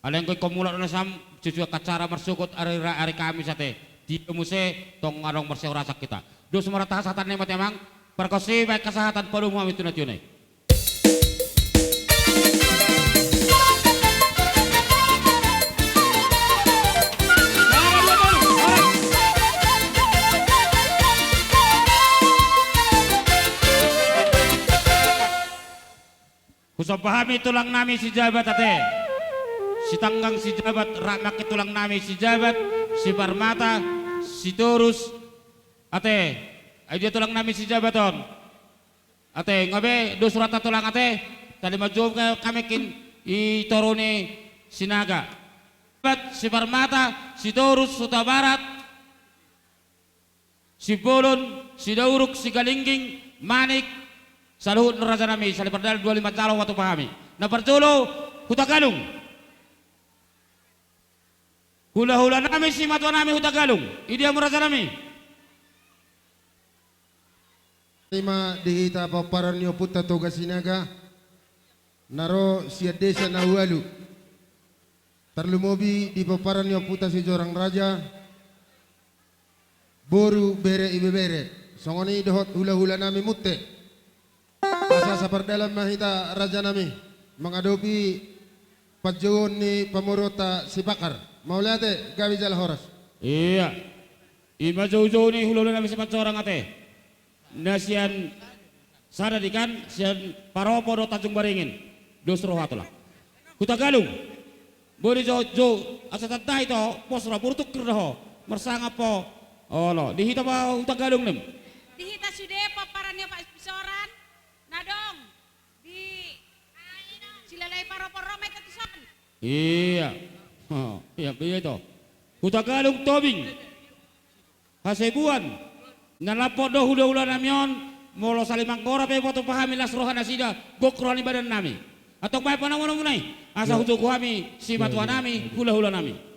Alai anggo ingkon mulak do nasiam, susuan acara marsogot ari ra-, ari Kamis ate. Dia muse tong adong marsihorasan hita. Dos ma hata hasahatan na i ma ate amang, pargonsi baen hasahatan padomu hami tu na tio na i. Husomba hami tulang nami Sijabat ate. Sitanggang Sijabat, rap ma i tulang nami Sijabat, Siparmata, Sitorus ate. Ai dia tulang nami Sijabat on? Ate, nga be dos rohanta tulang ate, sali manjou hami nangkin i toru ni Sinaga. Bat, Siparmata, Sitorus, Hutabarat, Simbolon, Sidauruk, Sigalingging, Manik, saluhut raja nami, sali pardalan dua lima jalo ma tu hami. Na parjolo, Hutagalung. Hulahula nami, simatua nami Hutagalung. Idia hamu raja nami. I ma di hita pomparan ni ompunta Toga Sinaga, na ro sian desa na ualu. Tarlumobi di pomparan ni ompunta Sitorus Raja, boru, bere, ibebere. Songon i dohot hulahula nami Munte. Asa sapardalan ma hita raja nami mangadopi panjouon ni pamoruonta Sipakar. Mauliate, gabe jala horas. Ia. I ma joujou ni hulahula nami Sipanjorang ate. Na sian sada di kan, sian Paropo dohot Tanjung Baringin. Dos roha tulang. Hutagalung. Boi di jou, jou, asa tanda i do, pos roha, boru tungkir do ho. Marsangap ho. Olo, di hita ma Hutagalung nim. Di hita sude pomparan ni Sipanjorang. Na adong. Di Silalai Paropo ro ma hita tuson. Ia. Ho, ia, ia ito. Hutagalung Tobing. Hasibuan. Na lampot do hulahula nami on, molo sali manggora pe boto pahami las roha nasida, gok roha ni badan nami. Antong baen panamonamu nai, asa hujago hami, simatua nami, hulahula nami.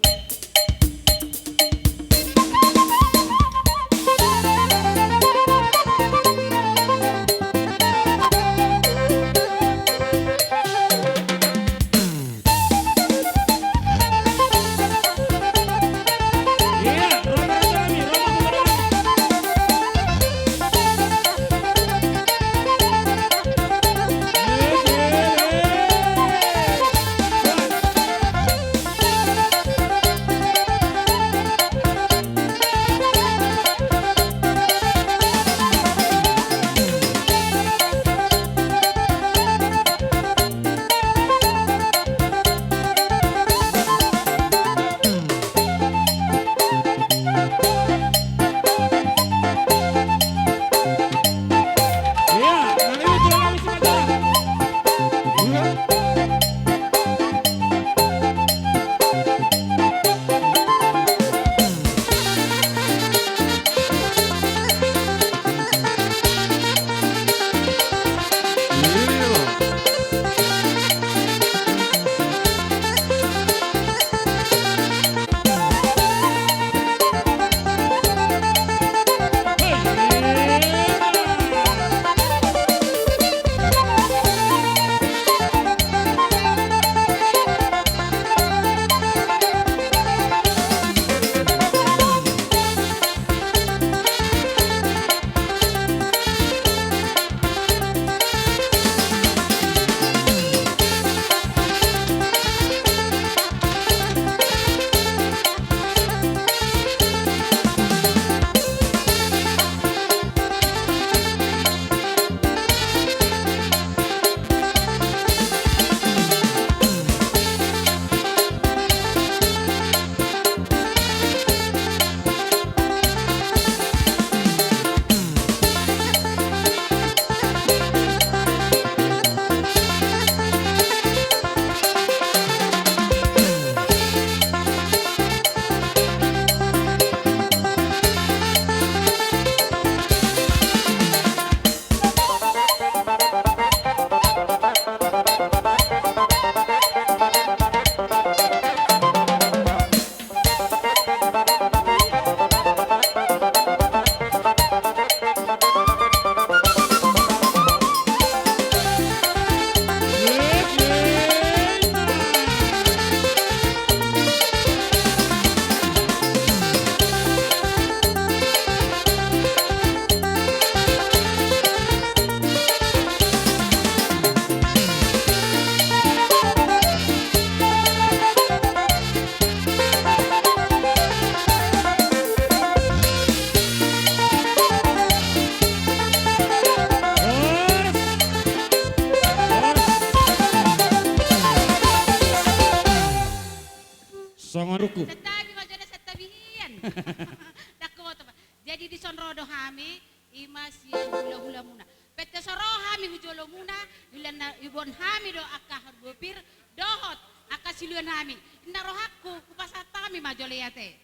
Songon ruku. Santabi ma jolo santabi hian. Ndang huboto ma. Jadi dison ro do hami, i ma sian hulahulamuna. Pette so ro hami hu jolomuna, iulan na, iboan hami do angka harbue pir, dohot angka siluan hami. Inna rohangku, hupasahat hami ma jolo i ate.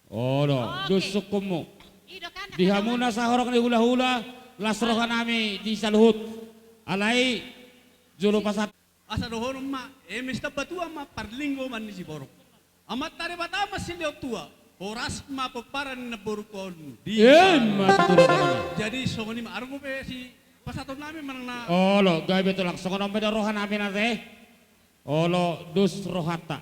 Olo, oke. Dos sungkunmu. I do kan, di hamu na sahorong ni hulahula, las roha nami di saluhut. Alai, jolo pasahat. Asa dohonon ma, eme sitambatua ma parlinggoman ni siborok. Amanta Debata ma silehon tua, horas ma pomparan ni namborungkon di. Emma tutu. Jadi songon i ma, adong dope sipasahaton nami manang na. Olo, gabe tulang, songon on ma do roha nami na te. Olo, dos rohanta.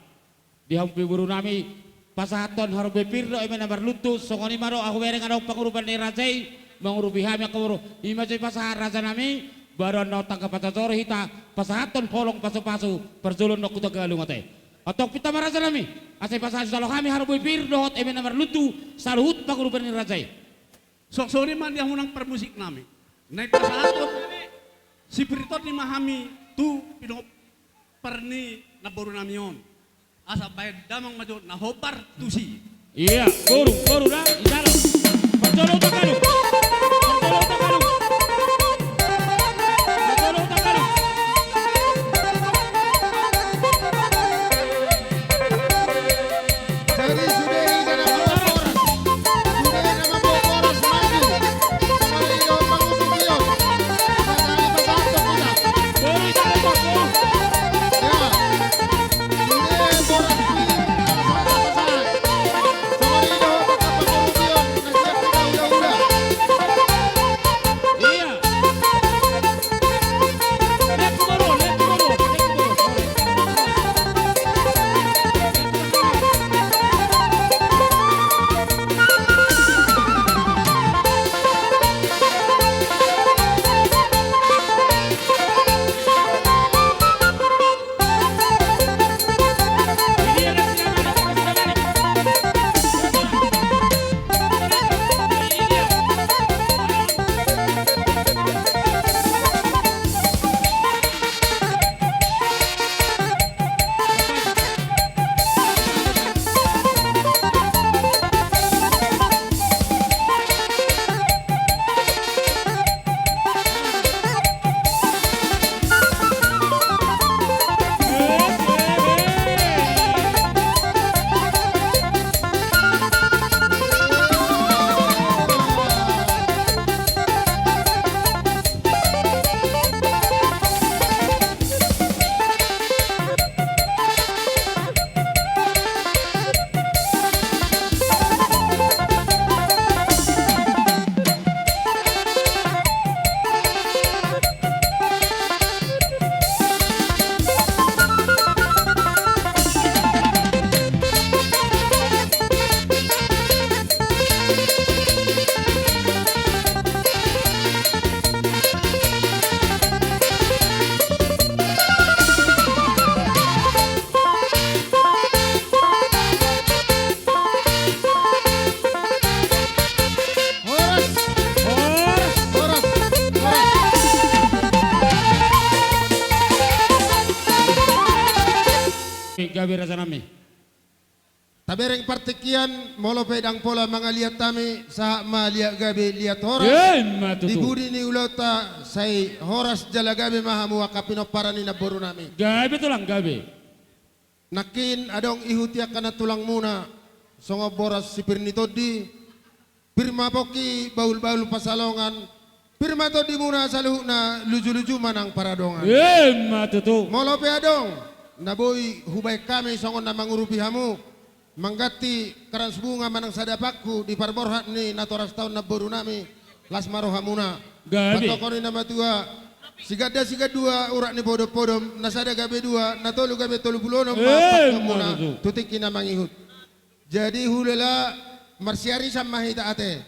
Di hamu pe boru nami, pasahathon harbue pir do eme na marluntu, songon i ma do ahu bereng adong pangurupion ni raja i, mangurupi hami angka boru, i ma jo dipasahat raja nami, baru annon tangga pajajoron hita, pasahathon holong pasupasu, parjolo annon tu Hutagalung ate. Antong pinta ma raja nami, asa dipasahat jalo hami harbue pir dohot eme na marluntu, saluhut pangurupion ni raja i. Songon i ma di hamu nang parmusik nami. Na dipasahathon sipir ni tondi ma hami tu pinompar ni namboru nami on. Asa baen damang ma jo na hombar tusi. Ia, boru, boru da, di dalam. Parjolo Hutagalung. Parjolo Hutagalung. Parjolo Hutagalung. Jadi sude i na mambahen boras. Sude i na mambahen boras maju. Songon i do pangurupion. Pasahat, pasahat tu hita. Boru i na mambahen boras. Ia. Sude boras i. Pasahat, pasahat. Songon i do angka pangurupion na siap hula-hula. Ia. Horas. Horas. Horas. Horas. Gabe raja nami. Tabereng partingkian, molo pe ndang pola mangaliat hami, sahat ma liat gabe liat horas. Emma tutu. Di pudi ni ulaonta sai horas jala gabe ma hamu angka pinomparan ni namboru nami. Gabe tulang, gabe. Nangkin adong ihuti angka nantulangmuna, songon boras sipir ni tondi, pir ma pongki bahulbahul pansalongan, pir ma tondimuna saluhutna lujuluju manang paradongan. Emma tutu. Molo pe adong na boi hubaen hami songon na mangurupi hamu, mangganti krans bunga manang sada pangku di parborhat ni natoras taon namboru nami, las ma rohamuna. Gabe. Pantokon ni na matua, siganda sigandua urat ni podompodom, na sada gabe dua, na tolu gabe tolu pulu onom ma pangkemuna tu tingki na mangihut. Jadi hulela marsiarisan ma hita ate.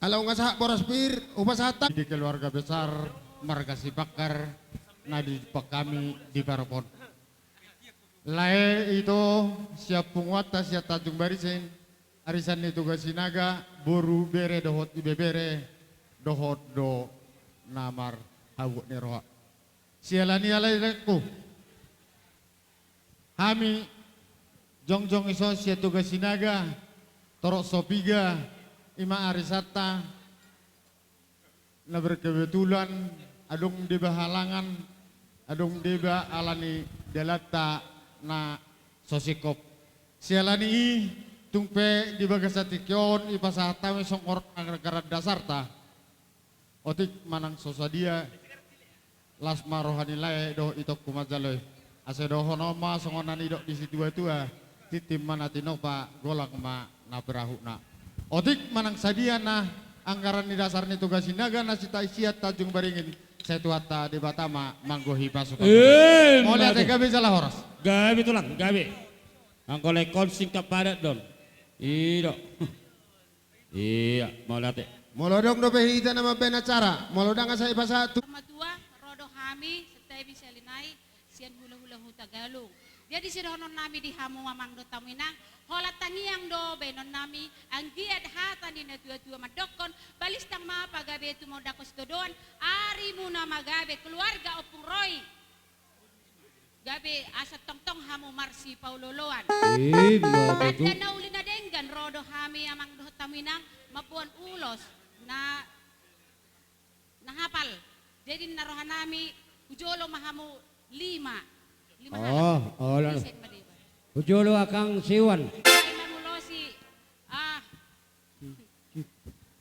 Ala unga sahat boras pir, hupasahat hami di keluarga besar marga Sibakar na dijumpa hami di parop on. Lae ito sian punguanta sian Tanjung Barising, arisan ni Toga Sinaga, boru, bere dohot ibebere, dohot do na marhabot ni roha. Siala ni i ale laengku, hami Jongjong i so sian Toga Sinaga, torop so piga, i ma ari santa, na berkebetulan, adong deba halangan, adong deba alani dalanta na so singkop. Siala ni i, tung pe di bagasan tingki on, i pasahat hami songon anggaran dasarta. Otik manang so sadia, las ma roha ni lae dohot itongku manjalo i. Asa dohonon ma songon na nidok ni situatua, tintin ma na tinopa, golang ma na perahutna. Otik manang sadia na anggaran ni dasar ni Toga Sinaga na sita-, sian Tanjung Baringin, sai Tuhanta Debata ma manggohi pasupasu. Eh, mauliate, mauliate. Gabe jala horas. Gabe tulang, gabe. Anggo lae on singkat padat do on. I do. Ia, mauliate. Molo adong dope hita na mambaen acara, molo ndang asa ipasahat tu. Matua, ro do hami, santabi sian i, sian hulahula Hutagalung. Jadi sidohonon nami di hamu amang dohot hamu inang, holan tangiang do baenon nami, anggiat hata ni natuatua mandokkon, balintang ma pagabe tumondangkon sitadoan, arimuna ma gabe keluarga Ompung Roy. Gabe asa tongtong hamu marsipaolooloan. Ima tutu. Tanda na uli na denggan, ro do hami amang dohot hamu inang mamboan ulos na, na hapal. Jadi ninna roha nami, hujolo ma hamu lima. Lima halak. Oh, olo. Ise ma deba. Hujolo angkang Siwan. Ai mangulosi. Ah.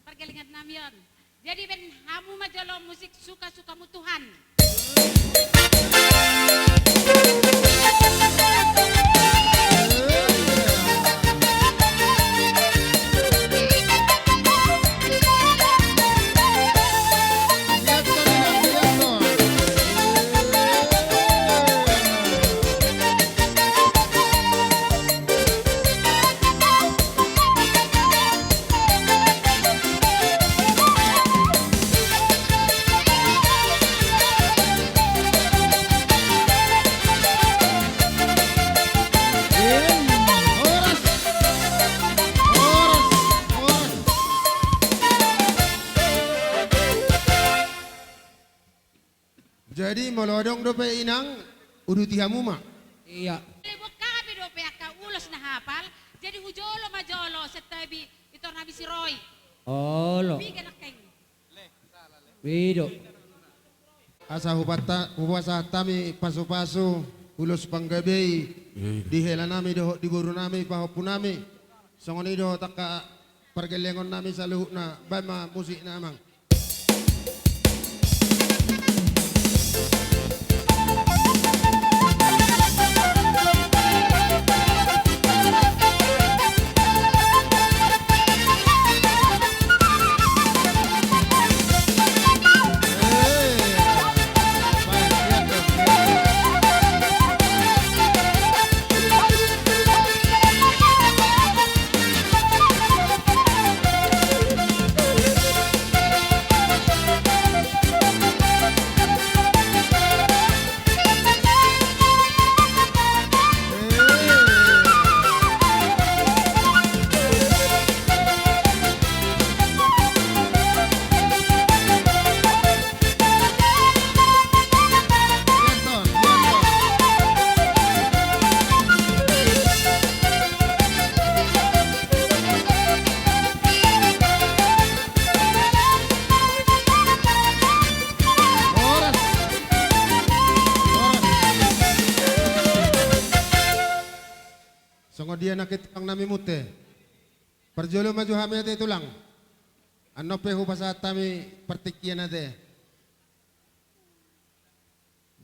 Pargellengan nami on. Jadi baen hamu ma jolo musik Suka-sukamu Tuhan. Jadi molo adong dope inang, uduti hamu ma. Ia. Molo bungka pe dope angka ulos na hapal, jadi hujolo ma jolo santabi itor nami si Roy. Olo. Piga nangkin. I do. Asa hupata-, hupasahat hami pasupasu, ulos panggabe i, i, di hela nami dohot di boru nami, pahompu nami. Songon i dohot angka pargellengon nami saluhutna, baen ma musikna amang. Songon dia nangkin tulang nami, muhute. Parjolo ma jo hami ate tulang. Annon pe hupasahat hami partingkian ate.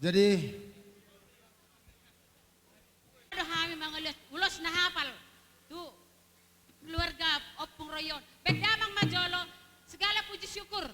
Jadi, do hami mangulos ulos na hapal tu keluarga Ompung Roy on. Baen damang ma jolo segala puji syukur.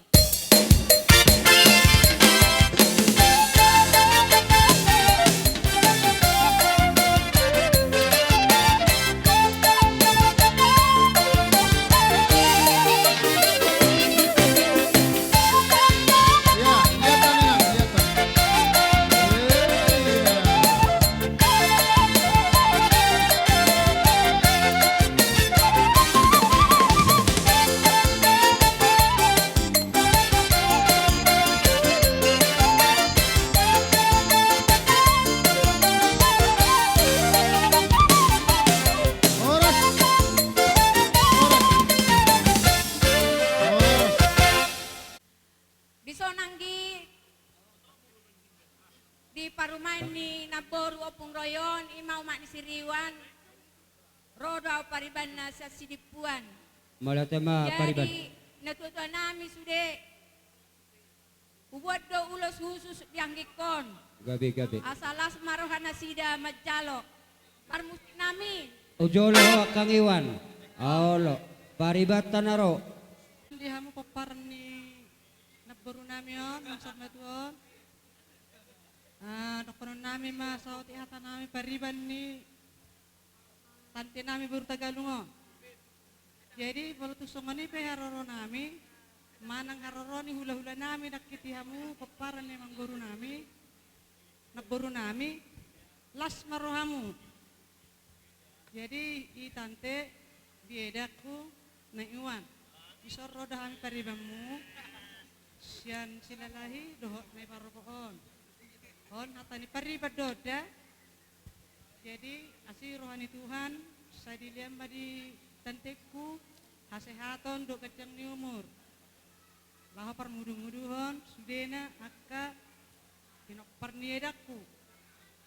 Ni namboru Ompung Roy on, i ma umak ni si Riwan. Ro do au paribanna sian Sidimpuan. Mauliate ma pariban. Jadi, natuatua nami sude, hubuat do ulos husus di anggingkon. Gabe, gabe. Asa las ma roha nasida manjalo. Parmusik nami. Hujolo ho angka Iwan. Olo. Paribanta na ro. Di hamu pomparan ni namboru nami on, Nang Sar Matua on. Ah, dohonon nami ma saotik hata nami pariban ni tante nami boru Tagalung on. Jadi, molo tung songon i pe haroro nami, manang haroro ni hulahula nami, nangkin di hamu pomparan ni amangboru nami, namboru nami, las ma rohamu. Jadi, i tante, di edakku, Nang Iwan, dison ro do hami paribanmu, sian Silalahi dohot Naiparopok on. On hata ni pariban do da. Jadi, asi roha ni Tuhan, sai dilehon ma di tantengku hasehaton dohot ganjang ni umur. Laho parmudumuduhon sudena angka pinompar ni edakku.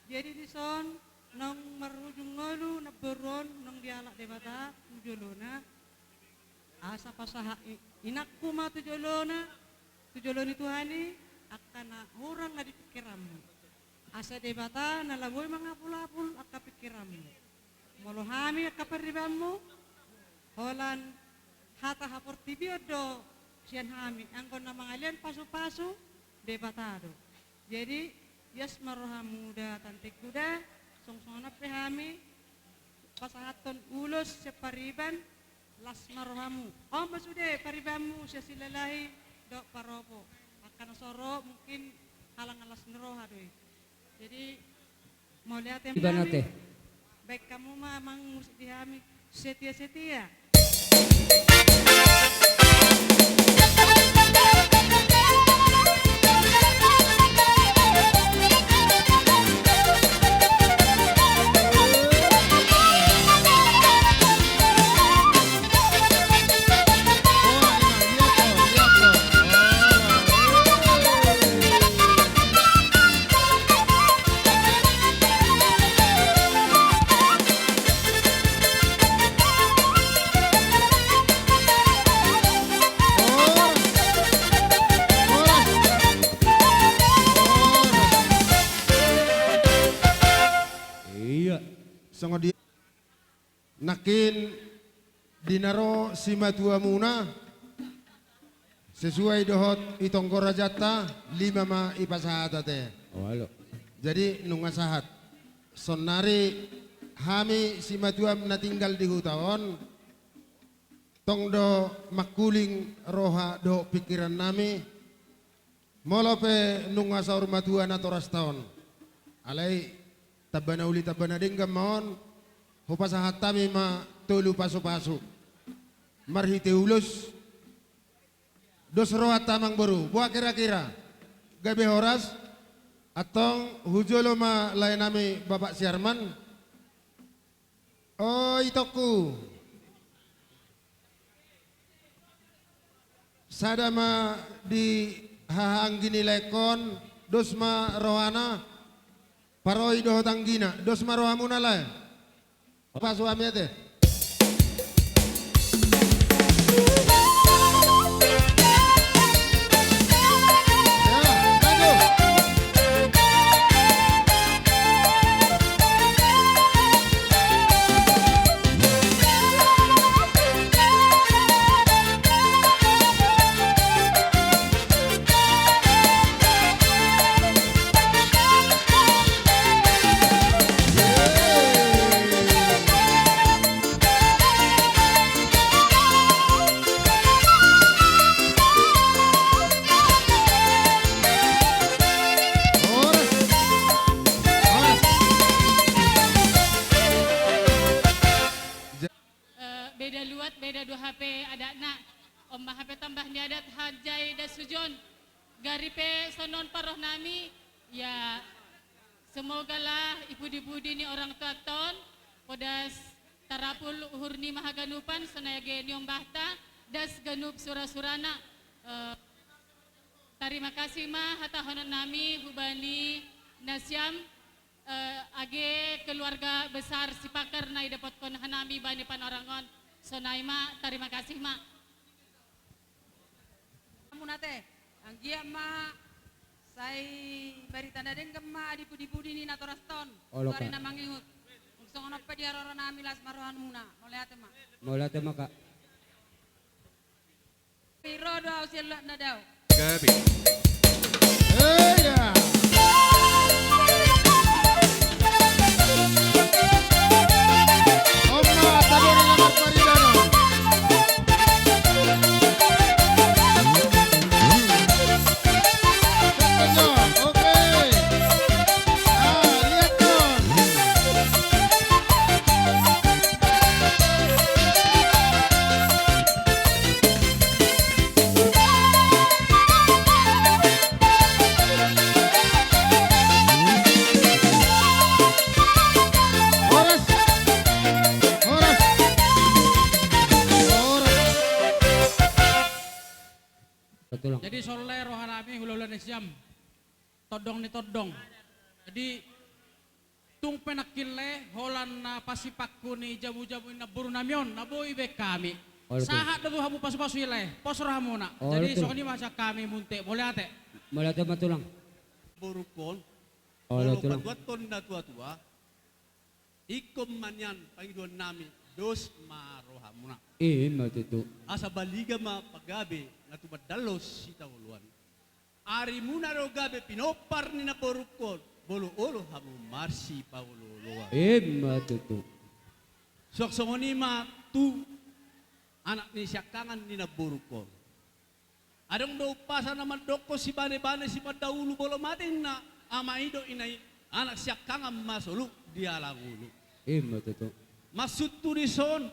Jadi dison, naung marujung ngolu namboru on, naung dialap Debata tu jolona. Asa pasahat i-, inangku ma tu jolona, tu jolo ni Tuhan i, angka na hurang na di pingkiranmu. Asa Debata na laboi mangapulapul angka pingkiranmu. Molo hami angka paribanmu, holan hata haportibion do sian hami, anggo na mangalehon pasupasu, Debata do. Jadi, las ma rohamu da tantengku da, songon songon on pe hami, pasahathon ulos sian pariban, las ma rohamu. On ma sude paribanmu sian Silalahi dohot Paropok. Angka na so ro mungkin halang las ni roha do i. Jadi, mauliate ma hami. Baen hamu ma amang musik di hami. Setia-setia. Iya. Songon dia. Nangkin di na ro simatuamuna, sesuai dohot i tonggo rajanta, lima ma ipasahat ate. Olo. Jadi nunga sahat. Saonari hami simatuam na tinggal di huta on, tong do mangkuling roha dohot pingkiran nami. Molo pe nunga saur matua natorasta on. Alai tamba na uli tamba na denggan ma on, hupasahat hami ma tolu pasupasu. Marhite ulos, dos rohanta amangboru, boha kira-kira. Gabe horas, antong hujolo ma lae nami Bapak Siarman. O itongku. Sada ma di haha anggi ni laengkon, dos ma rohana, paroi dohot anggina, dos ma rohamuna lae. Pasu hami ate. Eh, beda luat, beda dua hape adatna. On ma hape tambah ni adat hanjai das hujon. Gari pe songon parroha nami, ya, semogalah i pudi-pudi ni orang tuanta on, podas tarapul uhur ni ma haganupan, songon na age niombahta, das ganup sura-surana. Eh, tarima kasih ma hatahonon nami hubani nasiam, Eh, age keluarga besar Sipakkar na idapothon hanami bani panorang on, sonai ma, tarima kasih ma. Muna te, anggiat ma sai barita na denggan ma di pudi-pudi ni natorasta on. Olo, tu ari na mangihut. Songon on pe di haroro nami, las ma roha muna. Mauliate ma. Mauliate ma, Kak. Ro do au sian luat na dao. Gabe. Eya. Oma, tabori na marpariban on. Oke. Ah, lihat dong. Horas. Horas. Horas. Jadi songon i roha nami, hula-hula ni sian tondong ni tondong. Jadi tung pe nangkin le holan na pasipangku ni jabu-jabu ni namboru nami on na boi be hami. Olo, tulang. Sahat do tu hamu pasu-pasu i le, pos rohamuna. Olo, tulang. Jadi songon i ma sian hami, mauliate. Mauliate ma, tulang. Borungkon. Olo, tulang. Patuaton na tua-tua. Ingkon ma nian pangidoan nami, dos ma rohamuna. I ma tutu. Asa baliga ma pagabe na tumandangkon sitaoloan. Arimuna do gabe pinompar ni namborungkon, molo olo hamu marsipaolo-oloan. I ma tutu. Suang songon i ma tu anak ni siangkangan ni namborungkon. Adong do umpasa na mandokkon, sibane-bane sipandahulu, molo mate ninna ama i dohot ina i, anak siangkangan ma solu dialang ulu. I ma tutu. Maksudhu dison,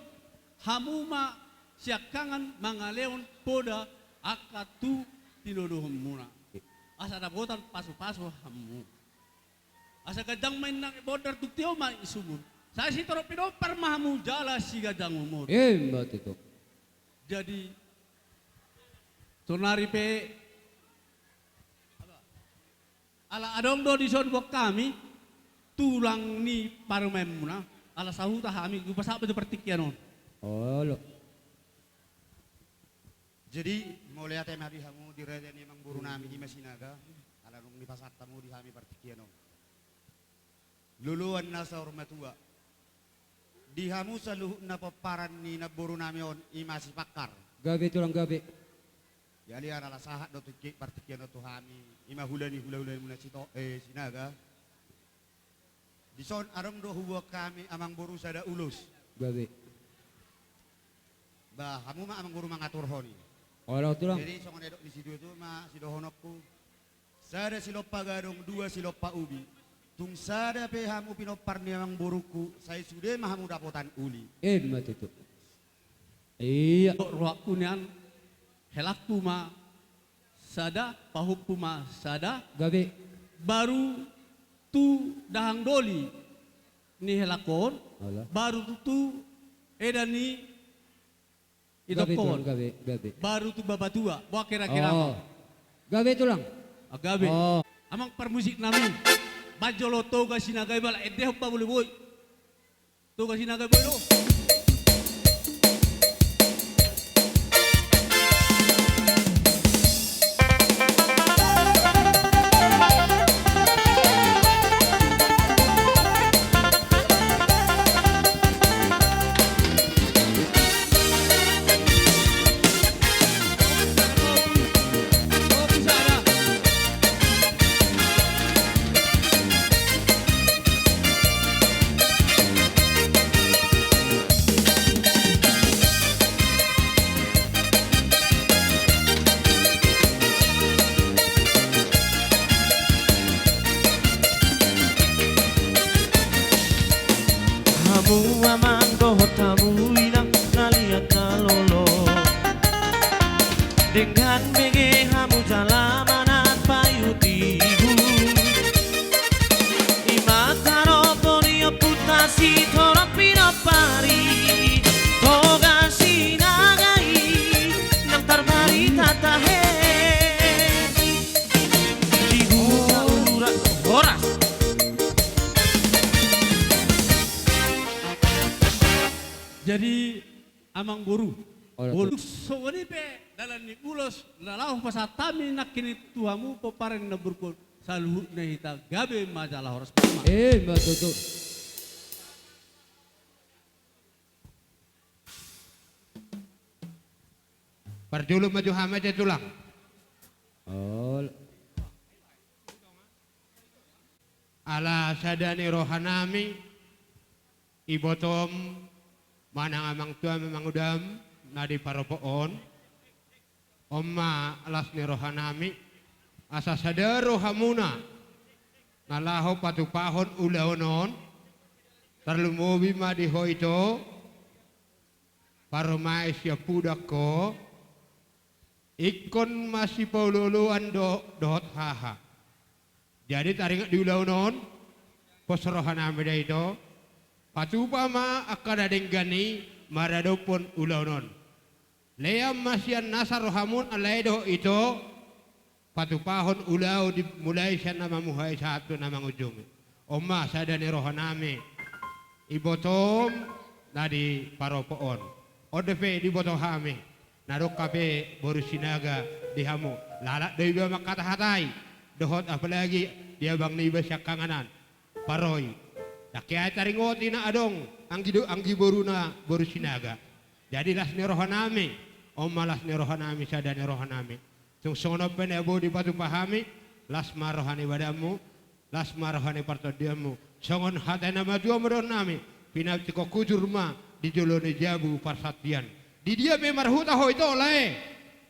hamu ma siangkangan mangalehon poda angka tu tinodohonmuna. Asa dapotan pasu-pasu hamu. Asa ganjang ma inna ni bondar, tung tio ma i sumur. Sai sitorop pinompar ma hamu jala siganjang umur. I ma tutu. Jadi, saonari pe, ala adong do dison boan hami, tulang ni parumaenmuna, ala sahuta hami, hupasahat ma jo partingkian on. Olo. Jadi, mauliate ma di hamu di raja ni amangboru nami i ma Sinaga, ala dung dipasahat hamu di hami partingkian on. Loloan na saur matua. Di hamu saluhutna pomparan ni namboru nami on, i ma Sipakkar. Gabe, tulang, gabe. Jadi ala sahat do tingki partingkian on tu hami, i ma hula ni hula-hulamuna Sito-, eh, Sinaga. Dison adong do huboan hami amangboru sada ulos. Gabe. Ba, hamu ma amangboru mangaturhon i. Olo, tulang. Jadi songon na didok ni sidua tu ma sidohononku. Sada silompa gadong, dua silompa ubi. Tung sada pe hamu pinompar ni amangborungku, sai sude ma hamu dapotan uli. I ma tutu. Ia. Rohangku nian, helangku ma sada, pahompu ma sada. Gabe. Baru tu dahang doli ni helangkon, olo, baru tu, tu eda ni itongkon. Gabe, tulang, gabe, gabe. Baru tu bapatua, boha kira-kira. Oh. Gabe, tulang. Ah, gabe. Oh. Amang parmusik nami. Baen jolo Toga Sinaga i, bala endehon ma boi-boi. Toga Sinaga i, boi do. Hamu amang dohot hamu inang na liat na lolo, denggan bege hamu jala manat paihut-ihut. I ma tarombo ni ompunta sitorop pinompar i, Toga Sinaga i, nang tarbarita tahe. Di huta Ura, horas. Jadi, amangboru, olo, boru, songon i pe dalan ni ulos na laho pasahat hami nangkin i tu hamu pomparan ni namboru on, saluhutna hita gabe ma jala horas ma. Ima tutu. Parjolo ma jo hami ate tulang. Olo. Ala sada ni rohanami, ibotom manang amangtuam, amangudam na di paropok on. On ma las ni rohanami, asa sada rohamuna na laho patupahon ulaon on, tarlumobi ma di ho ito, parumaen siampudan ho, ingkon masipaolooloan do dohot haha. Jadi taringot di ulaon on, pos rohanami da ito, patupa ma angka na denggan i maradophon ulaon on. Lean ma sian nasa rohamu na lae dohot ito, patupahon ulaon di mulai sian na mamuhai sahat tu na mangujungi. On ma sada ni rohanami, ibotom na di paropok on. On dope diboto hami, na dong hape boru Sinaga di hamu. Lalap do iba mangkatahatai, dohot apalagi di abang niba siangkangan an, Paroi. Ndang hea taringoti na adong anggi do, anggi boruna boru Sinaga. Jadi las ni rohanami, on ma las ni rohanami, sada ni rohanami. Tung songon on pe na boi dipatupa hami, las ma roha ni badanmu, las ma roha ni partondianmu. Songon hata ni natuatua ma dohononnami, pinantikhon hujur ma di jolo ni jabu parsantian. Di dia pe marhuta ho ito lae,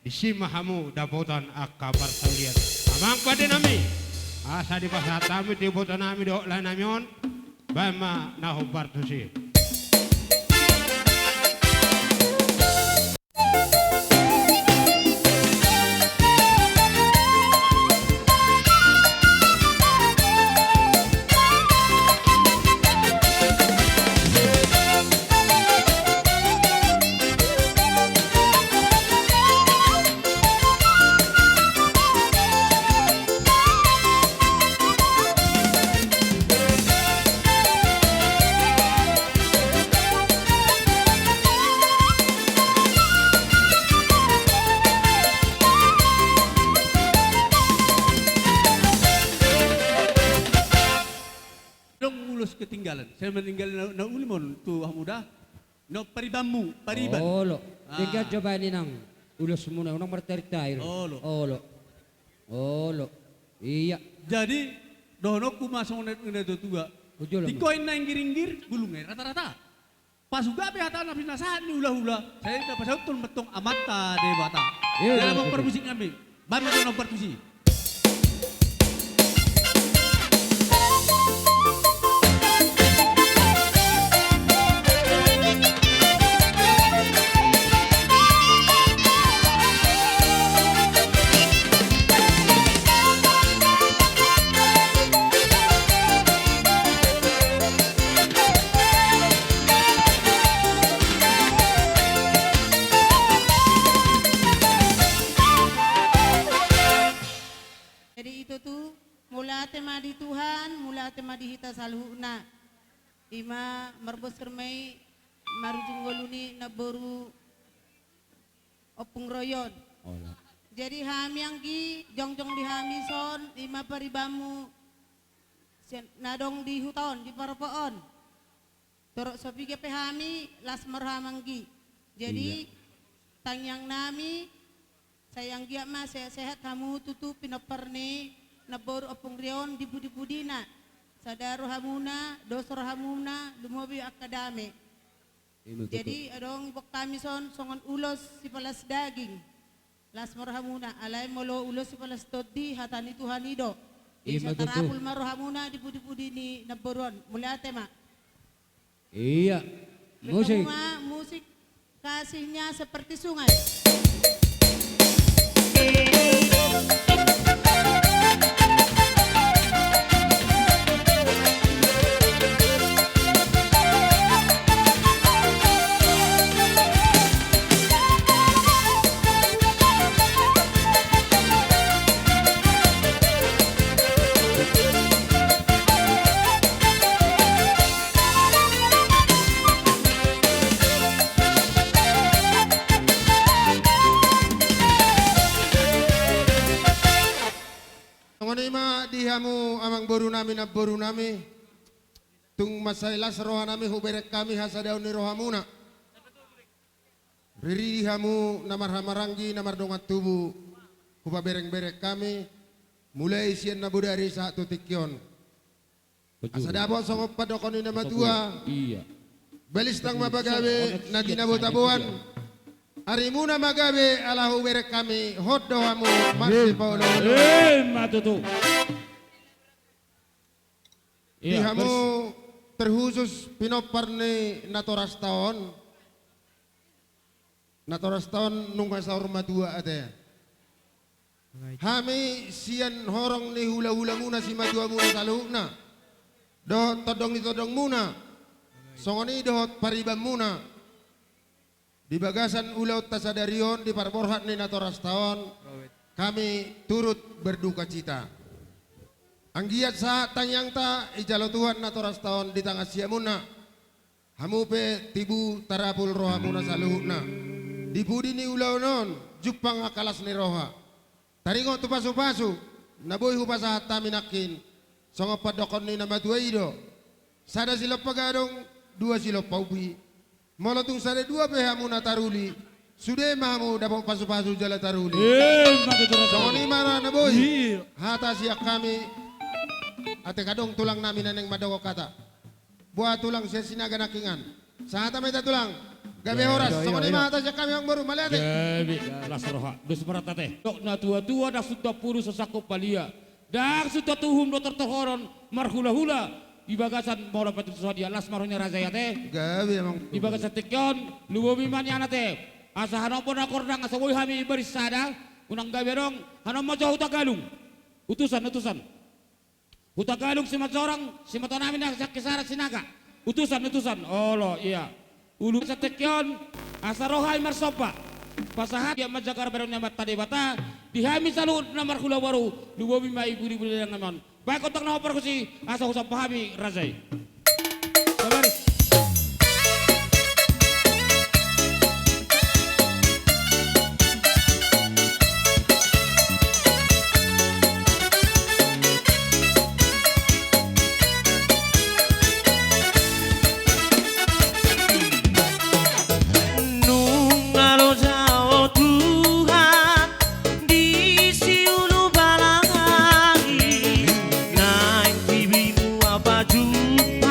disi ma hamu dapotan angka parsaulian. Amang pandenami, asa dipasahat hami tu ibotonami dohot laenami on, baen ma na hombar tusi. Adong ulos ketinggalan. Sai maninggal na, na uli mon tu hamu da. Na paribanmu, pariban. Olo. Ah. Denggan jo baen inang ulosmuna, unang martahir-tahir. Olo. Olo. Olo. Iya. Jadi, dohononku ma songon na, na tuatua. Ujolo. Tingko i na inggiringgir, bulung i rata-rata. Pasuga pe hata na pinasahat ni hulahula, sai na pasauthon ma tong Amanta Debata. Iya, dalam iya, betul. Parmusik nami. Baen ma jo na parmusik. Jadi ito tu, mauliate ma di Tuhan, mauliate ma di hita saluhutna. Ima marbosur ma i marujung ngolu ni namboru Ompung Roy on. Olo. Jadi hami anggi, jongjong di hami son, ima paribanmu sian, na adong di huta on, di paropok on. Torop so piga pe hami, las ma roham anggi. Jadi, iya, tangiang nami, sai anggiat ma sehat-sehat hamu tutu pinompar ni namboru Ompung Roy on di pudi-pudina. Sada rohamuna, dos rohamuna, lumobi angka dame. Ima tutu. Jadi, adong boan hami son songon ulos sipalas daging. Las ma rohamuna, alai molo ulos sipalas tondi, hata ni Tuhan i do. Jadi, ima tutu, sai tarapul ma rohamuna di pudi-pudi ni namboru on. Mauliate ma. Iya. Musik. Ketemu ma musik Kasihnya Seperti Sungai. Boru nami, namboru nami, tung mansai las roha nami hubereng hami hasadaon ni rohamuna. Riri hamu na marhahamaranggi, na mardongan tubu, hupaberengbereng hami, mulai sian na bodari sahat tu tingki on. Asa dapot songon pandok ni na matua. Iya. Balintang ma pagabe na ginabotaboan. Arimuna ma gabe ala hubereng hami, hot do hamu marsipaoloolo. Ima tutu. Di hamu terkhusus pinompar ni natorasta on. Natorasta on nunga saur matua ate. Hami sian horong ni hulahulamuna, simatuamuna saluhutna, dohot tondong ni tondongmuna, songon i dohot paribanmuna. Di bagasan ulaonta sadari on di parborhat ni natorasta on, hami turut berdukacita. Anggiat sahat tangiangta, ijalo Tuhan natorasta on di tangan siamunna. Hamu pe tibu tarapul rohamuna saluhutna. Di pudi ni ulaon on, jumpang angka las ni roha. Taringot tu pasupasu na boi hupasahat hami nangkin, songon pandok ni na matua i do: Sada silompa gadong, dua silompa ubi. Molo tung sada dua pe hamu na taruli, sude ma hamu dapot pasupasu jala taruli. Ima tutu. Songon i ma na boi. Iya. Hata sian hami, ate adong tulang nami na naeng mandokhon hata. Boha tulang sian Sinaga nangkiningan. Sahata ma hita tulang. Gabe horas. Songon i ma hata sian hami, amangboru, mauliate. Gabe las roha. Dos ma rohanta ate. Dok natuatua, ndang sun tuan pudun so sangkup palia, ndang sun tuan uhum do tortor horon marhulahula. Di bagasan molo pe tutu sadia, las ma roha ni raja i ate. Gabe, amang. Di bagasan tingki on, lumobi ma nian ate. Asa hanombo na kordang asa boi hami baris sada. Unang gabe adong, hanombo ma jo Hutagalung. Utusan, utusan. Hutagalung Simanjorang, simatua nami na sian Kisarang Sinaga. Utusan, utusan. Olo, iya. Ulu satekion, asa ro hami marsomba. Pasahat ia manjagar baron ni Amanta Debata, di hami saluhut na marhula boru, lumobi ma i pudi-pudi dang nami on. Baen gondang na hombar tusi, asa husomba hami raja i. Sabaris. Nunga loja ho Tuhan di siulu balanga i, naeng tibimu apajumpa.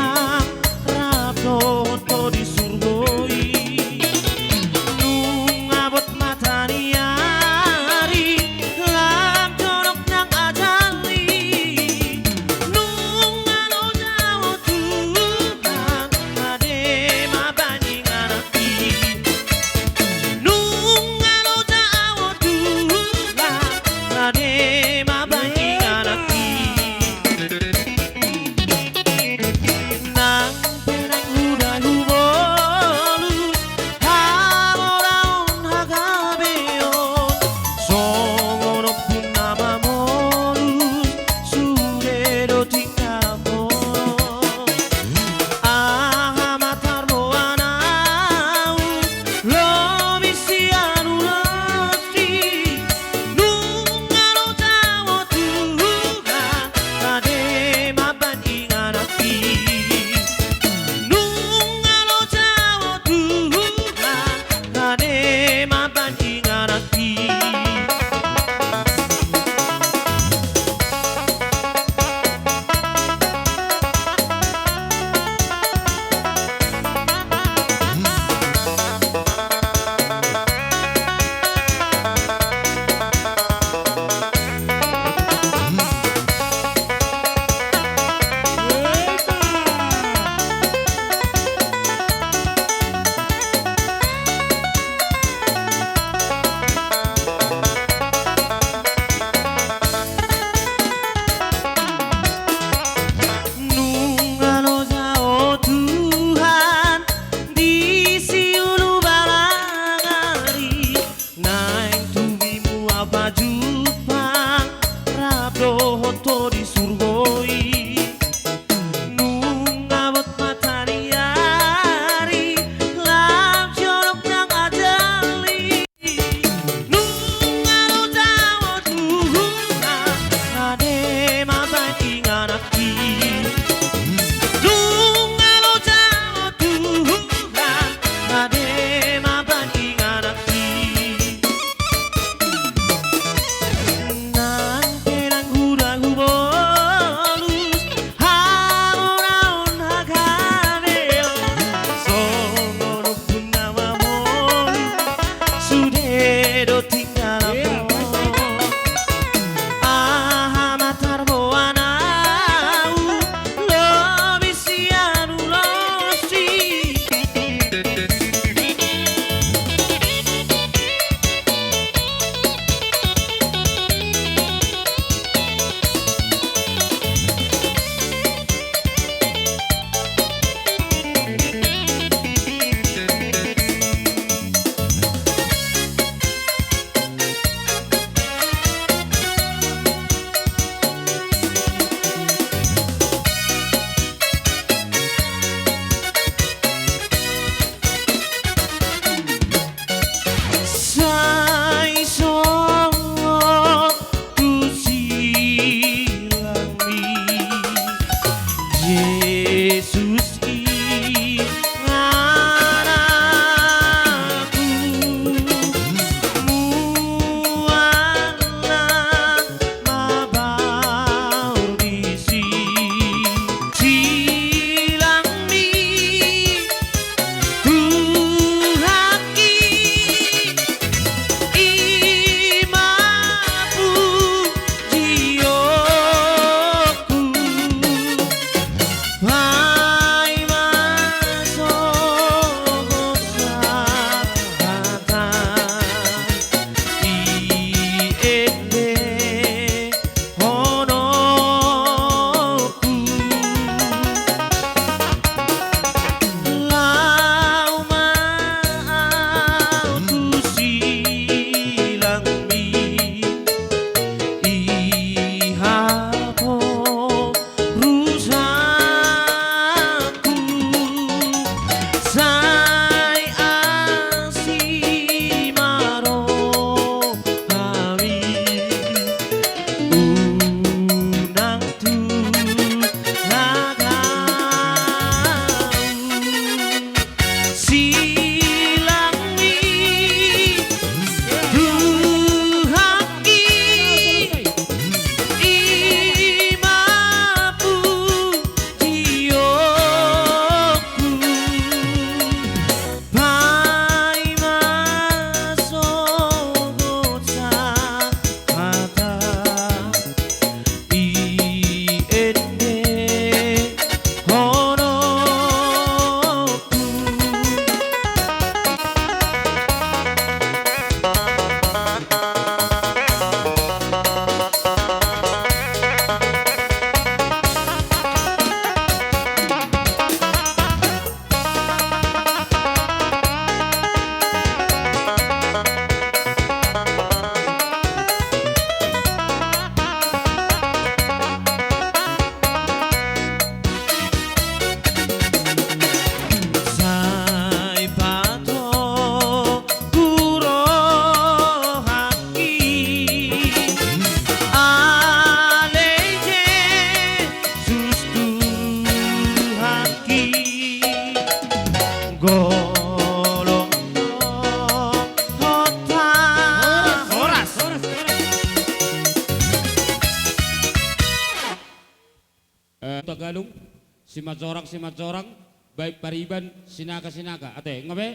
Simanjorang, Simanjorang, baen pariban, Sinaga, Sinaga. Ate, nga be?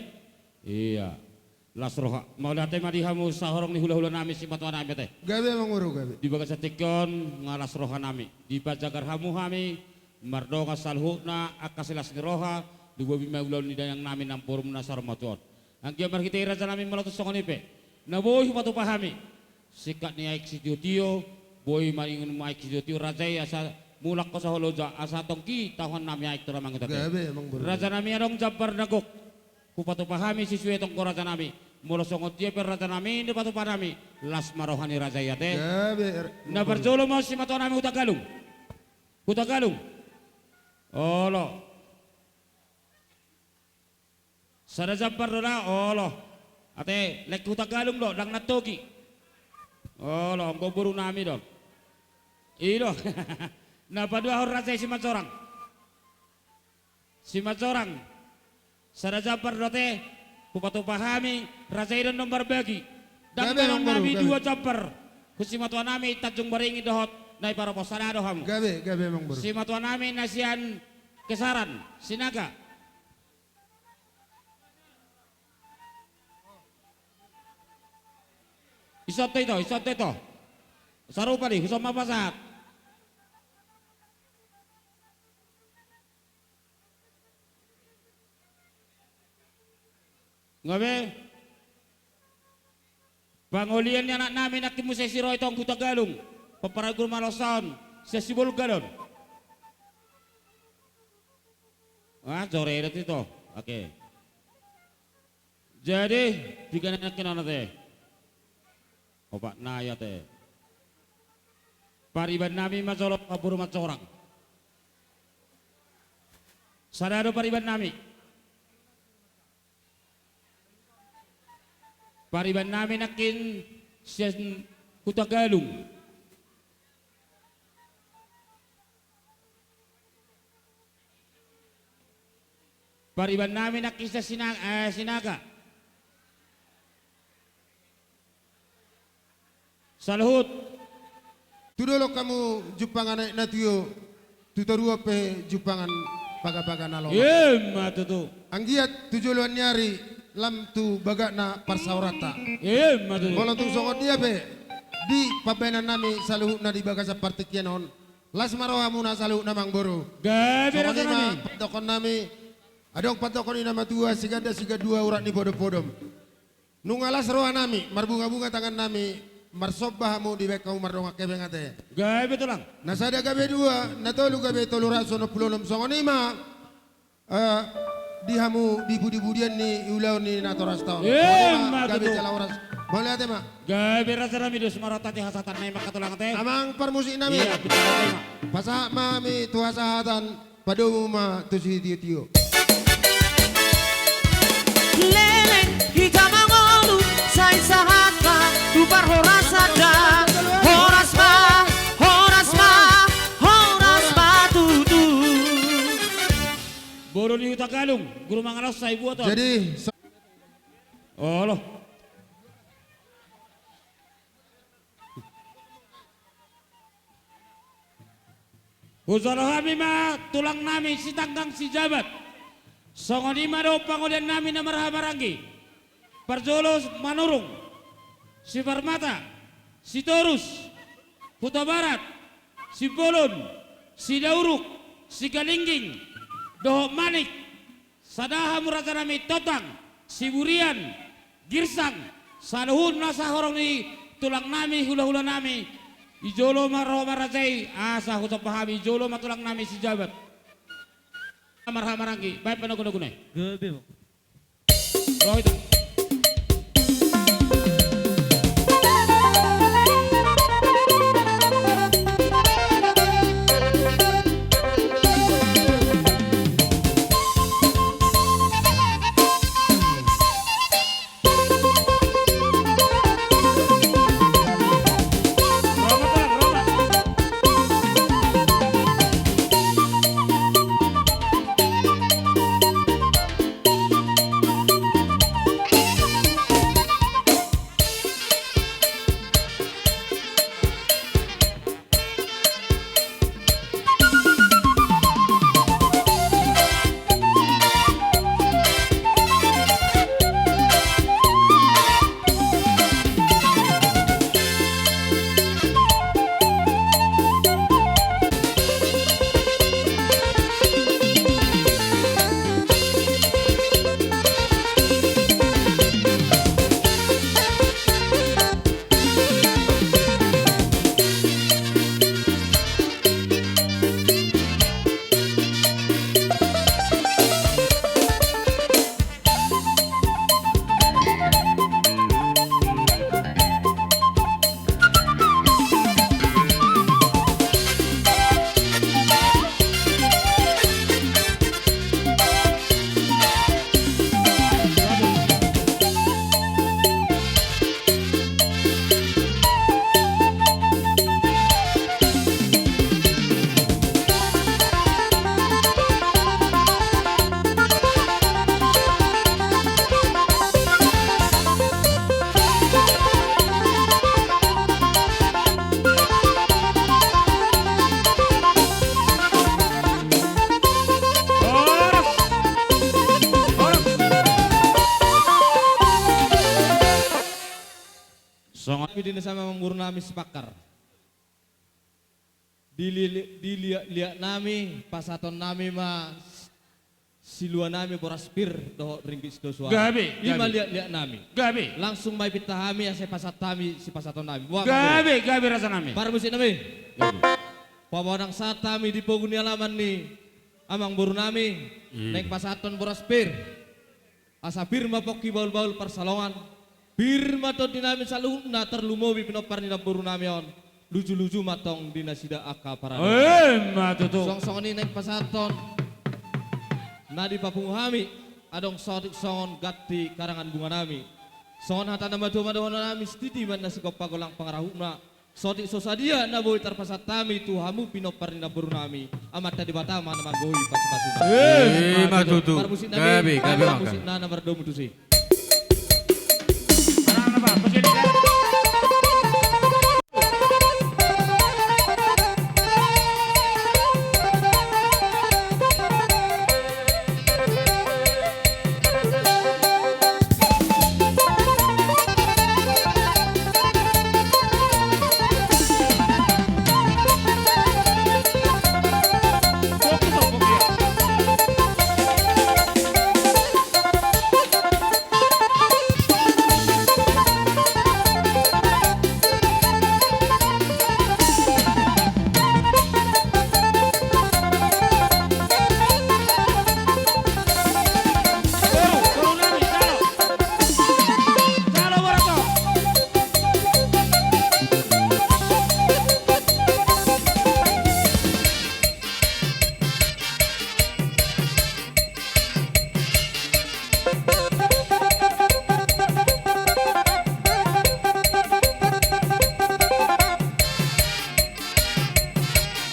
Ia. Las roha. Mauliate ma di hamu sahorong ni hula-hula nami, simatua nami, ate. Gabe, Amangboru, gabe. Di bagasan tingki on nga las roha nami. Dipajagar hamu hami, mardongan saluhutna angka silas ni roha, lumobi ma ulaon ni dainang nami namborumuna saur matua on. Anggiat marhite i, raja nami, molo tung songon i pe, na boi hupatupa hami singkat ni aek sitio-tio, boi maringun aek sitio-tio, raja i, asa mulak ho saoloja, asa tonggi tahunon nami aek tu damang Hutagalung. Gabe, Amangboru. Raja nami, adong jambar na gok hupatupa hami sisuai tonggo, raja nami. Molo songon dia pe, raja nami, na dipatupa nami, las ma roha ni raja i, ate. Gabe, er-, Amangboru. Na parjolo ma on, simatua nami Hutagalung. Hutagalung. Olo. Sada jambar do da, olo. Ate, lek Hutagalung do, ndang na togi. Olo, anggo boru nami do on. I do. Na paduahon, raja i, Simanjorang. Simanjorang. Sada jambar do, ate. Hupatupa hami, raja i do on marbagi. Ndang, gabe, baenon nami, Amangboru, gabe. Dua jambar. Tu simatua nami Tanjung Baringin dohot Naiparopos, sada do hamu. Gabe, gabe, Amangboru. Simatua nami na sian Kesaran, Sinaga. Dison do ito, dison do ito. Sarupa do i, huson ma pasahat. Nga be? Pangolian ni anak nami nangkin muse siro i tong Hutagalung. Pomparan ni Guru Mangalosa on, sian Sibolga do on. Ah, jore do ito. Oke. Jadi, piga nangkin on, ate? Opat nai, ate. Pariban nami ma jolo, boru Manjorang. Sada do pariban nami. Pariban nami nangkin sian Hutagalung. Pariban nami nangkin sian Sina-, eh, Sinaga. Saluhut. Tu dolok hamu jumpangan aek na tio, tu toruan pe jumpangan paga-paga na lomak. Ima tutu. Anggiat tu joloan ni ari lam tu bagakna parsaoranta. Ima tutu. Molo tung songon dia pe di pambaenan nami saluhutna di bagasan partingkian on, las ma rohamuna saluhutna, Amangboru. Gabe, raja nami. Songon i ma pandohan nami, adong pandohan ni na matua, siganda sigandua urat ni podom-podom. Nunga las roha nami, marbunga-bunga tangan nami, marsomba hamu, dibaen hamu mardongan hepeng, ate. Gabe, Tulang. Na sada gabe dua, na tolu gabe tolu ratus onom pulu onom, songon i ma, eh, di hamu di pudi-pudian ni ulaon ni natorasta on. Ima tutu. Songon i ma, gabe jala horas. Mauliate ma. Gabe, raja nami, dos ma rohanta di hasahatan nami, angka Tulang, ate. Amang parmusik nami. Ia, pinta, ate, ma. Pasahat ma hami tu hasahatan. Padomu ma tu sitio-tio. Leleng hita mangolu, sai sahat ma tu parhorasan da. Horas ma, horas ma, horas ma tutu. Boru ni Hutagalung, Guru Mangalosa, sai buat on. Jadi, so- Olo. Hujalo hami ma tulang nami Sitanggang Sijabat. Songon i ma dohot pangolian nami na marhaha maranggi. Parjolo Manurung, Siparmata, Sitorus, Hutabarat, Simbolon, Sidauruk, Sigalingging, dohot Manik. Sada hamu raja nami Tondang, Siburian, Girsang, saluhutna sahorong ni tulang nami, hula-hula nami. I jolo ma ro ma raja i, asa husomba hami, i jolo ma tulang nami Sijabat. Marhaha maranggi, baen panogu-nogu nai. Gabe, Bang. Ro hita. Songon i di na sama amangboru nami Sipakkar. Dili-, diliat-liat nami, pasahaton nami ma s-, silua nami boras pir dohot ringgit sitio suara. Gabe, i ma gabe. Liat-liat nami. Gabe. Langsung ma ipinta hami, asa pasahat hami, sipasahaton nami. Boa, gabe, amangboru. Gabe, raja nami. Parmusik nami. Gabe. Paboa ndang sahat hami di pogu ni alaman ni amangboru nami, hmm, naeng pasahathon boras pir. Asa pir ma pongki bahul-bahul parsalongan. Pir ma tondi nami saluhutna, tarlumobi pinompar ni namboru nami on. Luju-luju ma tong di nasida angka paradongan. Emma tutu. Songon-songon i naeng pasahathon na dipapungu hami, adong saotik songon ganti karangan bunga nami. Songon hata na matua ma dohonon nami, sititi ma na sigompa-golang pangarahutna. Saotik so sadia na boi tarpasahat hami tu hamu pinompar ni namboru nami, Amanta Debata ma na manggohi pasu-pasu. Emma tutu. Parmusik nami, gabe, gabe, amangka. Parmusik na, na mardomu tusi.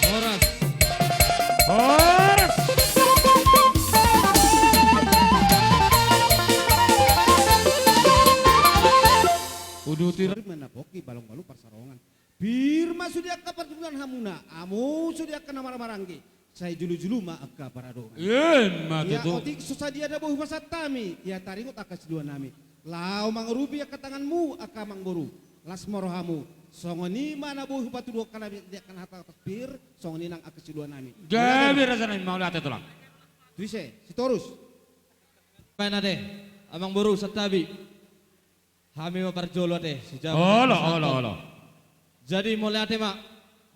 Horas. Horas. Uduti. Pir ma na pongki, balong-balong parsarongan. Pir ma sude angka parjuguna hamuna, hamu sude angka na marhahamaranggi. Sai julu-julu ma angka paradongan. Emma tutu. Ia otik so sadia na boi hupasahat hami, ia taringot angka silua nami. Laho mangurupi angka tanganmu, angka amangboru. Las ma rohamu. Songon i ma na boi hupatuduhon hami di angka na hata pir, songon i nang angka silua nami. Gabe, raja nami, mauliate tulang. Tu ise, Sitorus. Baen ate, amangboru Santabi. Hami ma parjolo ate, sijabat. Olo, olo, olo. Jadi mauliate ma,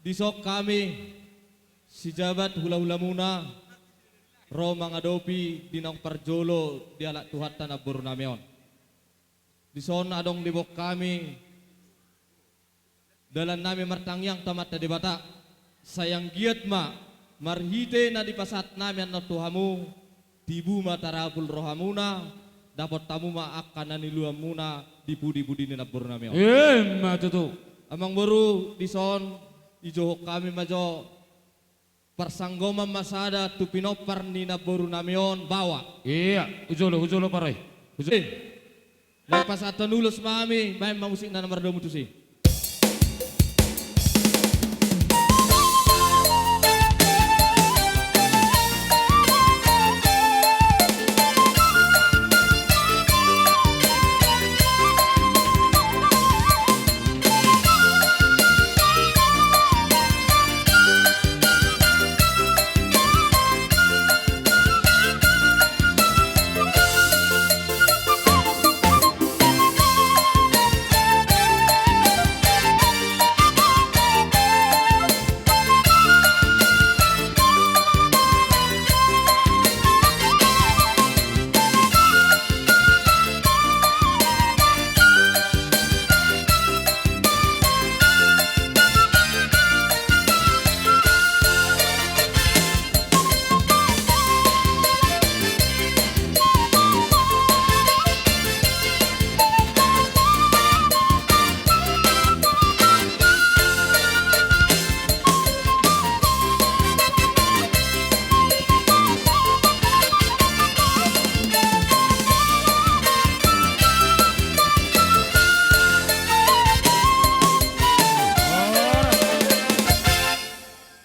dison hami sijabat hula-hulamuna ro mangadopi di naung parjolo dialap Tuhanta namboru nami on. Dison adong diboan hami dalan nami martangiang tu Amanta Debata, sai anggiat ma marhite na dipasahat nami annon tu hamu, tibu ma tarapul rohamuna, dapot hamu ma angka na niluamuna di pudi-pudi ni namboru nami on. Emma tutu. Amangboru, dison ijohon hami ma jo parsanggoman ma sada tu pinompar ni namboru nami on, baoa. Ia, hujolo, hujolo, paroi. Hujolo. Eh, naeng pasahathon ulos ma hami, baen ma musikna na mardomu tusi.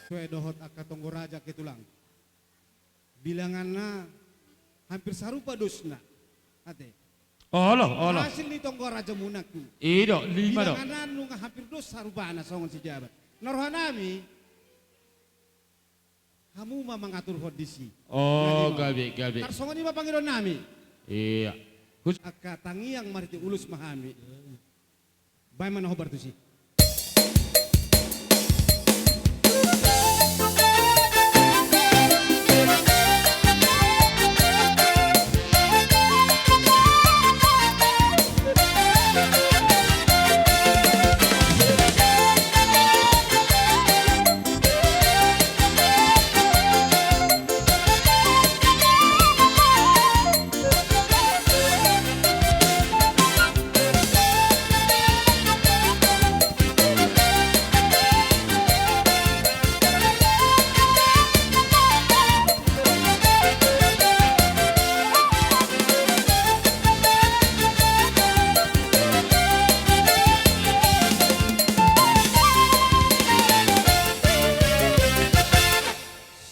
Suai dohot angka tonggo raja ke tulang. Bilanganna hampir sarupa dosna. Ate. Olo, olo. Hasil ni tonggo raja munangku. I do, lima do. Di panganan nunga hampir dos sarupana songon si jabat. Na rohanami, hamu ma mangaturhon disi. O, na lima. Gabe, gabe. Tarsongon i ma pangidoannami. Ia. Hus- Angka tangiang marhite ulos ma hami. Baen ma na hombar tusi.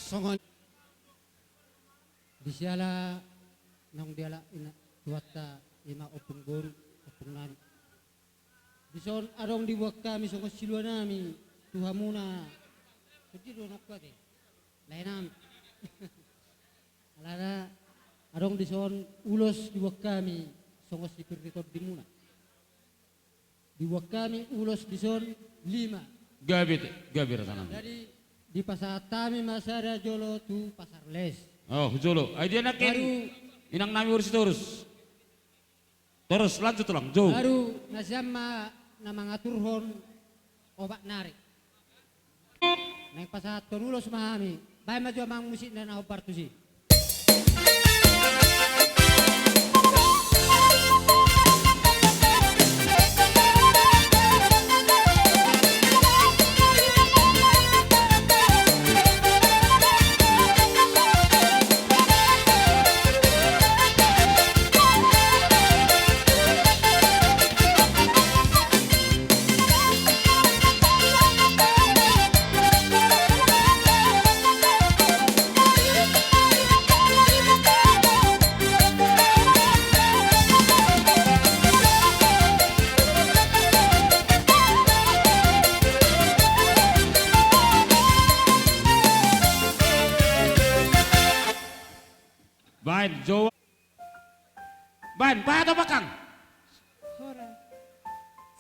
Songon Di siala naung dialap ina tuanta, ima ompung boru, ompung nami. Dison adong dibuat hami songon silua nami tu hamuna. Songon dia do nangku ate. Lae nami. Alana adong dison ulos dibuat hami songon sipir ni tondimuna. Dibuat hami ulos dison lima. Gabe te, gabe rasanami. Jadi dipasahat hami ma sada jolo tu Pasar Les. O, jolo. Ai dia nangkin inang nami boru Sitorus. Torus, lanjut ulang, jou. Baru na sian ma na mangaturhon obat nari. Naeng pasahathon ulos ma hami. Baen ma jo amang musikna na hombar tusi. Baen, jou. Baen, pahat opat, Kang. Horas.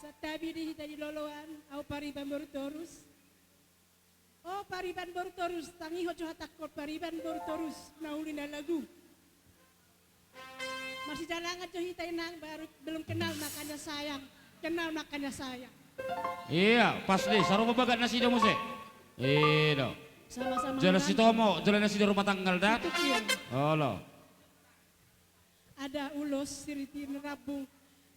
Santabi di hita di loloan, au pariban boru Torus. O pariban boru Torus, tangihon jo hatangkon pariban boru Torus, na uli na lagu. Masijalangan jo hita inang, baru belum kenal makanya sayang, kenal makanya sayang. Ia, pas do i, sarupa bagas nasida muse. I do. Sama-sama. Jala sitomo, jala nasida rumah tanggal da. Olo. Ada ulos siriti ni rambu.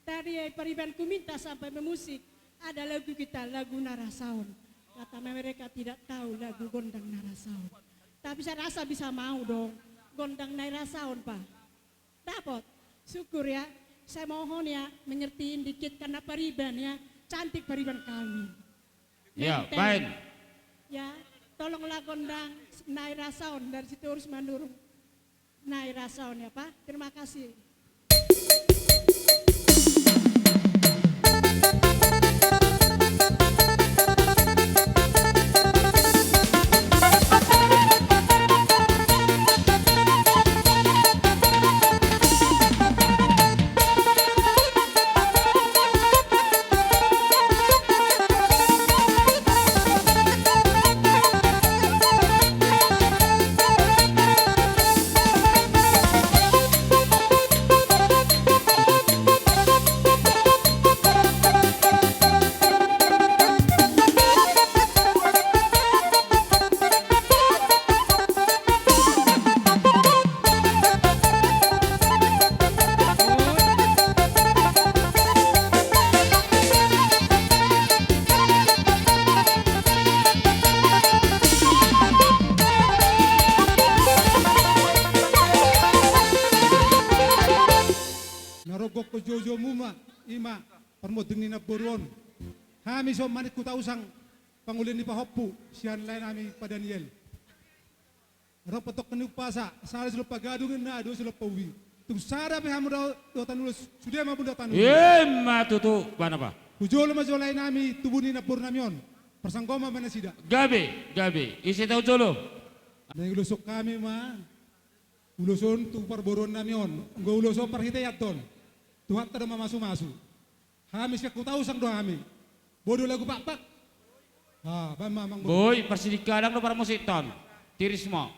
Tadi, eh, paribanku minta sampai memusik. Ada lagu kita, lagu Narasaon. Kata mereka tidak tahu lagu gondang Narasaon. Tapi saya rasa bisa mau dong. Gondang Narasaon, Pak. Dapat. Syukur ya. Saya mohon ya, mengertiin dikit karena pariban ya. Cantik pariban kami. Ya, baen. Ya, tolonglah gondang Narasaon dari Sitorus Manurung. Narasaon ya, Pak. Terima kasih. Na ronggokkon joujou muna, ima parmonding ni namboru on. Hami so manik hutausang pangolian ni pahompu sian lae nami Pa Daniel. Rap tongtong ni umpasa, sada silompa gadung ninna, dua silompa ubi. Tung sada pe hamu do, dohot ulos, sude ma hamu dohot ulos. Ima tutu, bahen apa? Hujolo ma jolo nami tubu ni namboru nami on. Parsanggoman ma nasida. Gabe, gabe. Ise tahu jolo? Naeng uloshon hami ma ulos on tu parboruon nami on. Anggo ulos on parhitean do on. Tuhanta do mamasumasu. Hami sian Huta Usang do hami. Boi do lagu pakpak? Ha, bahen ma amang boi. Boi, parsidingkadang do parmusikta on. Tiris ma.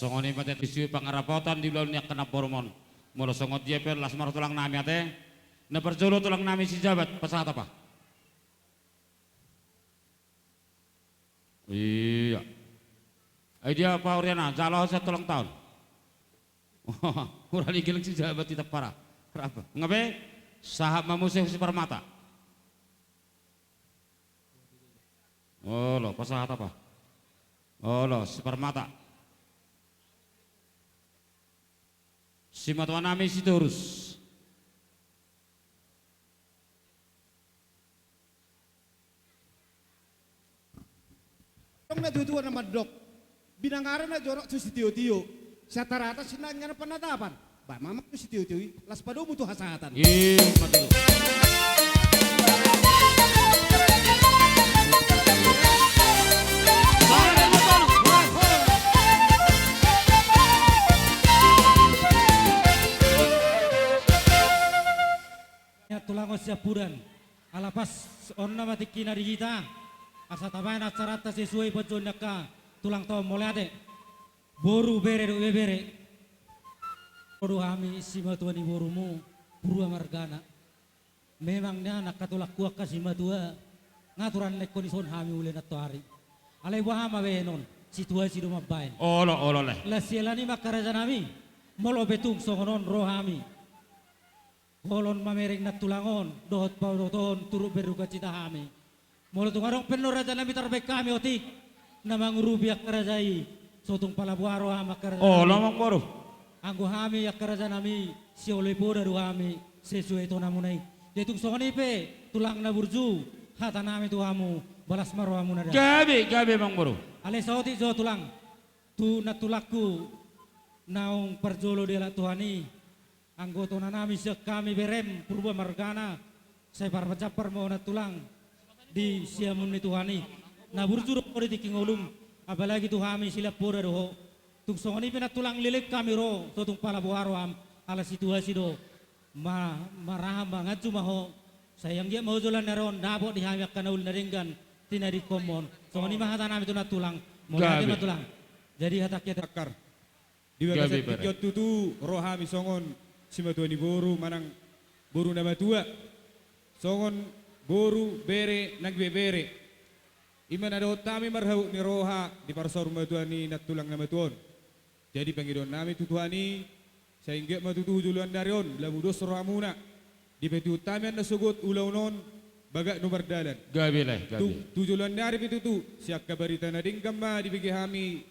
Songon i ma ate, tu si pangarapotan di ulaon ni angka namborum on. Molo songon dia pe, las ma ro tulang nami ate. Na parjolo tulang nami Sijabat, pasahat apa? Iya. Ai dia Pak Oriana, jalo sian tulang taon. Ura ni geleng Sijabat i tampara. Rap. Nga be? Sahat ma muse Siparmata. Olo, pasahat apa? Olo, Siparmata. Simatua nami Sitorus. Adong na tuatua na mandok, binanga do na jorok tu sitiotio. Sian tarata sinangana panatapan. Ba mamang tu sitiotio i, las padomu tu hasahatan. Ima tutu. Tulang on siampudan. Ala pas on nama tingkina di hita. Asa tabaen acaranta sesuai panjouon ni angka tulang taon, mauliate. Boru, bere dohot ibebere. Ro do hami simatua ni borumu, Purba margana. Memang nian angka tulangku, angka simatua, nga tung rap nangkok dison hami ule nantoari. Alai boha ma baenon, situasi do mambaen. Olo, olo, lae. Las siala ni i ma angka rajanami, molo pe tung songon on ro hami, holong mamereng nantulang on dohot pabotohon turut berdukacita hami. Molo tung adong pe annon rajanami tarbaen hami otik na mangurupi angka raja i, so tung pala boha roham angka rajanami. Olo, amangboru. Anggo hami angka rajanami, sioloi poda do hami sesuai tonamuna i. Jadi tung songon i pe tulang na burju, hatanami tu hamu, balas ma rohamuna da. Gabe, gabe, amangboru. Alai saotik jo tulang, tu nantulangku naung parjolo dialap Tuhan i, anggo tonanami sian hami berem Purba margana, sai parjampar ma ho nantulang di siamun ni Tuhan i. Na burju do ho di tingki ngolum, apalagi tu hami silapoda do ho. Tung songon i pe nantulang leleng hami ro, so tung pala boha roham, ala situasi do ma, marhaha manganju ma ho. Sai anggiat ma ho joloan ni ari on dapot di hami angka na uli na denggan tinadingkonmon. Songon i ma hatanami tu nantulang. Mauliate ma tulang. Jadi hatangki ate. Di bagasan tingki on tutu ro hami songon simatua ni boru manang boru na matua, songon boru, bere nang ibebere. I ma na dohot hami marhabot ni roha di parsaurmatua ni nantulang na matua on. Jadi pangidoannami tu Tuhan i, sai anggiat ma tutu tu joloan ni ari on lam udos rohamuna. Dipatuduhon hami annon sogot ulaon on bagak na mardalan. Gabe, lae, gabe. Tu, tu joloan ni ari pe tutu, sai angka barita na denggan ma dibege hami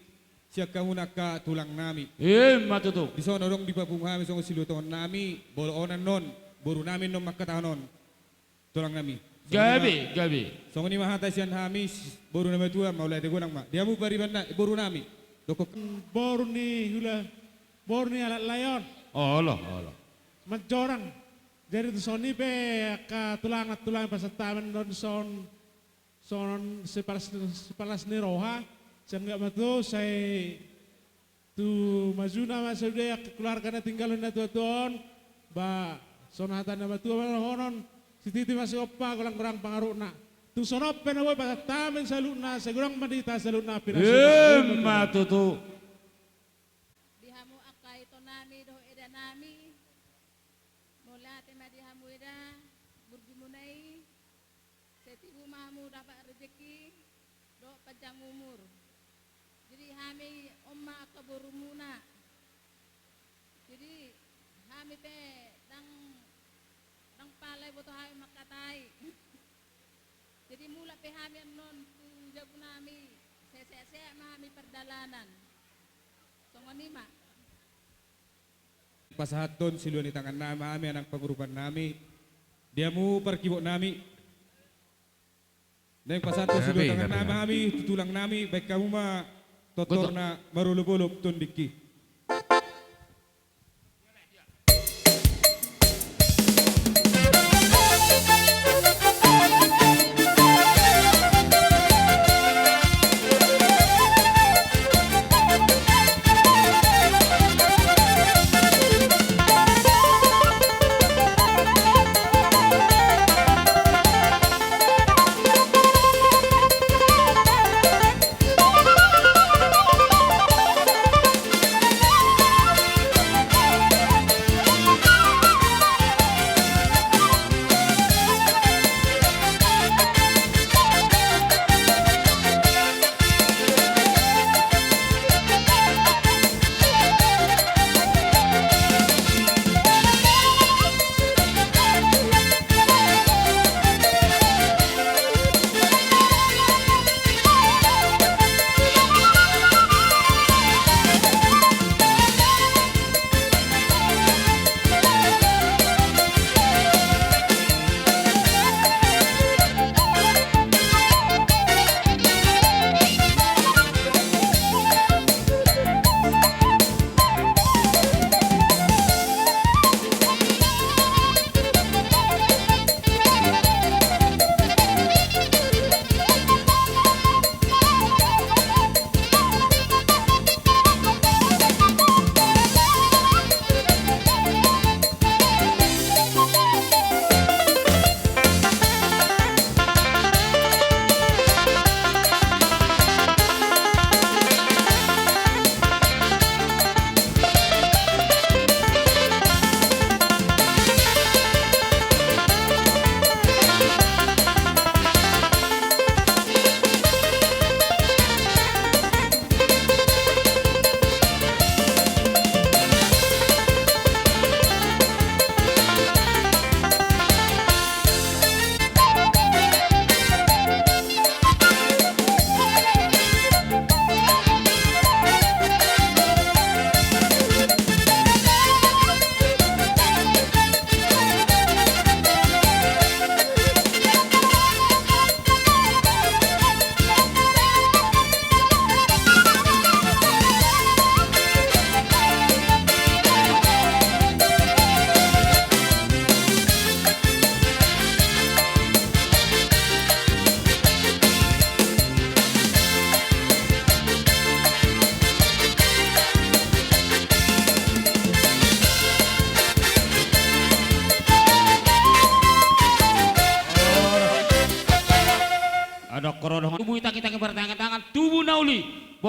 sian hamuna angka tulangnami. Ima tutu. Dison adong dipapungu hami songon siluatongnami, molo on annon borunami annon mangkatahon on. Tulangnami. Gabe, gabe. Songon i ma hata sian hami, boru na matua, mauliate godang ma. Di hamu paribanna, borunami. Dokon. Boru ni hula, boru ni halak Lae on. Olo, olo. Manjorang. Jadi tu son i pe angka tulang, tulang pasahat hami annon dison, songon sipalas, sipalas ni roha, sai anggiat ma tutu sai tu majuna ma sude angka keluarga na tinggal na tuatua on, ba songon hata na matua ma dohonon, sititi ma sigompa, godang-godang pangarahutna. Tung songon on pe na boi pasahat hami saluhutna, sai godang ma di hita saluhutna pinasahat. Ima tutu. Di hamu angka itonami dohot edanami, mauliate ma di hamu eda, burjumuna i, sai tibu ma hamu dapot rejeki dohot panjang umur. Jadi hami on ma angka borumuna. Jadi hami pe ndang, ndang pala diboto hami mangkatai. Jadi mulak pe hami annon tu jabunami, sai sehat-sehat ma hami pardalanan. Songon i ma. Pasahathon siluan ni tangannami ma hami, nang pangurupannami, di hamu parkibotnami. Naeng pasahathon siluan ni tangannami ma hami tu tulangnami, baen hamu ma tortor na marolop-olop tondingki.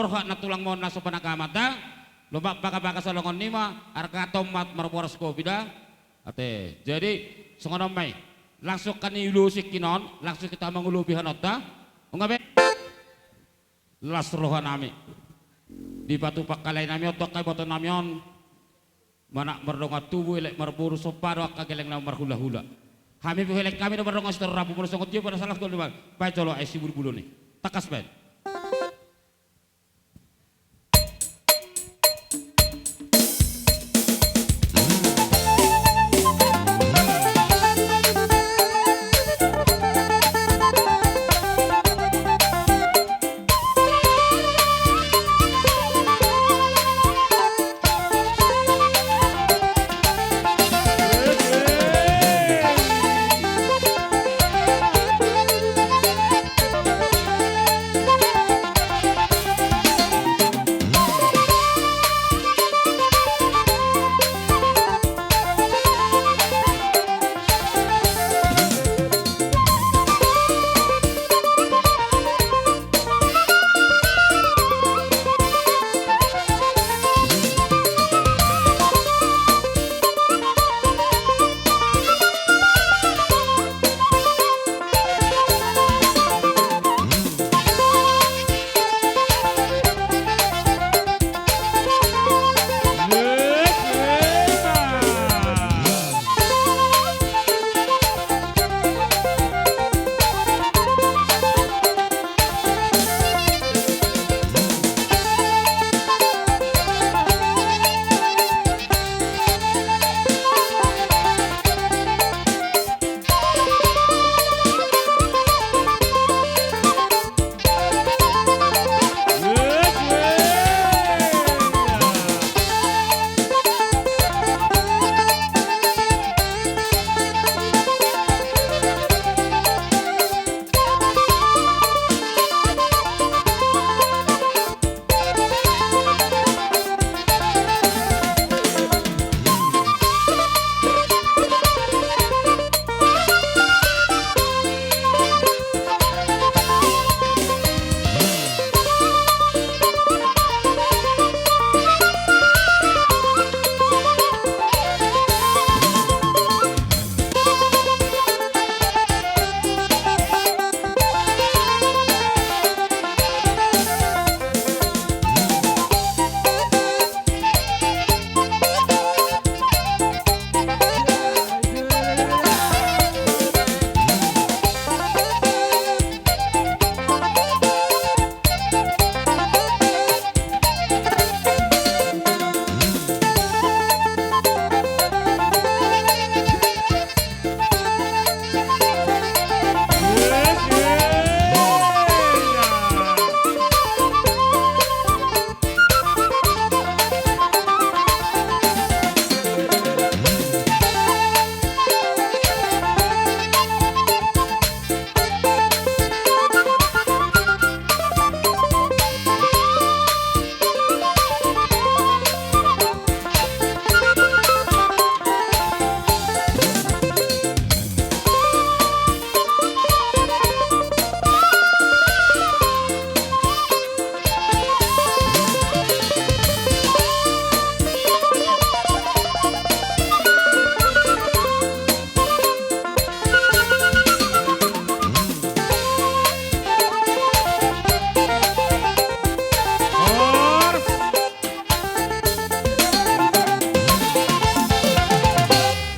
roha na tulang ma on na so panagamanta. Lomak bagabaga salongon ni ma arga tommat marboras kopi da. Ate, jadi songon on ma i. Langsung kan i ulos singkinon, langsung hita mangulopi hanonta. Unga be. Las rohanami. Dipatupa angka laenami on tu angka ibotonami on. Manang mardongan tubu, elek marboru, somba do angka geleng na marhulahula. Hami pe huelek hami do mardongan sitorop rambu, molo songon dia pada salah kau lima. Baen jolo ai si bulbulon i. Tangkas baen.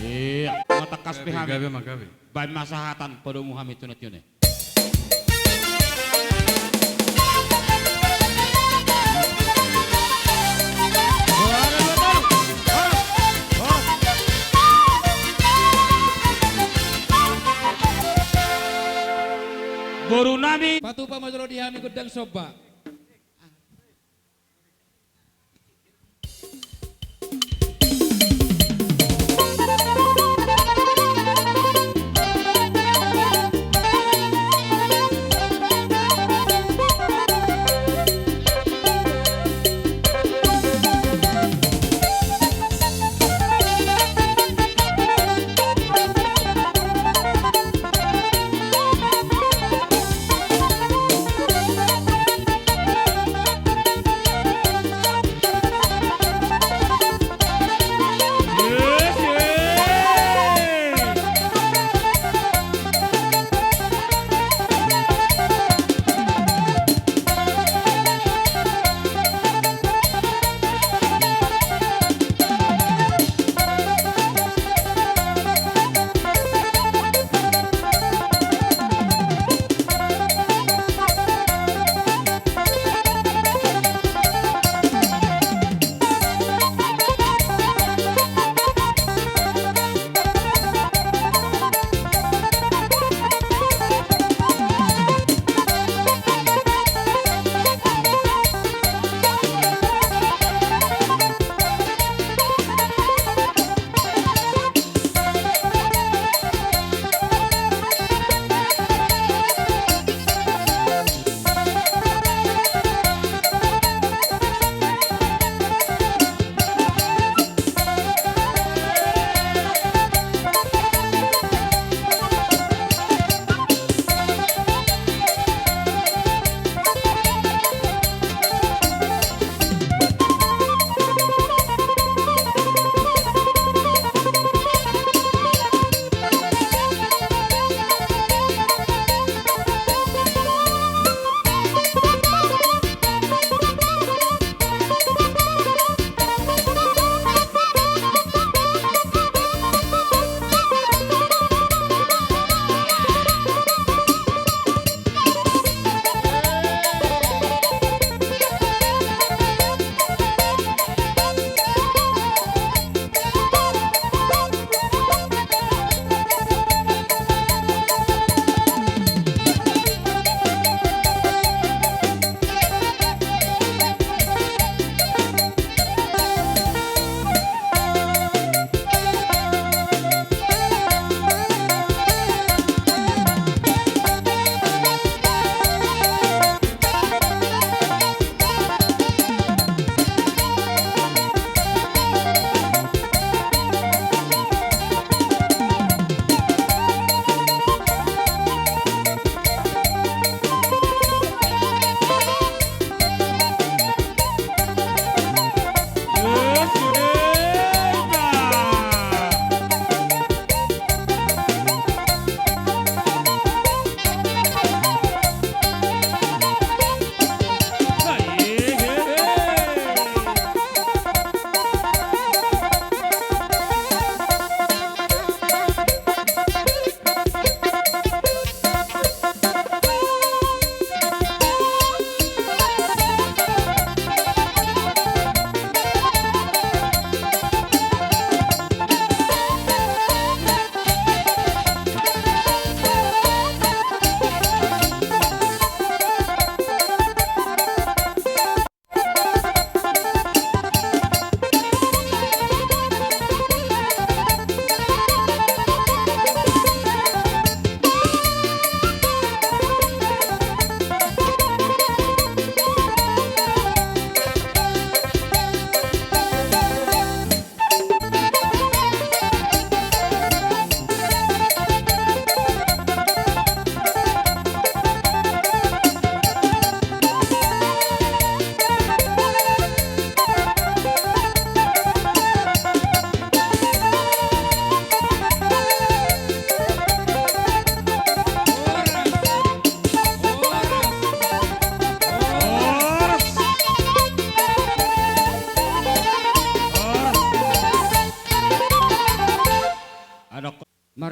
Ia, matangkas pe hami. Gabe ma, gabe. Baen ma sahatan, padomu hami tu na tionon i. Boru nami. Patupa ma jolo di hami gondang somba.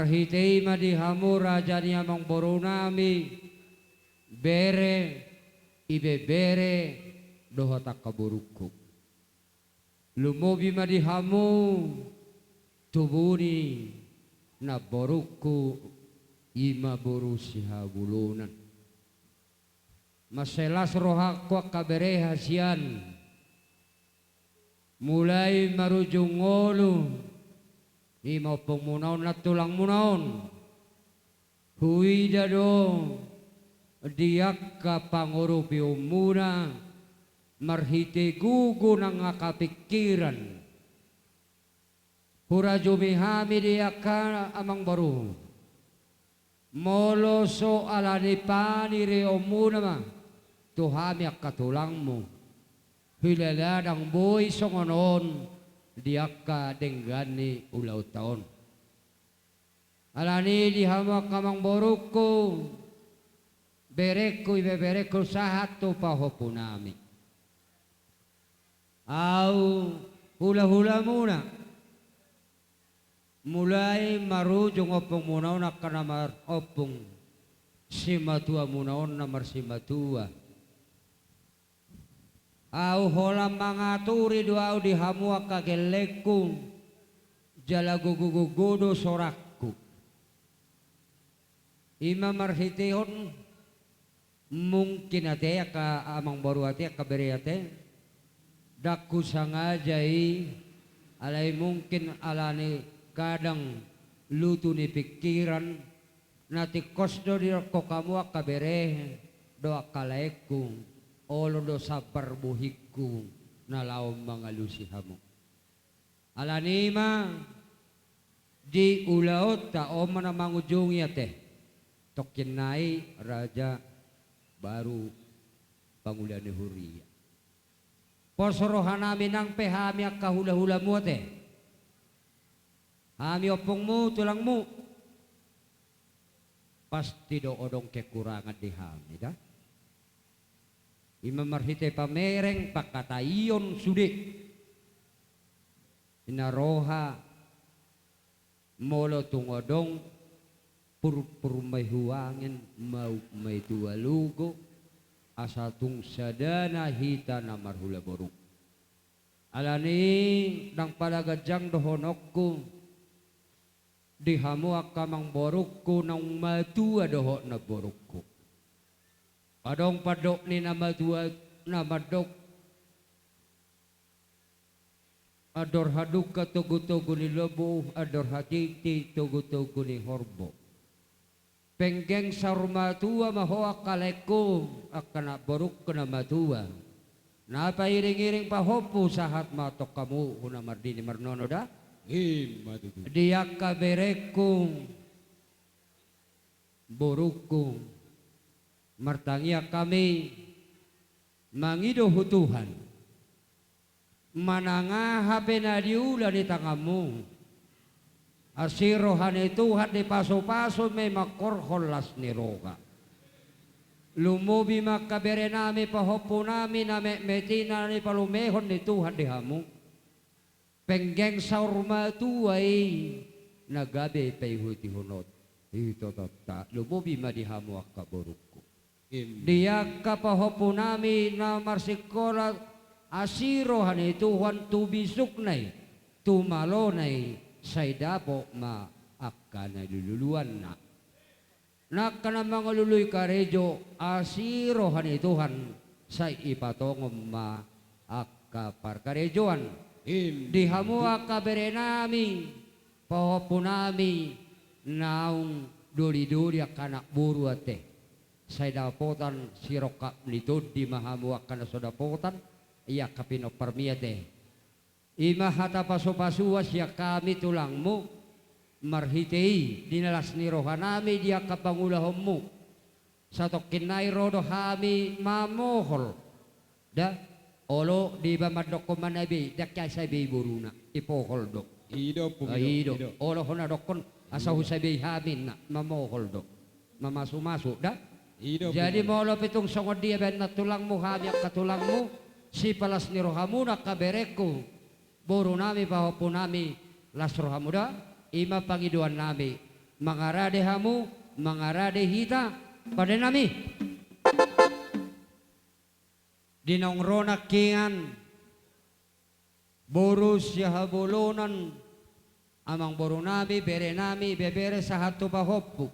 Marhite i ma di hamu raja ni amangboru nami, bere, ibebere, dohot angka borungku. Lumobi ma di hamu tubu ni namborungku, i ma boru Sihabulunan. Mansai las rohangku angka bere hasian. Mulai marujung ngolu, i ma ompungmuna on nang tulangmuna on. Huida do di angka pangurupiunmuna marhite gogo nang angka pingkiran. Hurajumi hami di angka amangboru. Molo so ala ni panireonmuna ma tu hami angka tulangmu, hilala ndang boi songon on di angka denggan ni ulaonta on. Ala ni i di hamu angka amangborungku, berengku, ibeberengku, sahat tu pahompunami. Ahu hulahulamuna. Mulai marujung ompungmuna on angka na mar-, ompung simatuamuna on na marsimatua. Ahu holan mangaturi do ahu di hamu angka gellengku, jala gogo-gogo do sorangku. I ma marhitehon mungkin ate angka amangboru ate angka bere ate, ndang husangaja i, alai mungkin ala ni kadang lutu ni pingkiran, na tingkos do didokkon hamu angka bere dohot angka laengku, olo do sambar bohingku na laho mangalusi hamu. Ala ni i ma di ulaonta on ma na mangujungi ate. Tongkin nai raja baru pangula ni huria. Pos rohanami nang pe hami angka hulahulamu ate. Hami ompungmu, tulangmu. Pasti do adong kekurangan di hami da. I ma marhite pamereng, pangkataion sude. I na roha molo tung adong purpur ma i huangen, maup ma i tu alogo, asa tung sada na hita na marhula boru. Ala ni i ndang pala ganjang dohononku di hamu angka amangborungku naung matua dohot namborungku. Adong pandok ni na matua na mandok, andor hadungka togutogu ni lombu, andor hatiti togutogu ni horbo. Penggeng saur matua ma ho angka laengku, angka namborungku na matua. Na pairingiring pahompu sahat ma tong hamu hu na mardini marnono da. I ma tutu. Di angka berengku, borungku, martangiang hami mangido hu Tuhan. Manang aha pe na diula ni tanganmu, asi roha ni Tuhan dipasupasu ma i mangkorhon las ni roha. Lumobi ma angka berenami pahompunami na metmet i na nipalumehon ni Tuhan di hamu. Penggeng saur matua i na gabe paihutihononta. Ito tata, lumobi ma di hamu angka borungku. Amen. Di angka pahompunami na marsingkola, asi roha ni Tuhan tu bisukna i, tu malona i, sai dapot ma angka na niluluanna. Nang angka na mangalului karejo, asi roha ni Tuhan, sai ipatongon ma angka parkarejoan. Amen. Di hamu angka berenami, pahompunami, naung dolidoli angka anak boru ate. Sai dapotan sirongkap ni tondi ma hamu angka na so dapotan, i angka pinomparmi ate. I ma hata pasupasuan sian hami tulangmu, marhite i di na las ni rohanami di angka pangulahonmu. Satongkin nai ro do hami mamohol. Da, olo diba mandokkon ma na be, ndang sai be i boruna, dipohol do. I do, Ompung, i do, i do. Olo hona dokkon, asa husabei hami na, mamohol do. Mamasumasu da. I do, Ompung. Jadi molo pe tung songon dia baen na tulangmu hami angka tulangmu, sipalas ni rohamuna angka berengku, borunami pahompunami, las rohamu da. I ma pangidoannami. Mangarade hamu, mangarade hita, pande nami. Di naung ro nangkiningan, boru sihabolongan, amangboru nami, bere nami, ibebere sahat tu pahompu.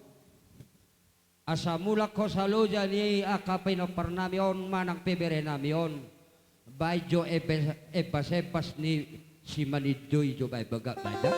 Asa mulak hosa loja ni angka pinompar nami on manang pe bere nami on. Baen jo empas-, empas-empas ni simanindoi jo baen bagak baen da.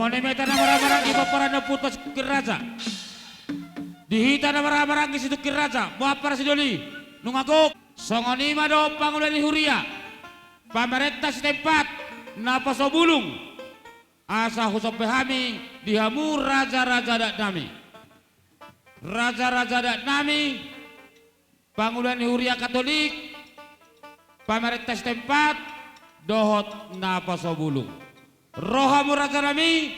Songon i ma hita na marhahamaranggi pomparan ni ompunta Situngkir Raja. Di hita na marhahamaranggi Situngkir Raja, boha parsidoli, nunga gok. Songon i ma dohot pangula ni huria, pamarenta sitempat, Naposobulung. Asa husomba hami di hamu raja-raja adat nami. Raja-raja adat nami, pangula ni huria Katolik, pamarenta sitempat, dohot Naposobulung. Ro hamu raja nami.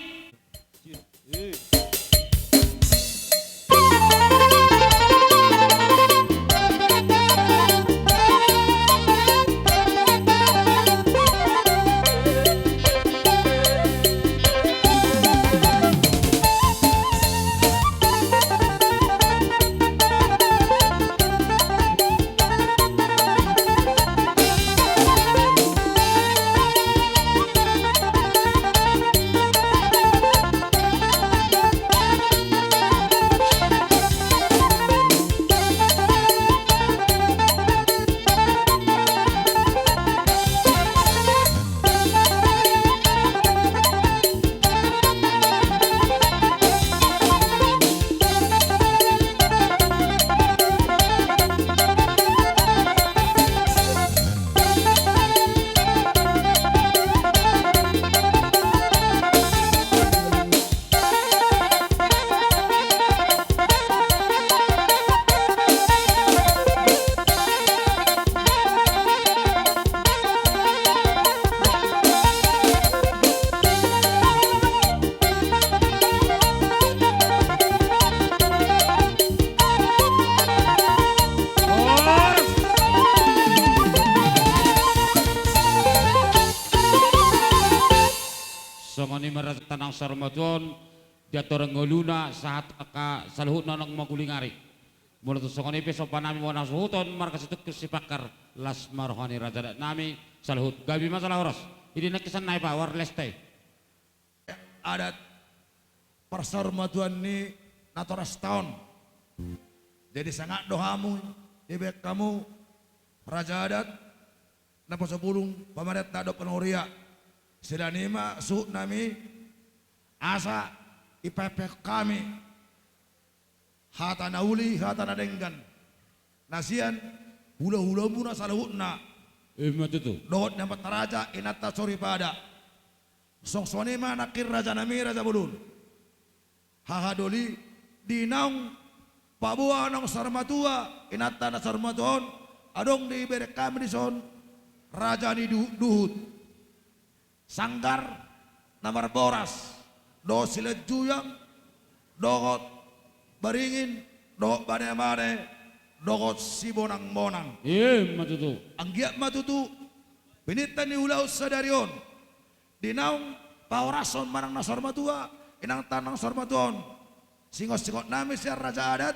Songon i ma raja tanang saur matua on, di atorang ngoluna, sahat angka saluhutna naung mangguling ari. Molo tung songon i pe somba nami ma na suhuton, marga Situngkir Sipangkar, las ma roha ni raja adat nami, saluhut gabe ma jala horas. Ida nangkin sian Naipa, warleste. Adat parsaurmatuaon ni natorasta on. Jadi sangap do hamu, dibaen hamu, raja adat, Naposobulung, pamarenta dohot pangula huria. Siala ni i ma suhut nami, asa dipaihutihut hami hata na uli, hata na denggan, na sian hulahulamuna saluhutna. Ima tutu. Dohot ni amanta raja, inanta soripada. Songon i ma nangkin raja nami, raja bolon. Hahadoli, di naung paboa naung saurmatua, inanta na saurmatua on, adong dibereng hami dison, raja ni duhutduhut. Sanggar na marboras, dohot silanjujang, dohot baringin, dohot banemane, dohot sibonangmonang. Ima tutu. Anggiat ma tutu, pinangido ni ulaon sadari on, di naung pahorashon manang na saurmatua, inanta na saurmatua on. Singot-singot nami sian raja adat,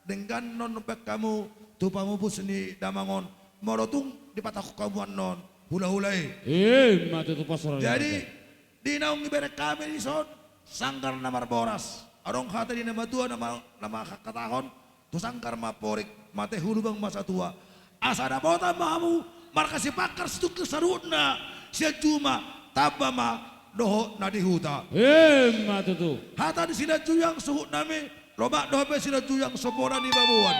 denggan annon baen hamu tu pamupus ni damang on, molo tung dipatangkok hamu annon hulahula i. Ima tutu, pos ro. Jadi, di naung dibereng hami dison, sanggar na marboras. Adong hata ni na matua na ma-, na mangkatahon, tu sanggar ma porik, mate hu lubang ma satua. Asa dapotan ma hamu, marga Sipangkar Situngkir saluhutna, sian juma, tamba ma, dohot na di huta. Ima tutu. Hata ni silanjujang suhut nami, lomak do hape silanjujang so pola nibaboan.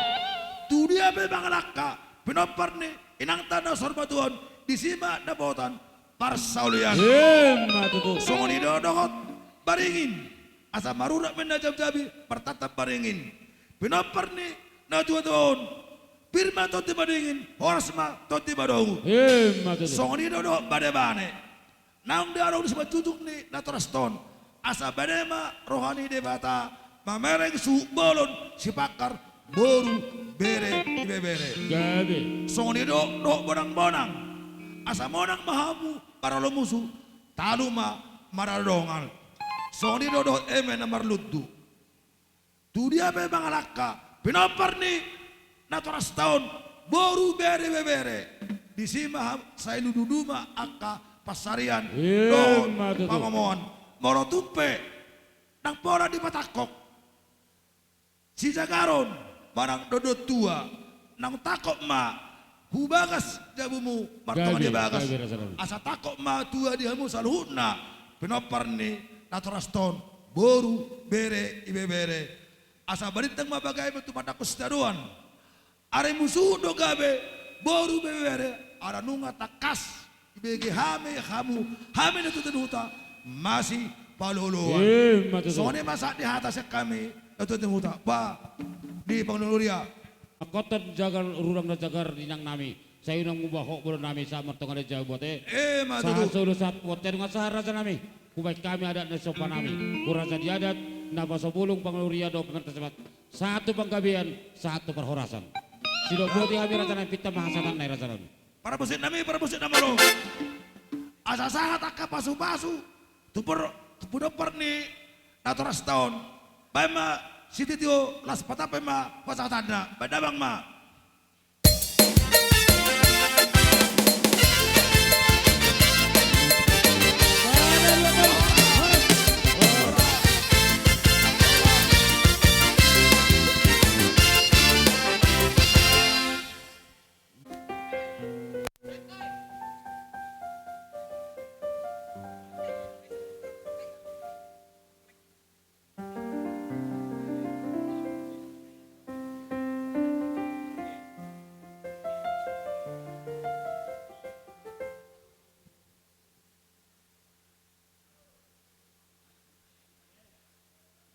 Tu dia pe mangalangka, pinompar ni inanta na saurmatua on, disi ma dapotan parsaulian. Ima tutu. Songon i do dohot baringin. Asa marurat ma na jamjabi, martantang baringin. Pinompar ni natuatua on, pir ma tondi madingin, horas ma tondi madongan. Ima tutu. Songon i do dohot banebane. Naung diadong di simanjujung ni natorasta on. Asa bane ma roha ni Debata, mamereng suhut bolon, Sipangkar, boru, bere, ibebere. Gabe. Songon i do dohot bonangbonang. Asa monang ma hamu marolopolop, talu ma maralodongan. Songon i do dohot eme na marlundu. Tu dia pe mangalangka, pinompar ni natorasta on, boru, bere, ibebere. Disi ma ha-, sai lududu ma angka pansarian, ima tutu, dohot pangomoan. Molo tung pe, nang pola dipatangkok sijagaron, manang dohot tua, nang tangkok ma hu bagas jabumu, martonga di bagas. Gabe, gabe, raja nami. Asa tangkok ma tua di hamu saluhutna, pinompar ni natorasta on, boru, bere, ibebere. Asa balintang ma bagamu tu pandangkon sitadoan. Arimu suhut do gabe, boru, ibebere, ala nunga tangkas dibege hami hamu, hami natuatua ni huta, masipaolooloan. Ima tutu. Songon i ma sahat di hata sian hami natuatua ni huta. Ba, di panganon huria. Mangkothon jagar, rurang na jagar di inang nami. Sai unang mubahok boru nami sahat martonga ni jabu bote. Ima tutu. Sahat solu sahat bontean nunga sahat raja nami. Hubaen hami adat na siompa nami. Huraja ni adat, na paso bulung panganon huria dohot panggabean. Sahat tu panggabean, sahat tu parhorasan. Sidok boti hami raja nami, pinta ma hasahatanna i raja nami. Parmusik nami, parmusik na malo. Asa sahat angka pasupasu tu por, tu podompar ni natorasta on. Baen ma sititi, las patap ma pasahatanna. Baen damang ma.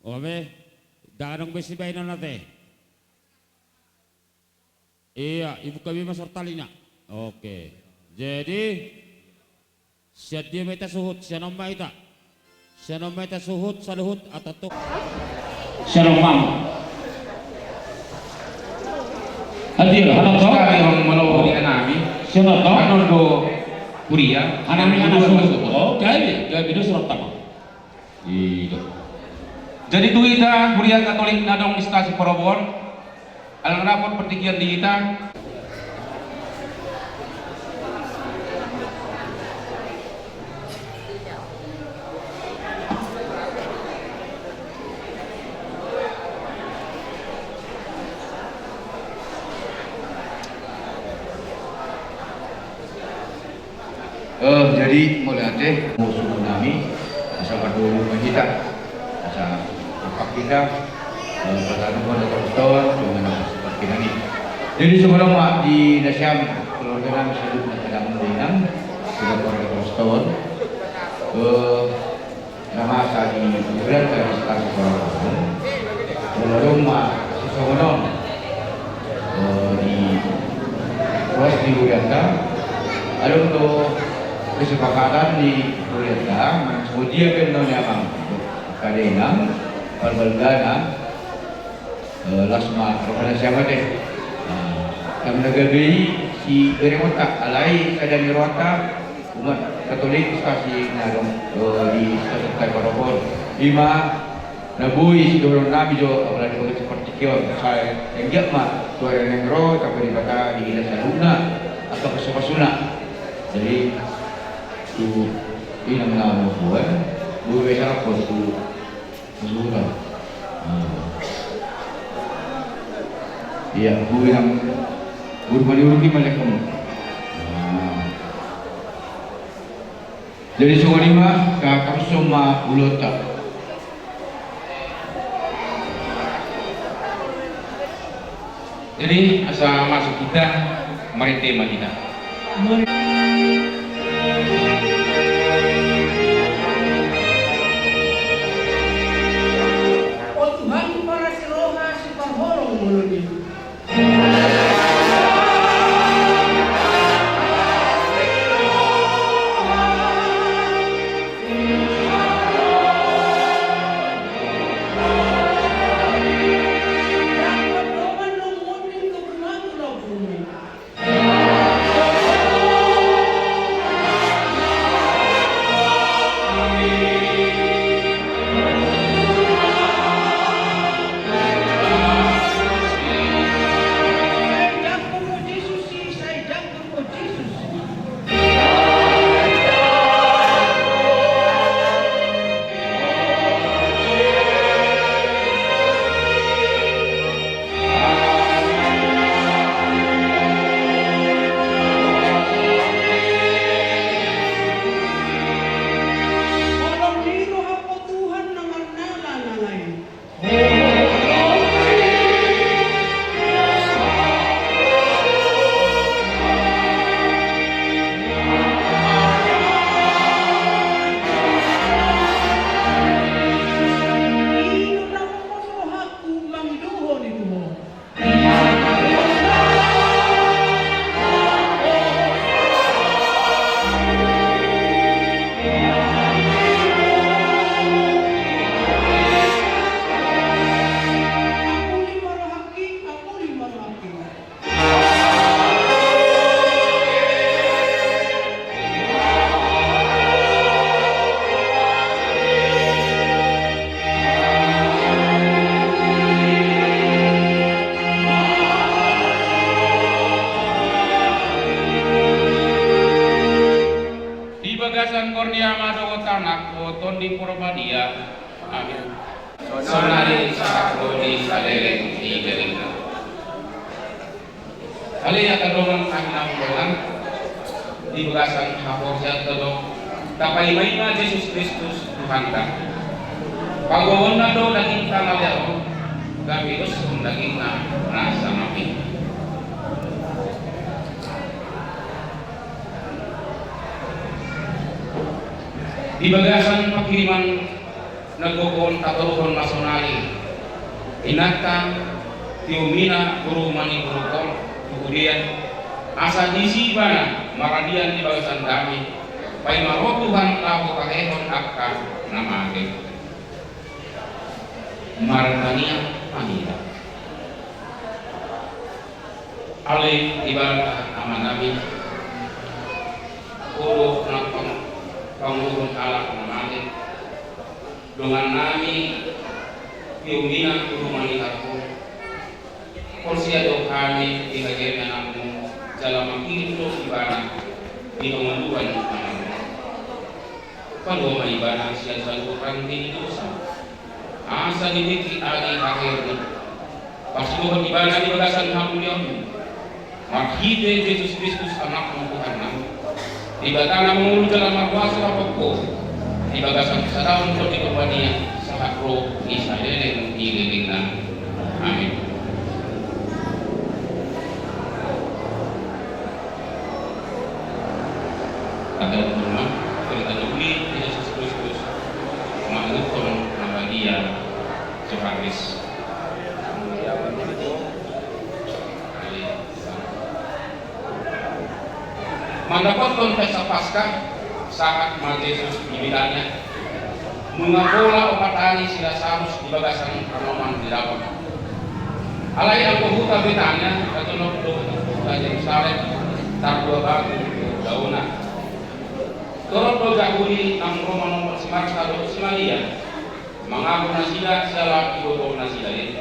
Oke, ndang adong be sibahenon ate. Ia, ibuka be ma sortalina. Oke. Jadi, sian dia ma hita suhut, sian on ma hita. Sian on ma hita suhut, saluhut, atau tu. Sian on ma. Hadir, hana to? Sekali on molo di anami. Sian on to? Anon do huria. Anami anon suhut. Oh, gabe, gabe do surat tama. Iya. Jadi tu hita huria Katolik na adong di Stasi Porobon, ala nunga dapot partingkian di hita. Eh, jadi, mauliate, musuh nami, asa pardongan ma hita, asa kompak hita, eh, pataru pada terus tawan, dengan apa seperti nami. Jadi, songon on ma di nasiam, keluarga nami, saluhut na kadang mendingan, sudah pada terus tawan, eh, na masa di Belanda di Stasi Porobon. Molo adong ma sisongon on, eh, di ruas ni hurianta, adong do kesepakatan di hurianta, manang songon dia pe na niamang, angka dainang, parbalgana, eh, las ma rohana sian on ate. Nah, ndang na gabe i siberengonta, alai sada ni rohanta, umat Katolik Stasi na adong, eh, di Stasi Porobon. Ima na boi sidohonon nami jo, apalagi bagi seperti kion, sai anggiat ma tu ari na naeng ro, tabo Debata diida saluhutna angka pasupasuna. Jadi, tu inang na mamboan, boi salap tu Masuda. Ah. Iya, boi nang boi mani uruki mani kamu. Ah. Jadi songon i ma, ka-, kamu soma ulota. Jadi, asa masuk hita, marende ma hita. O Tuhan, parasi roha siparholong ngolu ni. Parbadia. Amin. Sonari sahat ro di saleleng ni lelengna. Ale angka dongan, angka dongan, di bagasan haporseaonta do tapaimaima Jesus Kristus Tuhanta. Paboaonna do dagingta na lean on, gabe idoshon dagingna na sangap i. Di bagasan panghiriman na gokhon tatoruhon ma sonari inanta, tiumina, guru mani guru on, tu huria, asa disi ibana maradian di bagasan dame, paima ro Tuhan laho pahehon angka na mate. Martangiang ma hita. Ale Debata Amanami, Ho do na pang-, panguruhon halak na mate, dongannami, tiumina, guru mani guru on. Porsea do hami di hadirin ni anakmu, jala manghirim do ibana di hangoluan ni anakmu. Palua ma ibana sian saluhut ragam ni dosa, asa ditingki agi haheorna. Parsingkophon ibana di bagasan hamuliaonmu, marhite Jesus Kristus Anakmu Tuhannami. Debata na mangolu jala markuasa, lampang ho di bagasan sadahon dohot di parbadia, sahat ro di saleleng ni lelengna. Amin. Tahe ma hita tu Tuhan Jesus Kristus, mangihuthon na badia Johannes. Mandapothon Pesta Paskah, sahat ma Jesus di Betania. Nunga pola opat ari si Lasarus di bagasan tanoman di laut. Alai anggo huta Betania, tatonok do tu huta Jerusalem, tardua batu tu daona. Torop do Jahudi naung ro manompot si Marta dohot si Maria, mangago nasida siala iboto nasida i.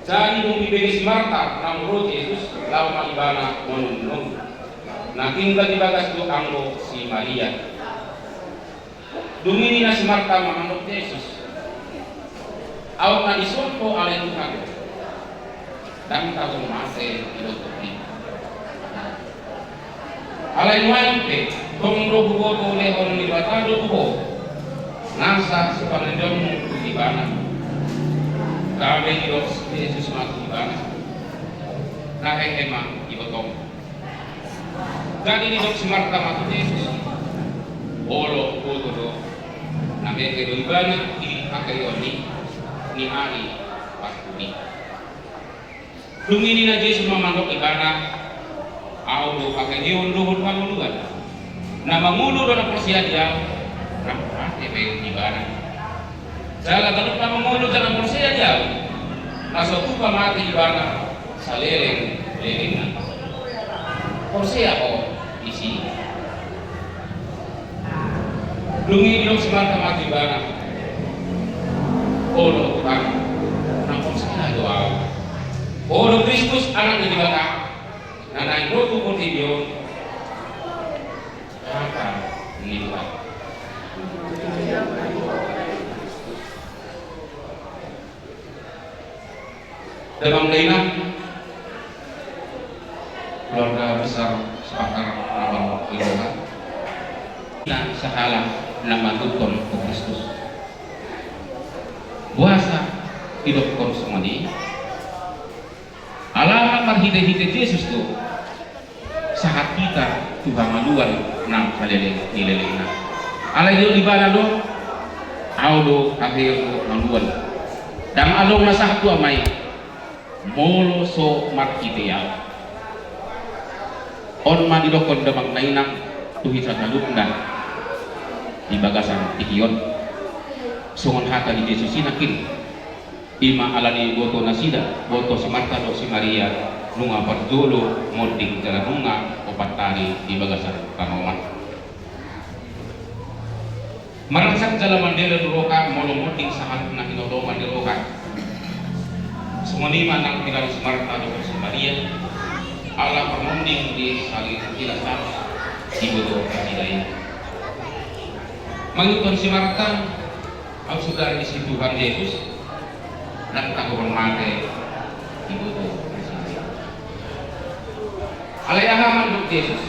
Jadi dung dibege si Marta naung ro Jesus, laho ma ibana manumnum. Na tinggal di bagas do anggo si Maria. Dung i ninna si Marta ma mandok Jesus: Aut na dison Ho ale Tuhan, ndang taboi mate ibotomi. Alai nuaeng pe, tong do huboto lehon ni Debata do tu ho nasa sipangidoonmu tu ibana. Gabe didok Jesus ma tu ibana: Na hehe ma ibotom. Jadi didok si Marta ma tu Jesus: Olo, huboto do, na hehe do ibana di haheheon ni ari Paskudi. Dung i ninna Jesus ma mandok ibana: Ahu do haheheon dohot hangoluan. Na mangolu do na porsea di Ahu, rap mate pe ibana. Jala ganup na mangolu jala porsea di Ahu, na so tupa mate ibana saleleng-lelengna. Porsea ho disi? Dung i didok si Marta ma tu ibana: Olo Tuhan, na porsea do ahu. Ho do Kristus, Anak ni Debata, na naeng ro tu portibi on. Hata ni Tuhan. Damang dainang, keluarga besar Sipakar Nababan Iroha, na sahala na mangihuthon Kristus. Boasa didokkon songon i? Ala marhite-hite Jesus do sahat hita tu hangoluan na saleleng ni lelengna. Alai didok ibana do: Ahu do haheheon dohot hangoluan. Ndang adong na sahat tu Ama i molo so marhite ahu. On ma didokkon damang dainang tu hita saluhutna di bagasan tingki on. Songon hata ni Jesus i nangkin. I ma ala ni boto nasida, boto si Marta dohot si Maria, nunga parjolo monding jala nunga opat ari di bagasan tanoman. Marsak jala mandele do roha molo monding sahat na hinodoman ni roha. Songon i ma nang di si Marta dohot si Maria, ala parmonding ni si Lasarus diboto nasida i. Mangihuthon si Marta, au suda disi Tuhan Jesus, ndang tahuhon mate iboto na sisina i. Alai aha mandok Jesus?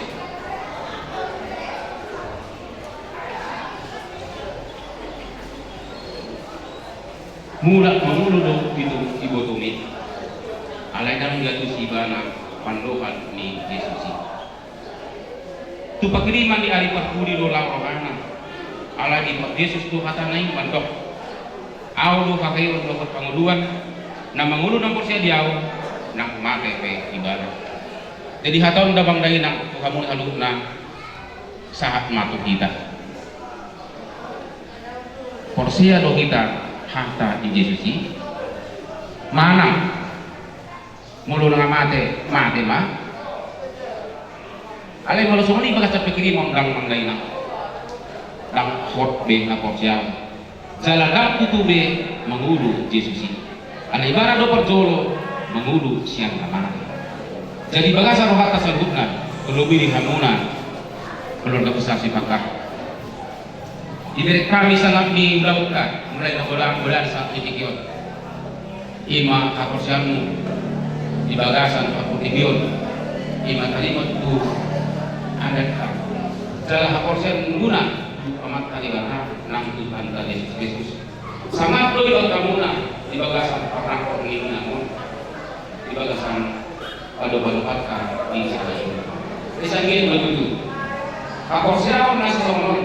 Mulak mangolu do ibotom i. Alai ndang diantusi ibana pandohan ni Jesus i. Tu pangkiriman ni ari parpudi do lao rohana. Alai dibuat Jesus do hatana i mandok: Au do haheheon dohot hangoluan, na mangolu na porsea di au, nang mate pe ibana. Jadi hata on damang dainang tu hamu saluhutna, sahat ma tu hita. Porsea do hita hata ni Jesus i? Manang molo nunga mate, mate ma. Alai molo songon i bagasan pangkirimon, ndang, damang dainang, ndang hot be haporseaon. Jala ndang tutu be mangolu Jesus i. Alai ibana do parjolo mangolu sian na mate. Jadi bagasan rohanta saluhutna, terlebih di hamuna keluarga besar Sipakar. Dibereng hami sangap ni ulaonta, mulai na godang-godang sahat tu tingki on. I ma haporseaonmu di bagasan parpudi on, i ma taringot tu adat, jala haporseaon muna tu Amanta Debata nang Tuhanta Jesus Kristus. Sangap do dibahen hamuna di bagasan parnangkok ni inang on, di bagasan padopadopan ni sada i. Di sangin ma tutu haporseaon na songon on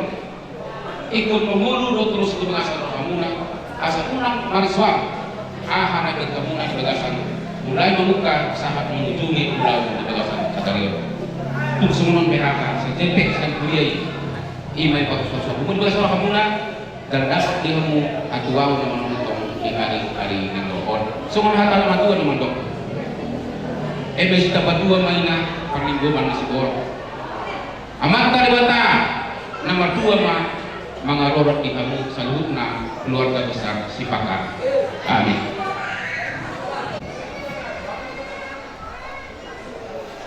ingkon mangolu do torus di bagasan rohamuna, asa unang marsoal aha na dibahen hamuna di bagasan mulai mamungka sahat mangujungi ulaon di bagasan sadari on. Tung songon on be hata, sai jempek sian huria i, i ma i pasu-pasu hamu di bagasan rohamuna, jala dapot di hamu hatuaon na manongtong di ari-ari na ro on. Songon hata na matua na mandok: Eme sitapatua ma inna, parlinggoman na siborok. Amanta Debata na martua ma mangarorot di hamu saluhutna keluarga besar Sipakar. Amin.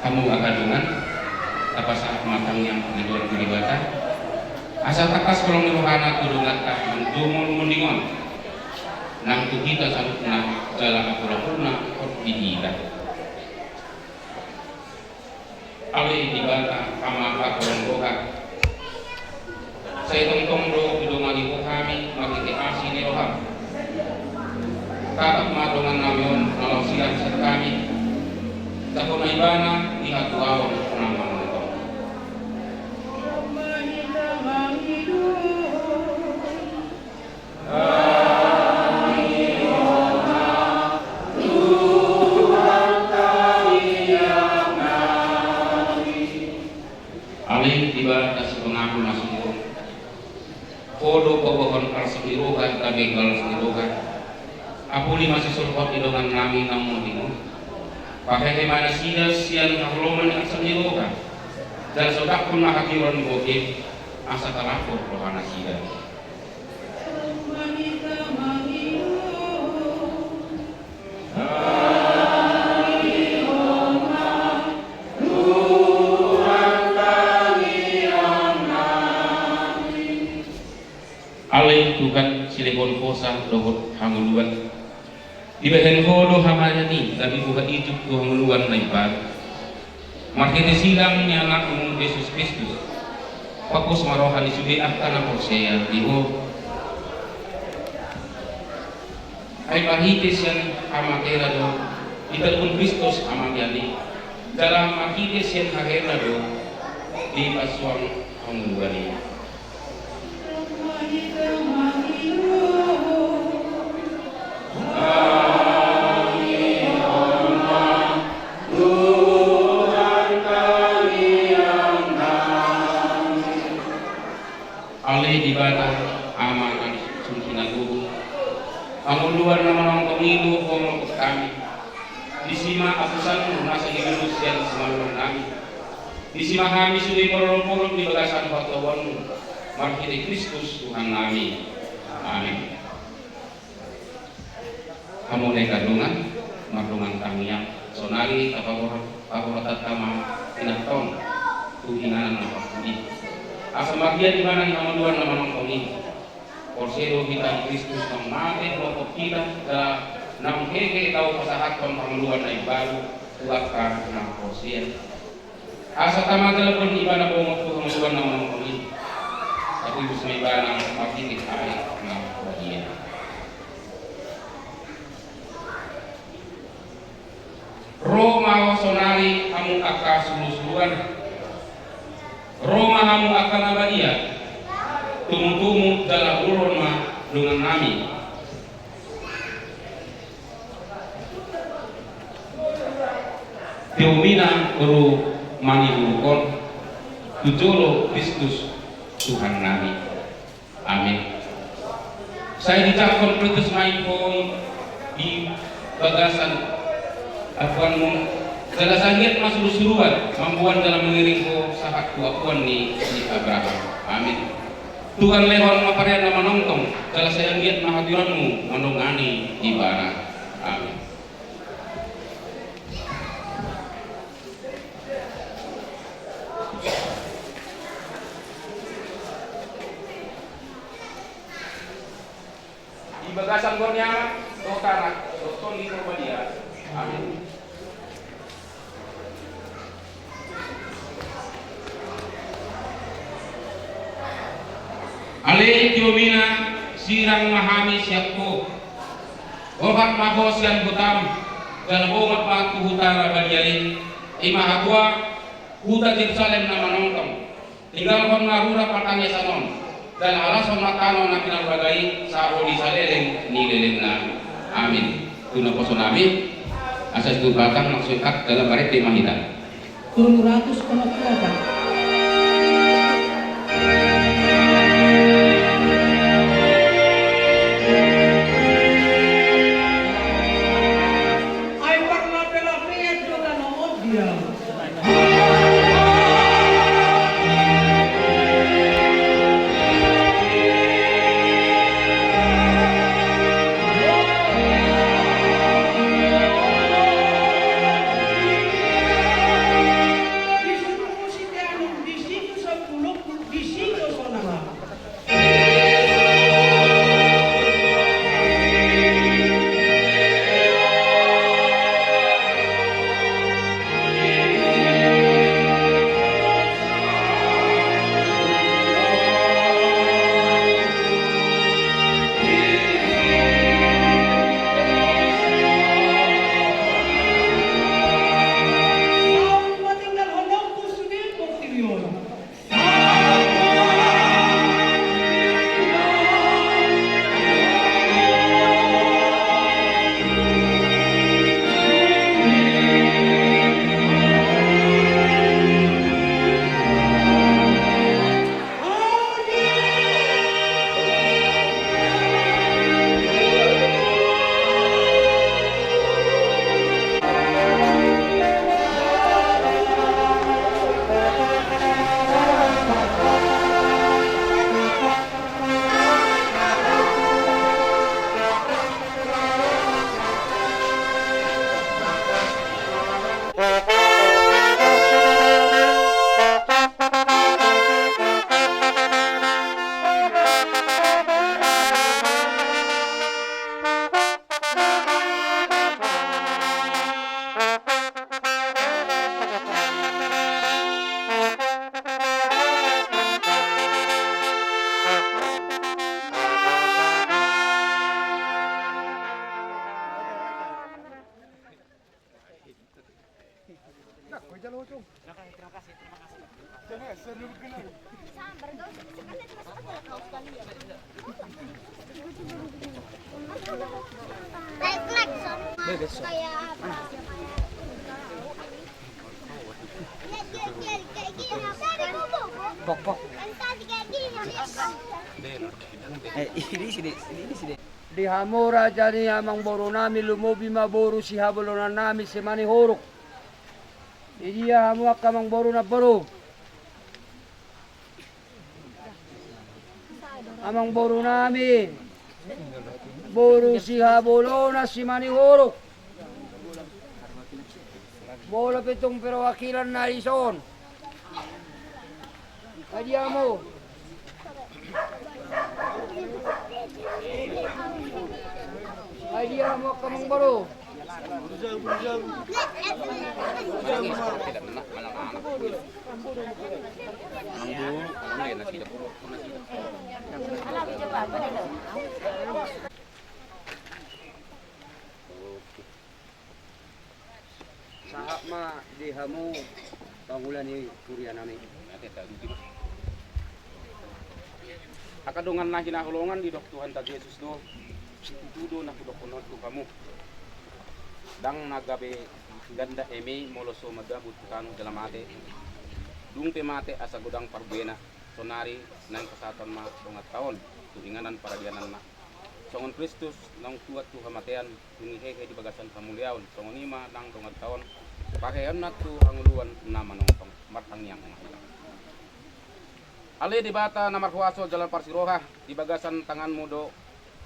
Hamu angka dongan, tapasahat ma tangiang ni Tuhan Debata, asa tangkas holong ni rohana tu donganta manjou munding on, nang tu hita saluhutna, jala apul-apulna hot di hita. Ale Debata, Ama parholong roha, sai tongtong do hudongani Ho hami marhite asi ni roham. Tatap ma dongan nami on na laos hilang sian hami, jala hona ibana di hatuaon na manongtong. Ale Debata sipangapul na sumurung, Ho do paboahon arsak ni roha gabe galas ni roha. Apuli ma sisolhot ni dongan nami na munding on. Pahehe ma nasida sian haholomon ni arsak ni roha, jala sodakkon ma hatiuron ni bohim, asa talapor roha nasida. Ale Tuhan, silehon hosa dohot hangoluan. Dibahen Ho do hamalian i gabe buha ijuk tu hangoluan na imbaru. Marhite silang ni Anakmu Jesus Kristus, pangkos ma roha ni sude angka na porsea di Ho. Ai marhite sian hamatena do ditaluhon Kristus hamalian i, jala marhite sian haherena do dipasuang hangoluan i. Ale Debata, Ama na sungkun agogo, hangoluan na manongtong i do Ho mangkop hami. Disi ma apusanMu na sai dilulus sian simalolong nami. Disi ma hami sude marolopolop di bagasan hatuaonMu, marhite Kristus Tuhan nami. Amin. Hamu angka dongan, mardongan tangiang, saonari tapaborhat, paborhat hata ma inanta on tu inganan na parpudi. Asa marhian ibana ni hamaluan na manongtong i. Porsea do hita di Kristus naung mate, huophop hita, jala naung hehe tau pasahathon hamaluan na imbaru tu angka na porsea. Asa tama jala boan ibana bongot tu hamaluan na manongtong i. Tapi ibus ma ibana marhite aek na badia. Ro ma ho sonari hamu angka surusuruan. Ro ma hamu angka na badia. Tumutumu jala uruhon ma dongannami. Tiomina ro maniburukhon tu jolo Kristus Tuhannami. Amin. Sai dijangkon Kristus ma i ho di bagasan apuanmu, jala sai anggiat ma surusuruan mamboan jala mangiring ho sahat tu apuan ni si Abraham. Amin. Tuhan lehon ma parian na manongtong, jala sai anggiat ma haturanmu mandongani ibana. Amin. Di bagasan goar ni Ama, dohot Anak, dohot Tondi Porbadia. Amin. Ale Tiomina, sirang ma hami sian ho. Roham ma ho sian hutam, jala bongot ma tu huta na badia i, i ma hatua huta Jerusalem na manongtong. Tinggalhon ma rura partangiasan on, jala halashon ma tano na pinarbaga i, sai ro di saleleng ni lelengna. Amin. Tu naposonami, asa situtu batang, langsung ikat dalam barit di mahita. Tolu ratus onom pulu opat. Ai parlape-lapean do tano on dia. Pok, pok. Eh, ini sini, ini sini. Di hamu raja ni amangborunami, lumobi ma boru sihabolonannami Simanihuruk. Di dia hamu angka amangboru namboru? Amangborunami, boru sihabolona Simanihuruk. Molo pe tung perwakilan na dison. Ai dia hamu? Ai dia hamu angka amangboru? Sahat ma di hamu pangula ni huria nami. Angka dongan na hinaholongan, didok Tuhanta Jesus do: Situtu do na hudokhon on tu hamu, ndang na gabe ganda eme molo so manjambu tu tano jala mate. Dung pe mate asa godang parbuena, saonari naeng pasahaton ma donganta on tu inganan paradiananna. Songon Kristus naung tuat tu hamatean, dung i hehe di bagasan hamuliaon, songon i ma nang donganta on paheheionna tu hangoluan na manongtong. Martangiang ma hita. Ale Debata na marhuaso jala parsiroha, di bagasan tanganmu do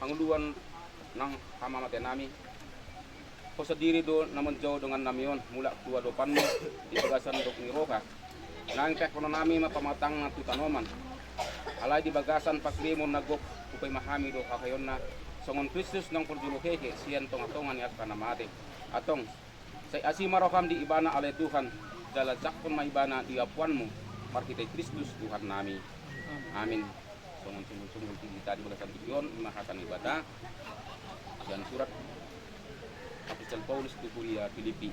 hangoluan nang hamamateannami. Ho sandiri do na manjou dongannami on mulak tu adopanmu di bagasan gok ni roha. Naeng taekhononnami ma pamatangna tu tanoman. Alai di bagasan panghirimon na gok hupaima hami do haheheonna, songon Kristus naung parjolo hehe sian tongatonga ni angka na mate. Antong, sai asi ma roham di ibana ale Tuhan, jala jangkon ma ibana di apuanmu, marhite Kristus Tuhannami. Amin. Songon sungkun-sungkun di hita di bagasan tingki on, i ma hata ni Debata sian surat Apostel Paulus tu huria Filipi.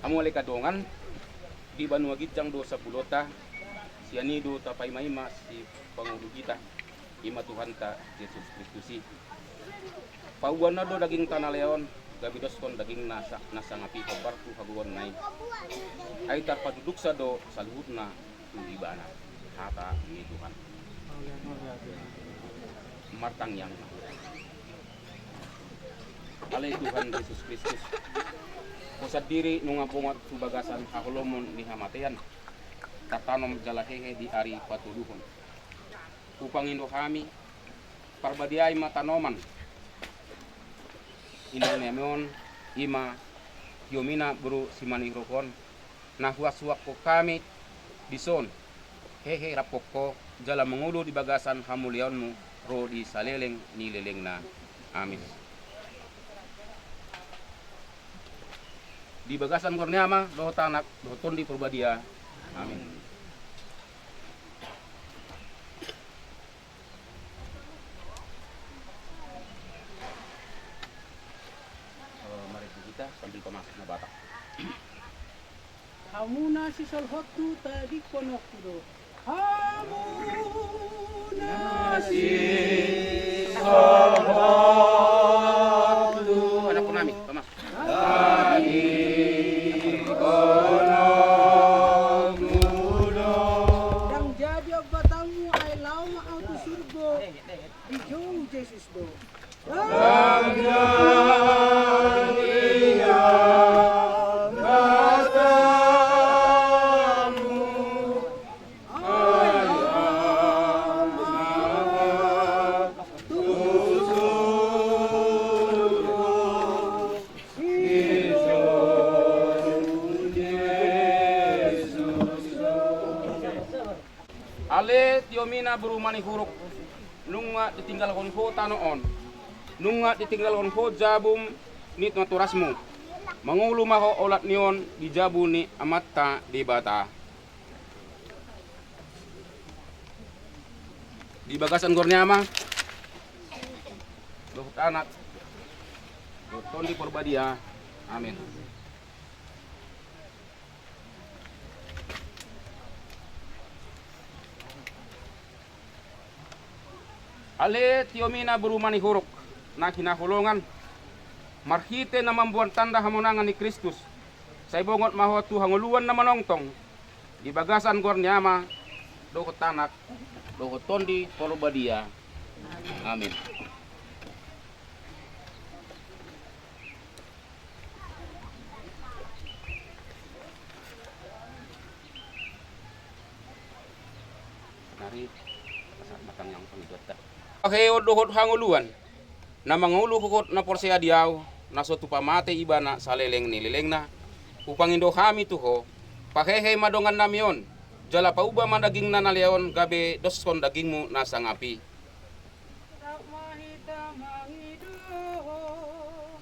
Hamu ale angka dongan, di banua ginjang do sapulota, sian i do tapaimaima sipangolu hita, i ma Tuhanta Jesus Kristus i. Paboaonna do dagingta na lea on, gabe didok dagingna sa-, na sangap i hombar tu hagogoonna i. Ai tarpatuduksa do saluhutna tu ibana. Hata ni Tuhan. Martangiang ma hita. Ale Tuhan Jesus Kristus, ho sandiri nunga bongot tu bagasan haholomon ni hamatean, tartanom jala hehe di ari patoluhon. Hupangido hami, parbadiai ma tanoman inangnami on, i ma tiomina boru Simanihuruk on, na huasuakkon hami dison, hehe rap ho, jala mangolu di bagasan hamuliaonmu ro di saleleng ni lelengna. Amin. Di bagasan goar ni Ama, dohot Anak, dohot Tondi Porbadia. Amin. Eh, mari kita sambil pamasuk na Batak. Hamu na sisolhothu, tadingkononku do. Hamu na sisolhothu. Anakkonami, pamasuk. Ndang jadi ambatanmu ai laho ma ahu tu surgo, dijou Jesus do. Ndang jadi ambatanmu ai laho ma ahu tu surgo. Ale Tiomina boru Manihuruk, nunga ditinggalhon ho tano on, nunga ditinggalhon ho jabu ni natorasmu, mangolu ma ho olat ni on di jabu ni Amanta Debata. Di bagasan goar ni Ama, dohot Anak, dohot Tondi Porbadia. Amin. Ale Tiomina boru Manihuruk na hinaholongan, marhite na mamboan tanda hamonangan ni Kristus, sai bongot ma ho tu hangoluan na manongtong, di bagasan goar ni Ama, dohot Anak, dohot Tondi Porbadia. Amin. Nari, pasahat ma tangiang pangidoanta. Haheheon dohot hangoluan na mangolu huhut na porsea di ahu, na so tupa mate ibana saleleng ni lelengna, hupangido hami tu ho, pahehe ma dongannami on, Jala pauba ma dagingna na lea on gabe doshon dagingmu na sangap i. Rap ma hita mangidohon.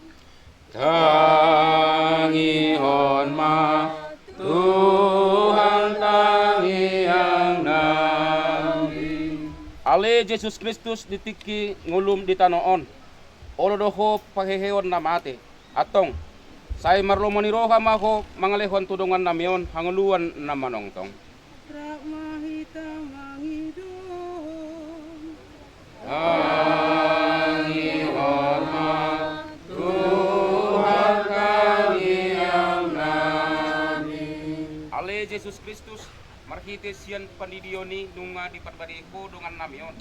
Tangihon ma Tuhan tangiangnami. Ale Jesus Kristus, di tingki ngolum di tano on, olo do Ho paheheon na mate. Antong, sai marlomo ni roha ma Ho mangalehon tu dongannami on hangoluan na manongtong. Rap ma hita mangidohon. Tangihon ma Tuhan tangiangnami. Ale Jesus Kristus, marhite sian pandidion i nunga diparbadiai Ho dongannami on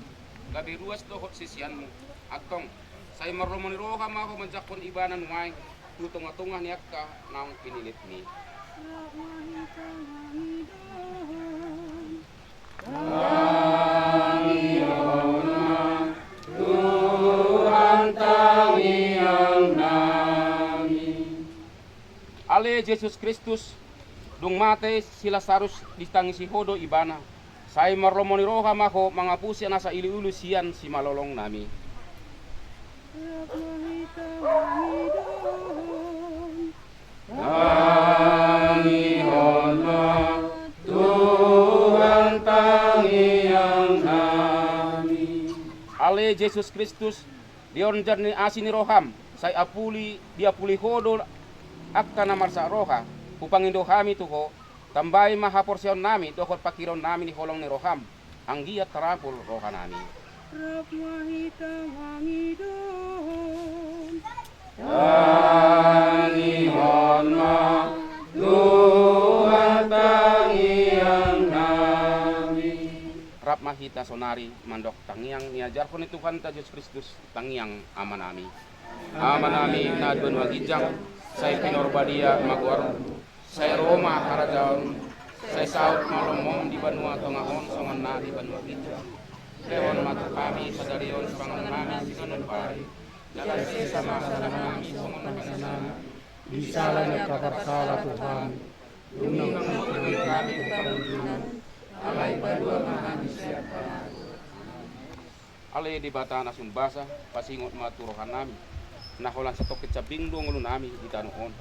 gabe ruas dohot siseanmu. Antong, sai marlomo ni roha ma Ho manjangkon Ibana nuaeng tu tongatonga ni angka naung pinillitmi. Rap ma hita mangidohon. Tangihon ma Tuhan tangiangnami. Ale Jesus Kristus, dung mate si Lasarus ditangisi Ho do ibana. Sai marlomo ni roha ma Ho mangapusi nasa iliuliu sian simalolongnami. Rap ma hita mangidohon. Tangihon ma Tuhan tangiangnami. Ale Jesus Kristus, di onan ni asi ni roham, sai apuli, diapuli Ho do angka na marsak roha, hupangido hami tu Ho, tambai ma haporseaonnami dohot pangkirionnami di holong ni roham, anggiat tarapul rohanami. Rap ma hita mangidohon. Tangihon ma Tuhan tangiangnami. Rap ma hita sonari mandok tangiang niajarhon ni Tuhanta Jesus Kristus, tangiang Amanami. Amanami na di banua ginjang, sai pinarbadia ma goarmu. Sai ro ma harajaonmu, sai saut ma lomom di banua tonga on songon na di banua ginjang. Lehon ma tu hami sadari on panganon nami siganup ari. Jala sesa ma salanami songon na panesanami di sala ni angka na marsala tu hami. Unang ma hupaihut hami tu pangunjunan, alai palua ma hami sian pangago. Ale Debata na sumbasa, pasingot ma tu rohanami, na holan satongkin sambing do ngolunami di tano on,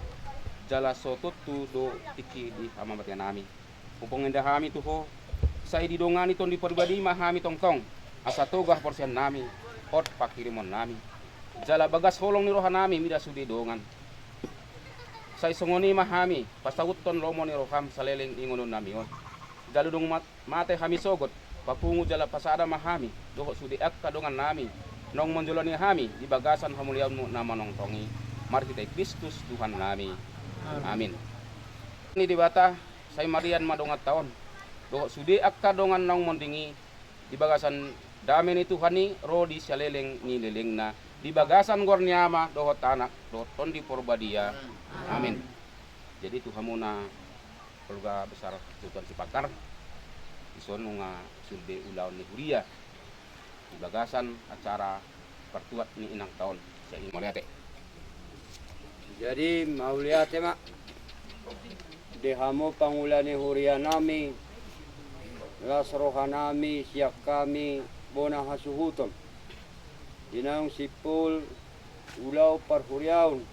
jala so tontu do tingki di hamamateannami. Hupangido hami tu Ho, sai didongani Tondi Porbadia i ma hami tongtong, asa toga haporseaonnami, hot pangkirimonnami. Jala bagas holong ni rohanami mida sude dongan. Sai songon i ma hami pasauthon lomo ni roham saleleng ni ngolunami on. Jala dung mat-, mate hami sogot, papungu jala pasada ma hami dohot sude angka dongannami naung manjoloani hami di bagasan hamuliaonmu na manongtong i, marhite Kristus Tuhannami. Amin. Amin. Ni Debata, sai marian ma donganta on dohot sude angka dongan naung monding i, di bagasan dame ni Tuhan i ro di saleleng ni lelengna, di bagasan goar ni Ama dohot Anak dohot Tondi Porbadia. Amin. Jadi tu hamuna keluarga besar Tutuan Sipangkar, dison nunga sude ulaon ni huria di bagasan acara partuat ni inangta on. Sai mauliate. Jadi mauliate ma. Di hamu pangula ni hurianami, las rohanami sian hami bona hasuhuton di naung simpul ulaon parhuriaon.